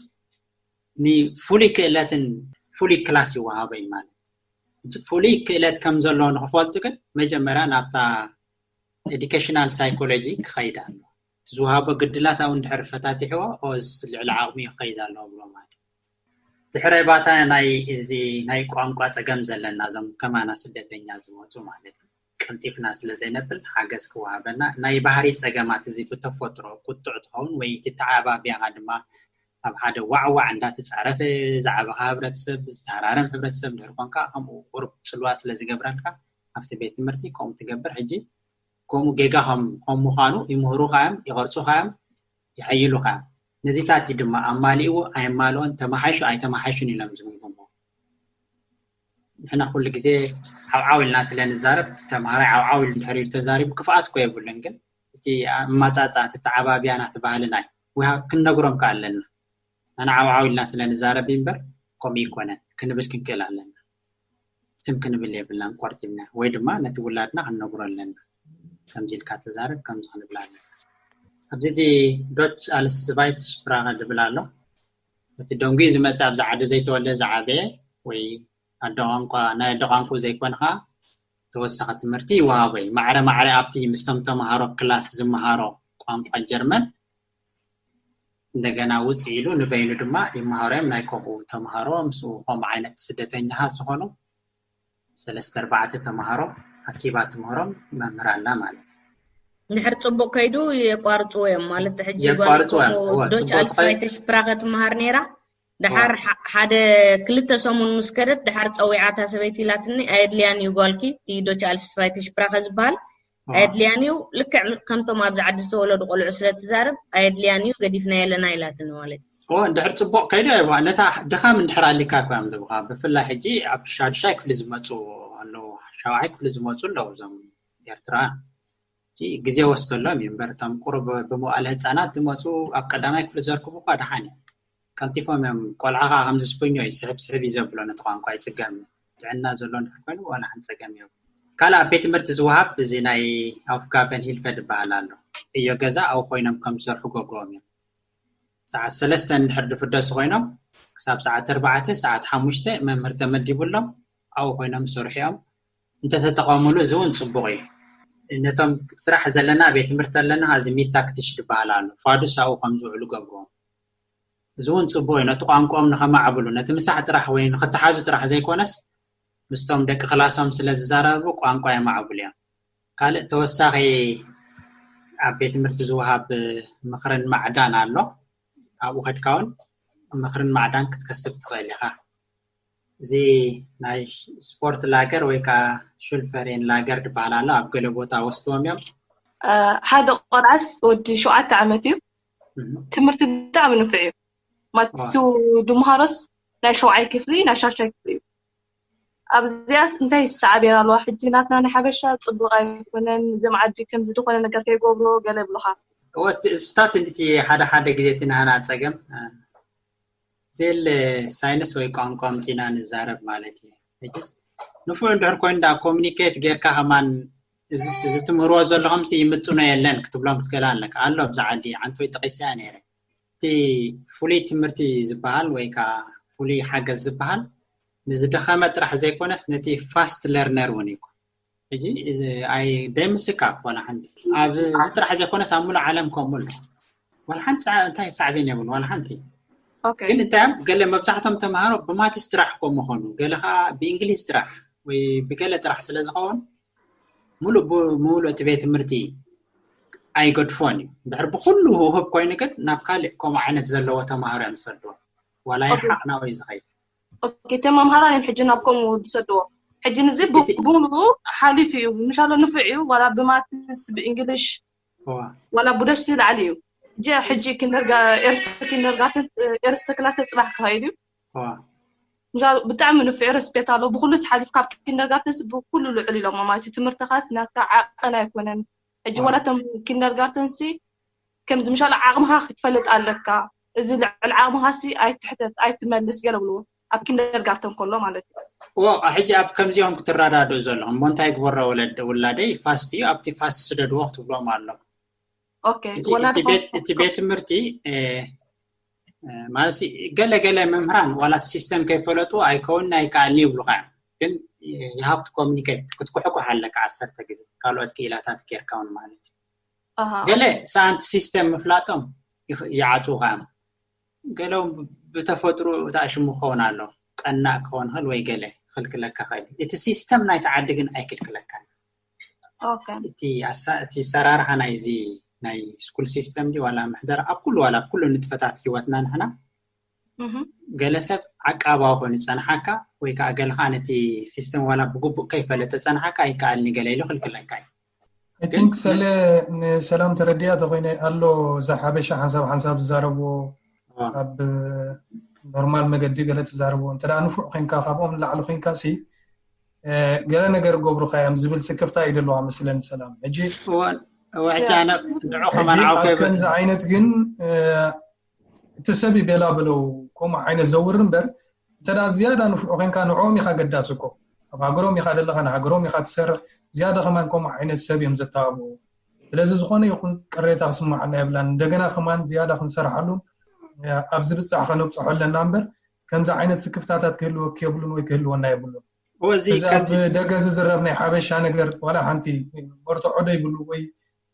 ንፍሉይ ክእለትን ፍሉይ ክላስ ይወሃቦ እዩ ማለት። ሕጂ ፍሉይ ክእለት ከም ዘለዎ ንክፈልጡ ግን መጀመርያ ናብታ ኤዱኬሽናል ሳይኮሎጂ ክኸይድ ኣሎ። ዝወሃቦ ግድላት ኣብኡ እንድሕር ፈታቲሕዎ ኦዝ ልዕሊ ዓቕሚ ክኸይድ ኣለዎ ብሎ ማለት እዩ። ድሕረ ባታ ናይ እዚ ናይ ቋንቋ ፀገም ዘለና እዞም ከማና ስደተኛ ዝመፁ ማለት እዩ። ቀልጢፍና ስለ ዘይነብል ሓገዝ ክወሃበና ናይ ባህሪ ፀገማት እዚ ብተፈጥሮ ቁጡዕ ትኸውን ወይ እቲ ተዓባቢያኻ ድማ ኣብ ሓደ ዋዕዋዕ እንዳተፃረፈ ዝዓበኻ ህብረተሰብ ዝተሃራረም ህብረተሰብ ድሕር ኮንካ ከምኡ ቁሩብ ፅልዋ ስለ ዝገብረልካ ኣብቲ ቤት ትምህርቲ ከምኡ ትገብር። ሕጂ ከምኡ ጌጋ ከም ከም ምዃኑ ይምህሩኻ እዮም፣ ይቐርፁኻ እዮም፣ ይሐይሉኻ እዮም። ነዚታት እዩ ድማ ኣማሊእዎ ኣየማልኦን ተመሓይሹ ኣይተመሓይሹን ኢሎም ዝግምግምዎ። ንሕና ኩሉ ግዜ ዓውዓው ኢልና ስለ ንዛረብ ተምሃራይ ዓውዓው ኢሉ እንድሕር ኢሉ ተዛሪቡ ክፍኣት እኮ የብሉን። ግን እቲ ኣማፃፃ እቲ ተዓባብያ ናቲ ባህልና እዩ። ክንነግሮም ከ ኣለና። ኣነ ዓውዓው ኢልና ስለ ንዛረብ እምበር ከምኡ ይኮነን ክንብል ክንክእል ኣለና። ትም ክንብል የብልናን ቆርጢምና ወይ ድማ ነቲ ውላድና ክንነግሮ ኣለና። ከምዚ ኢልካ ተዛረብ ከምዚ ክንብል ኣለና። ኣብዚ እዚ ዶች ኣልስቫይት ሽፕራኸ ዝብል ኣሎ። እቲ ደንጉዩ ዝመፅእ ኣብዚ ዓዲ ዘይተወልደ ዝዓበየ ወይ ኣደ ቋንቋ ናይ ኣደ ቋንቋ ዘይኮነ ከዓ ተወሳኺ ትምህርቲ ይወሃቦ እዩ። ማዕረ ማዕረ ኣብቲ ምስቶም ተምሃሮ ክላስ ዝመሃሮ ቋንቋ ጀርመን እንደገና ውፅእ ኢሉ ንበይኑ ድማ ይመሃሮ እዮም። ናይ ከምኡ ተምሃሮ ምስኡ ከምኡ ዓይነት ስደተኛታት ዝኾኑ ሰለስተ ኣርባዕተ ተምሃሮ ኣኪባ ትምህሮም መምህር ኣላ ማለት እዩ። እንድሕር ፅቡቅ ከይዱ የቋርፅዎ እዮም ማለት ሕጂ የቋርፅዎ እዮም። ዶች ኣልስቫይተ ሽፕራኸ ትመሃር ነይራ። ድሓር ሓደ ክልተ ሰሙን ምስ ከደት ድሓር ፀዊዓታ ሰበይቲ ኢላትኒ ኣየድልያን እዩ ጓልኪ እቲ ዶች ኣልስቫይተ ሽፕራኸ ዝበሃል ኣየድልያን እዩ። ልክዕ ከምቶም ኣብዚ ዓዲ ዝተወለዱ ቆልዑ ስለ ትዛረብ ኣየድልያን እዩ ገዲፍና የለና ኢላትኒ ማለት ኦ እንድሕር ፅቡቅ ከይዱ ኣይዋ ነታ ድኻም እንድሕር ኣሊካ እኮ እዮም ዝብኻ። ብፍላይ ሕጂ ኣብ ሻድሻይ ክፍሊ ዝመፁ ኣለዉ፣ ሻውዓይ ክፍሊ ዝመፁ ኣለዉ እዞም ኤርትራ ግዜ ወስደሎም እዩ እምበር እቶም ቁሩብ ብመዋእለ ህፃናት ዝመፁ ኣብ ቀዳማይ ክፍሊ ዘርክቡ እኳ ደሓን እዩ። ቀልጢፎም እዮም። ቆልዓ ከዓ ከምዚ ስፖኞ እዩ ስሕብ ስሕብ እዩ ዘብሎ ነቲ ቋንቋ ይፅገም። ጥዕና ዘሎ እንድሕር ኮይኑ ዋላ ሓንቲ ፀገም እዩ። ካልእ ኣብ ቤት ትምህርቲ ዝወሃብ እዚ ናይ ኣውፍጋበን ሂልፈ ዝበሃል ኣሎ። እዮ ገዛ ኣብኡ ኮይኖም ከም ዝሰርሑ ገብርዎም እዮም። ሰዓት ሰለስተ እንድሕር ድፍደሱ ኮይኖም ክሳብ ሰዓት ኣርባዕተ ሰዓት ሓሙሽተ መምህር ተመዲቡሎም ኣብኡ ኮይኖም ዝሰርሑ እዮም። እንተተጠቐሙሉ እዚ እውን ፅቡቕ እዩ። ነቶም ስራሕ ዘለና ቤት ትምህርቲ ኣለና እዚ ሚታክትሽ ዝበሃል ኣሎ። ፋዱስ ኣብኡ ከም ዝውዕሉ ገብርዎም። እዚ እውን ፅቡቕ እዩ። ነቲ ቋንቋኦም ንኸማዕብሉ ነቲ ምሳሕ ጥራሕ ወይ ንኽተሓዙ ጥራሕ ዘይኮነስ ምስቶም ደቂ ክላሶም ስለ ዝዛረቡ ቋንቋ የማዕብሉ እዮም። ካልእ ተወሳኺ ኣብ ቤት ትምህርቲ ዝወሃብ ምኽርን ማዕዳን ኣሎ። ኣብኡ ከድካ እውን ምኽርን ማዕዳን ክትከስብ ትኽእል ኢኻ። እዚ ናይ ስፖርት ላገር ወይ ከዓ ሹልፈሬን ላገር ዝበሃል ኣሎ። ኣብ ገለ ቦታ ወስድዎም እዮም። ሓደ ቆልዓስ ወዲ ሸውዓተ ዓመት እዩ። ትምህርቲ ብጣዕሚ ንፍዕ እዩ። ማትሱ ድምሃሮስ ናይ ሸውዓይ ክፍሊ ናይ ሻሻይ ክፍሊ እዩ። ኣብዚኣስ እንታይ ሳዕቤን ኣለዋ? ሕጂ ናትና ናይ ሓበሻ ፅቡቅ ኣይኮነን፣ ዘም ዓዲ ከምዚ ዝኾነ ነገር ከይገብሮ ገለ ይብሉኻ። እወ እቲ እሱታት እንድቲ ሓደ ሓደ ግዜ እቲ ናህና ፀገም ዜል ሳይንስ ወይ ቋንቋ ምፂና ንዛረብ ማለት እዩ። ሕጅስ ንፉዕ እንድሕር ኮይኑ ዳ ኮሚኒኬት ጌርካ ከማን እዚ ትምህርዎ ዘለኹም ሲ ይምጥኖ የለን ክትብሎም ክትክእል ኣለካ። ኣሎ ኣብዚ ዓዲ ሓንቲ ወይ ጠቂሰያ ነይረ። እቲ ፍሉይ ትምህርቲ ዝበሃል ወይ ከዓ ፍሉይ ሓገዝ ዝበሃል ንዝደኸመ ጥራሕ ዘይኮነስ ነቲ ፋስት ለርነር እውን እዩ። ሕጂ ደምስካ ዋላ ሓንቲ ኣብዚ ጥራሕ ዘይኮነስ ኣብ ሙሉእ ዓለም ከምኡ ኣሎ። ዋላ ሓንቲ እንታይ ሳዕቤን የብሉ ዋላ ሓንቲ ግን እንታይ እዮም፣ ገለ መብዛሕቶም ተምሃሮ ብማትስ ጥራሕ ከም ምኾኑ፣ ገለ ከዓ ብእንግሊዝ ጥራሕ ወይ ብገለ ጥራሕ ስለ ዝኸውን፣ ሙሉእ ብሙሉእ እቲ ቤት ትምህርቲ ኣይገድፎን እዩ። እንድሕር ብኩሉ ውህብ ኮይኑ ግን ናብ ካልእ ከምኡ ዓይነት ዘለዎ ተምሃሮ እዮም ዝሰድዎ። ዋላ ይርሓቕ ናብኡ እዩ ዝኸይድ። ኦኬ፣ እቶም መምሃራን እዮም ሕጂ ናብ ከምኡ ዝሰድዎ። ሕጂ ንዚ ብሙሉኡ ሓሊፉ እዩ። ምሻሎ ንፉዕ እዩ፣ ዋላ ብማትስ ብእንግሊሽ ዋላ ብደሽ ላዕሊ እዩ። ሕጂ ኪንደርጋ-፣ ኤርስ-፣ ኪንደርጋርተን፣ ኤርስ ክላስ ጽባሕ ክኸይድ እዩ። ምሻሎ ብጣዕሚ ንፉዕ፣ ሬስፔክት ኣሎ። ብኩሉ ሓሊፍ ካብ ኪንደርጋርተንስ ብኩሉ ልዑል ኢሎሞ ማለት እዩ። ትምህርትኻስ ናትካ ዓቐን ኣይኮነን። ሕጂ ዋላ እቶም ኪንደርጋርተንሲ ከምዚ ምሻሎ ዓቕምኻ ክትፈልጥ ኣለካ። እዚ ልዕሊ ዓቕምኻሲ ኣይትሕተት፣ ኣይትመልስ ገለ ብልዎ። ኣብ ኪንደርጋርተን ከሎ ማለት እዩ። ዎ፣ ሕጂ ኣብ ከምዚኦም ክትረዳድኡ ዘለኹም፣ እሞ እንታይ ግበሮ ወለድ-፣ ውላደይ ፋስት እዩ፣ ኣብቲ ፋስት ስደድዎ ክትብሎም ኣሎ። ኦኬ፣ እቲ፣ ወላዲ እቲ ቤት፣ እቲ ቤት ትምህርቲ፣ እ፣ እ፣ ማለት ገለ ገለ መምህራን ዋላ እቲ ሲስተም ከይፈለጡ ኣይከውንን ኣይከኣልን ይብሉኻ እዮም። ግን you have to communicate፣ ክትኩሕኩሕ ኣለካ ዓሰርተ ግዜ፣ ካልኦት ክኢላታት ጌርካ እውን ማለት እዩ። ኣሃ። ገለ ሳንቲ ሲስተም ምፍላጦም ይኽ-፣ ይዓጽውኻ እዮም። ገለውን ብተፈጥሮ እታ ሽሙ ክኸውን ኣሎ፣ ቀናእ ክኸውን ይኽእል ወይ ገለ ክልክለካ ይኽእል እዩ። እቲ ሲስተም ናይቲ ዓዲ ግን ኣይክልክለካን። ኦኬ። እቲ ኣሳ-፣ እቲ ሰራርሓ ናይዚ ናይ ስኩል ሲስተም ድዩ ዋላ ምሕደራ ኣብ ኩሉ፣ ዋላ ኣብ ኩሉ ንጥፈታት ህይወትና ንሕና እህ። ገለ ሰብ ዓቃባዊ ኮይኑ ዝጸንሓካ ወይ ከዓ ገለ ከዓ ነቲ ሲስተም ዋላ ብግቡእ ከይፈለጠ ዝጸንሓካ ኣይከኣልን ገለ ኢሉ ክልክለካ እዩ። I think ሰለ ንሰላም ተረዲኣ ተኮይነ ኣሎ፣ እዛ ሓበሻ ሓንሳብ ሓንሳብ ዝዛረብዎ ኣብ ኖርማል መገዲ ገለ ትዛረብዎ እንተ ደኣ ንፉዕ ኮንካ ካብኦም ንላዕሊ ኮንካ ሲ እ፣ ገለ ነገር ገብሩካ እዮም ዝብል ስክፍታ እዩ ዘለዋ መስለኒ ሰላም። ሕጂ እዋን እወ ሕጂ ኣነ ንዑ ከማን ሕጂ ዓው ኣብ ከይብል ከምዚ ዓይነት ግን እ፣ እቲ ሰብ ይቤላ ብለው ከምኡ ዓይነት ዘውር እምበር እንተ ደኣ ዝያዳ ንፉዕ ኮንካ ንዕኦም ኢኻ ገዳሲ እኮ። ኣብ ሃገሮም ኢኻ ዘለኻ፣ ንሃገሮም ኢኻ ትሰርሕ። ዝያዳ ከማን ከምኡ ዓይነት ሰብ እዮም ዘተባብዑ። ስለዚ ዝኾነ ይኹን ቅሬታ ክስማዓና የብላን። እንደገና ከማን ዝያዳ ክንሰርሓሉ እ፣ ኣብ ዝብጻሕ ከነብጽሖ ኣለና እምበር ከምዚ ዓይነት ስክፍታታት ክህልወኪ የብሉን ወይ ክህልወና የብሉን። ወዚ እዚ ኣብ ከምዚ ደገ ዝዝረብ ናይ ሓበሻ ነገር ዋላ ሓንቲ መርትዖ ዶ ይብሉ ወይ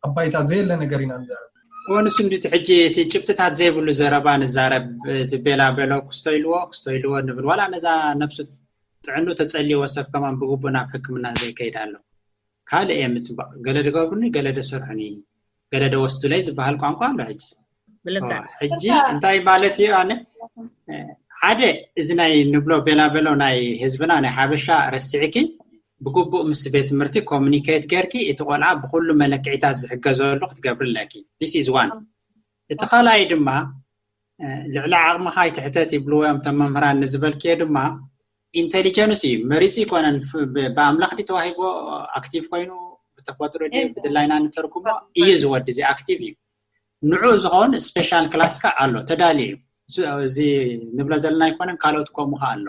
ኣብ ባይታ ዘየለ ነገር ኢና ንዛረብ። ወንሱ እንዲ እቲ ሕጂ እቲ ጭብጥታት ዘይብሉ ዘረባ ንዛረብ፣ ዝቤላ በሎ ክስቶ ኢልዎ ክስቶ ኢልዎ ንብል። ዋላ ነዛ ነብሱ ጥዕኑ ተጸልይዎ ሰብ ከማን ብግቡእ ናብ ሕክምና ዘይከይድ ኣሎ። ካልእ እየ ምጽባቕ። ገለ ድገብሩኒ፣ ገለ ደሰርሑኒ፣ ገለ ደወስዱለይ ዝበሃል ቋንቋ ኣሎ ሕጂ። ብልክዕ ሕጂ እንታይ ማለት እዩ? ኣነ ሓደ እዚ ናይ ንብሎ ቤላ በሎ ናይ ህዝብና ናይ ሓበሻ ረሲዕኪ ብግቡእ ምስ ቤት ትምህርቲ ኮሚኒኬት ጌርኪ እቲ ቆልዓ ብኩሉ መለክዒታት ዝሕገዘሉ ክትገብሪ ኣለኪ። This is one። እቲ ካልኣይ ድማ ልዕሊ ዓቕምኻ ኣይትሕተት ይብልዎ እዮም እቶም መምህራን ንዝበልክዮ ድማ ኢንቴሊጀንስ እዩ መሪፁ ይኮነን ብኣምላኽ ድዩ ተዋሂቦ ኣክቲቭ ኮይኑ ብተፈጥሮ ድዩ ብድላይና ንተርጉሞ እዩ ዝወዲ እዚ ኣክቲቭ እዩ ንዑ ዝኸውን ስፔሻል ክላስካ ኣሎ ተዳልዩ እዩ እዚ ንብሎ ዘለና ኣይኮነን ካልኦት ከምኡ ከ ኣሎ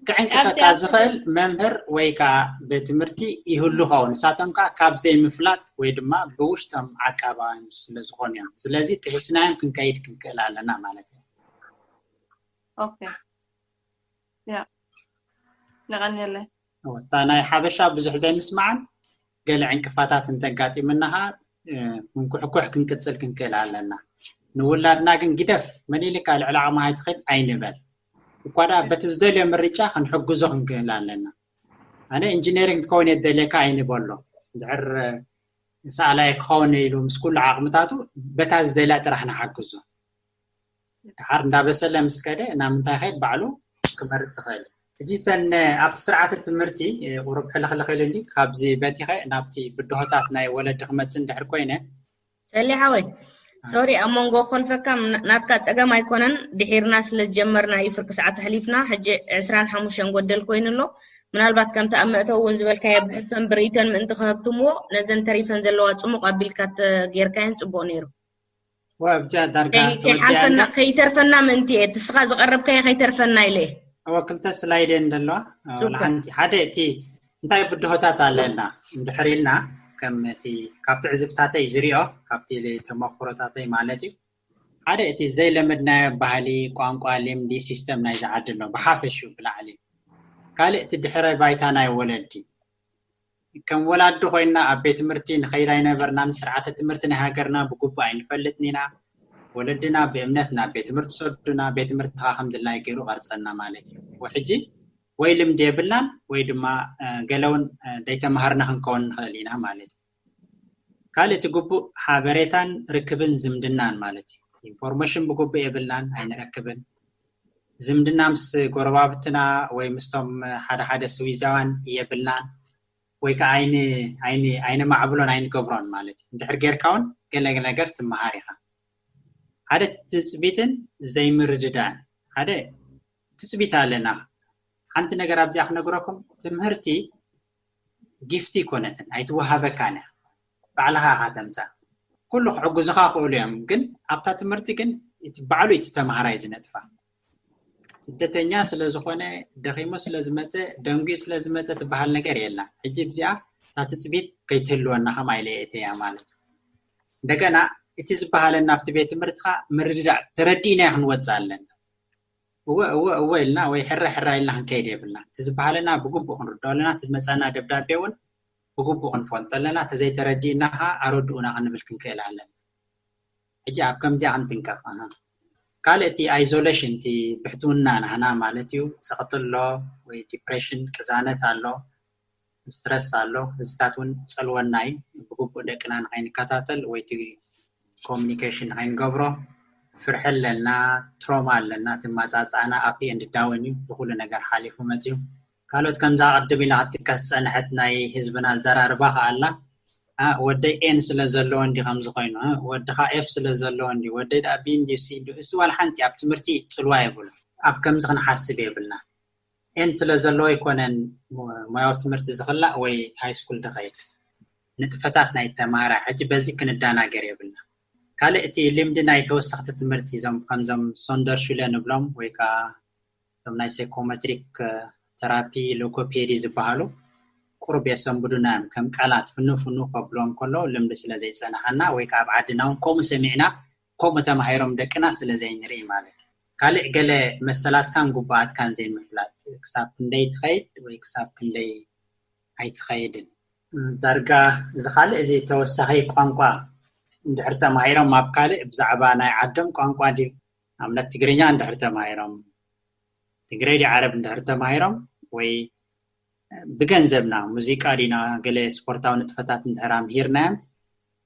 ክዕንቅፈካ ዝኽእል መምህር ወይ ከዓ ቤት ትምህርቲ ይህሉ ኸውን ንሳቶም ከዓ ካብ ዘይምፍላጥ ወይ ድማ ብውሽጦም ዓቃባውያን ስለዝኾኑ እዮም ስለዚ ጥሒስናዮም ክንከይድ ክንክእል ኣለና ማለት እዩ ኦኬ ያ ነቐንየለይ እታ ናይ ሓበሻ ብዙሕ ዘይምስማዕን ገለ ዕንቅፋታት እንተጋጢምና ኸዓ ምንኩሕኩሕ ክንቅፅል ክንክእል ኣለና ንውላድና ግን ግደፍ መሊልካ ልዕሊ ዓቕምኻ ኣይትኽእል ኣይንበል እኳ ደኣ በቲ ዝደልዮ ምርጫ ክንሕግዞ ክንክእል ኣለና ኣነ ኢንጂነሪንግ ትኸውን እየ ዝደልየካ ኣይንበሎ እንድሕር ሰኣላይ ክኸውን ኢሉ ምስ ኩሉ ዓቕምታቱ በታ ዝደልያ ጥራሕ ንሓግዞ ድሓር እንዳበሰለ ምስ ከደ ናብ ምንታይ ከይድ ባዕሉ ክመርፅ ይኽእል ሕጂ ተን ኣብቲ ስርዓተ ትምህርቲ ቁሩብ ሕልኽልኽ ኢሉ እንዲ ካብዚ በቲኸ ናብቲ ብድሆታት ናይ ወለዲ ክመፅእ እንድሕር ኮይነ ሰሊ ሓወይ ሶሪ ኣብ መንጎ ኮልፈካ ናትካ ፀገም ኣይኮነን ድሒርና ስለ ዝጀመርና እዩ ፍርቂ ሰዓት ኣሕሊፍና ሕጂ ዕስራን ሓሙሽተን ጎደል ኮይኑ ኣሎ ምናልባት ከምቲ ኣብ መእተው እውን ዝበልካዮ ብሕቶን ብርእይቶን ምእንቲ ክህብትምዎ ነዘን ተሪፈን ዘለዋ ፅሙቕ ኣቢልካ ተጌርካየን ፅቡቕ ነይሩ ኣብዚኣ ዳርጋ ከይተርፈና ምእንቲ እየ ትስኻ ዝቐረብካዮ ከይተርፈና ኢለ እወ ክልተ ስላይድ እየን ዘለዋ ሓንቲ ሓደ እቲ እንታይ ብድሆታት ኣለና እንድሕር ኢልና ከም እቲ ካብ ትዕዝብታተይ ዝሪኦ ካብቲ ተመክሮታተይ ማለት እዩ ሓደ እቲ ዘይለመድናዮ ባህሊ ቋንቋ ልምዲ ሲስተም ናይ ዝዓዲ ኣሎ ብሓፈሽኡ ብላዕሊ ካልእ እቲ ድሕረ ባይታ ናይ ወለዲ ከም ወላዲ ኮይና ኣብ ቤት ትምህርቲ ንኸይድ ኣይነበርናን ስርዓተ ትምህርቲ ናይ ሃገርና ብግቡእ ኣይንፈልጥን ኢና ወለድና ብእምነት ናብ ቤት ትምህርቲ ሰዱና፣ ቤት ትምህርቲ ከዓ ከም ድላይ ገይሩ ቀርፀና ማለት እዩ። ሕጂ ወይ ልምዲ የብልናን ወይ ድማ ገለውን ደይተማሃርና ክንከውን ንኽእል ኢና ማለት እዩ። ካልእ እቲ ግቡእ ሓበሬታን ርክብን ዝምድናን ማለት እዩ። ኢንፎርሜሽን ብግቡእ የብልናን፣ ኣይንረክብን። ዝምድና ምስ ጎረባብትና ወይ ምስቶም ሓደ ሓደ ስዊዛውያን የብልናን፣ ወይ ከዓ ኣይን ኣይን ኣይነማዕብሎን ኣይንገብሮን ማለት እዩ። እንድሕር ጌርካ እውን ገለ ነገር ትመሃር ኢኻ። ሓደ ትፅቢትን ዘይምርድዳን። ሓደ ትፅቢት ኣለና። ሓንቲ ነገር ኣብዚኣ ክነግረኩም፣ ትምህርቲ ጊፍቲ ኣይኮነትን፣ ኣይትወሃበካን እያ። ባዕልኻ ኢኻ ተምፃ። ኩሉ ክሕግዙኻ ክእሉ እዮም፣ ግን ኣብታ ትምህርቲ ግን እቲ ባዕሉ እቲ ተምሃራይ ዝነጥፋ። ስደተኛ ስለ ዝኾነ፣ ደኺሙ ስለ ዝመፀ፣ ደንጉዩ ስለ ዝመፀ ትበሃል ነገር የላ። ሕጂ ኣብዚኣ እታ ትፅቢት ከይትህልወና ከም ኣይለየእተያ ማለት እዩ። እንደገና እቲ ዝበሃለና ኣብቲ ቤት ትምህርቲ ከዓ ምርድዳእ ተረዲእናዮ ክንወፅእ ኣለና። እወ እወ እወ ኢልና ወይ ሕራ ሕራ ኢልና ክንከይድ የብልና። እቲ ዝበሃለና ብግቡእ ክንርድኦ ኣለና። እቲ ዝመፀና ደብዳቤ እውን ብግቡእ ክንፈልጦ ኣለና። ተዘይተረዲእና ከዓ ኣረድኡና ክንብል ክንክእል ኣለና። ሕጂ ኣብ ከምዚኣ ክንጥንቀቕ። ኣሃ። ካልእ እቲ ኣይዞሌሽን፣ እቲ ብሕትውና ናህና ማለት እዩ። ጸቕጢ ኣሎ ወይ ዲፕሬሽን፣ ቅዛነት ኣሎ፣ ስትረስ ኣሎ። እዚታት እውን ጸልወና እዩ። ብግቡእ ደቅና ንኸይንከታተል ወይ እቲ ኮሚኒኬሽን ንኸይንገብሮ ፍርሒ ኣለና፣ ትሮማ ኣለና። እቲ ማጻጻእና ኣፕ ኤንድ ዳውን እዩ። ብኹሉ ነገር ሓሊፉ መጽዩ። ካልኦት ከምዛ ቅድም ኢላ ክትጥቀስ ዝጸንሐት ናይ ህዝብና ኣዘራርባ ከኣ ኣላ። ኣ፣ ወደይ ኤን ስለ ዘለዎ እንዲ ከምዚ ኮይኑ፣ እ፣ ወድኻ ኤፍ ስለ ዘለዎ እንዲ፣ ወደይ ደኣ ቢ እንዲ ሲ እንዲ፣ እሱ ዋላ ሓንቲ ኣብ ትምህርቲ ጽልዋ የብሉ። ኣብ ከምዚ ክንሓስብ የብልና። ኤን ስለ ዘለዎ ኣይኮነን ሞ-፣ ሞያዊ ትምህርቲ ዝኽላእ ወይ ሃይ ስኩል ዝኸይድ። ንጥፈታት ናይ ተማሃራይ፣ ሕጂ በዚ ክንደናገር የብልና። ካልእ እቲ ልምዲ ናይ ተወሰኽቲ ትምህርቲ፣ እዞም ከምዞም ሶንደር ሹለ ንብሎም ወይ ከኣ እቶም ናይ ሳይኮሜትሪክ፣ እ፣ ተራፒ፣ ሎጎፔዲ ዝበሃሉ ቁሩብ የሰንብዱና እዮም። ከም ቃላት ፍኑ ፍኑ ከብሎም ከሎ ልምዲ ስለ ዘይጸናሓና ወይ ከኣ ኣብ ዓድና እውን ከምኡ ሰሚዕና፣ ከምኡ ተማሂሮም ደቅና ስለ ዘይንርኢ ማለት እዩ። ካልእ ገለ መሰላትካን ግቡኣትካን ዘይምፍላጥ፣ ክሳብ ክንደይ ትኸይድ ወይ ክሳብ ክንደይ ኣይትኸይድን። እ፣ ዳርጋ እዚ ካልእ እዚ ተወሳኺ ቋንቋ እንድሕር ተማሂሮም ኣብ ካልእ ብዛዕባ ናይ ዓዶም ቋንቋ ድዩ፣ ንኣብነት ትግርኛ እንድሕር ተማሂሮም፣ ትግረ ድዩ ዓረብ እንድሕር ተማሂሮም ወይ ብገንዘብና ሙዚቃ ዲና ገለ ስፖርታዊ ንጥፈታት እንድሕር ኣምሂርናዮም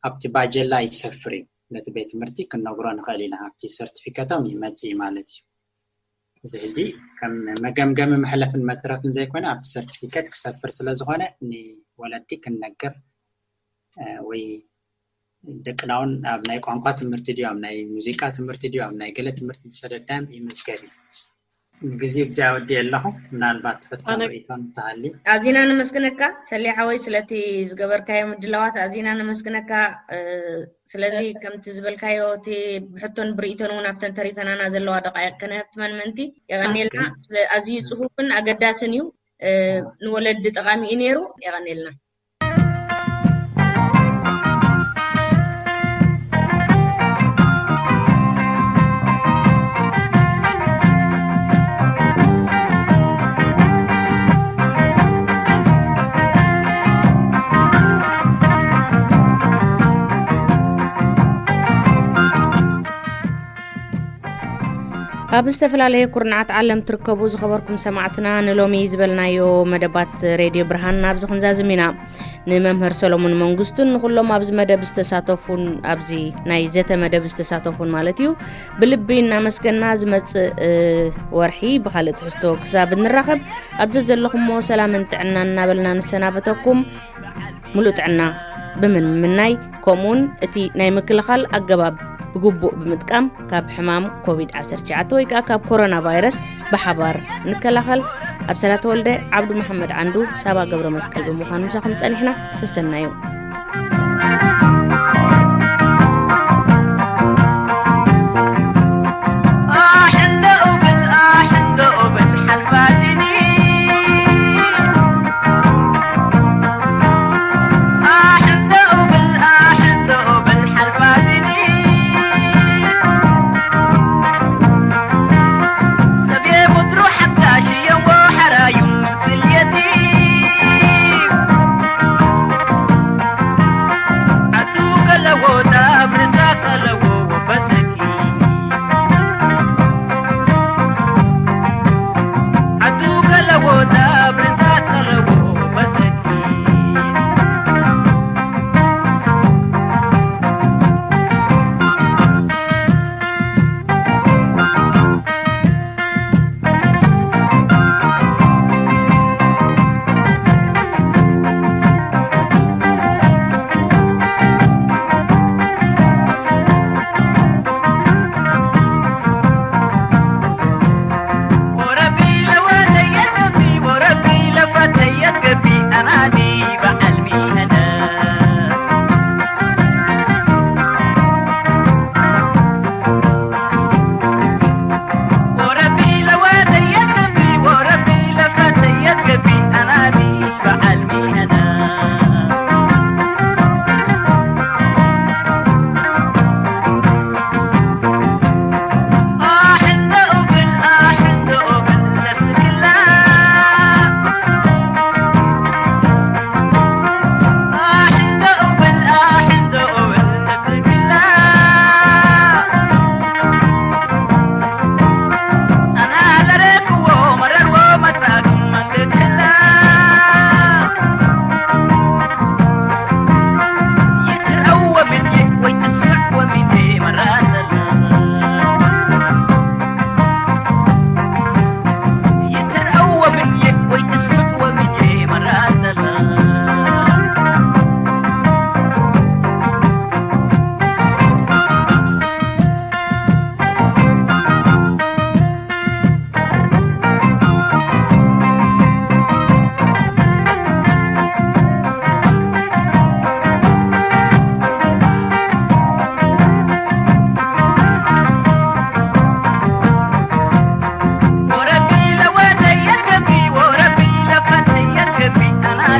ኣብቲ ባጀላ ይሰፍር እዩ። ነቲ ቤት ትምህርቲ ክንነግሮ ንኽእል ኢና። ኣብቲ ሰርቲፊከቶም ይመጽእ ማለት እዩ። እዚ ሕጂ ከም መገምገሚ መሕለፍን መትረፍን ዘይኮነ ኣብቲ ሰርቲፊከት ክሰፍር ስለ ዝኾነ ንወለዲ ክንነግር፣ እ፣ ወይ ደቅና እውን ኣብ ናይ ቋንቋ ትምህርቲ ድዩ፣ ኣብ ናይ ሙዚቃ ትምህርቲ ድዩ፣ ኣብ ናይ ገለ ትምህርቲ ዝሰደዳዮም ይምዝገብ እዩ። ንግዜኡ ብዚኣ ወዲኤ ኣለኹ። ምናልባት ሕቶን ኣነ ርእይቶን እንተሃልዩ። ኣዚና ነመስግነካ ሰሌ ሓወይ ስለቲ ዝገበርካዮ ምድላዋት ኣዚና ነመስግነካ። እ፣ ስለዚ ከምቲ ዝበልካዮ እቲ ብሕቶን ብርእይቶን እውን ኣብተን ተሪፈናና ዘለዋ ደቃይቅ ከነህብ ትመን ምእንቲ የቐኒልና። ኦኬ። ስለ ኣዝዩ ጽፉፍን ኣገዳስን እዩ። እ፣ ንወለዲ ጠቓሚ እዩ ነይሩ። የቐኒልና። ኣብ ዝተፈላለየ ኩርናዓት ዓለም ትርከቡ ዝኸበርኩም ሰማዕትና፣ ንሎሚ ዝበልናዮ መደባት ሬድዮ ብርሃን ናብዚ ክንዛዝም ኢና። ንመምህር ሰሎሞን መንግስቱን ንኹሎም ኣብዚ መደብ ዝተሳተፉን፣ ኣብዚ ናይ ዘተ መደብ ዝተሳተፉን ማለት እዩ፣ ብልቢ እናመስገና፣ ዝመጽእ፣ እ፣ ወርሒ ብኻልእ ትሕዝቶ ክሳብ እንራኸብ፣ ኣብ ዘዘለኹሞ ሰላምን ጥዕናን እናበልና ንሰናበተኩም። ሙሉእ ጥዕና ብምምናይ፣ ከምኡውን እቲ ናይ ምክልኻል ኣገባብ ብግቡእ ብምጥቃም፣ ካብ ሕማም ኮቪድ ዓሰርተ ትሽዓተ ወይ ከኣ ካብ ኮሮና ቫይረስ ብሓባር ንከላኸል። ኣብሰላ ተወልደ፣ ዓብዱ መሓመድ ዓንዱ፣ ሳባ ገብረ መስቀል ብምዃን ምሳኹም ጸኒሕና። ሰሰናዩ።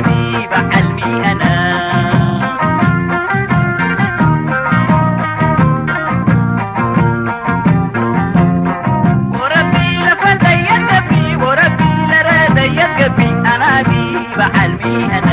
በዓል ሚእነ። ወረቢ ለፈተየት ገቢ፣ ወረቢ ለረደየት ገቢ፣ ኣናዲ በዓል ሚእነ።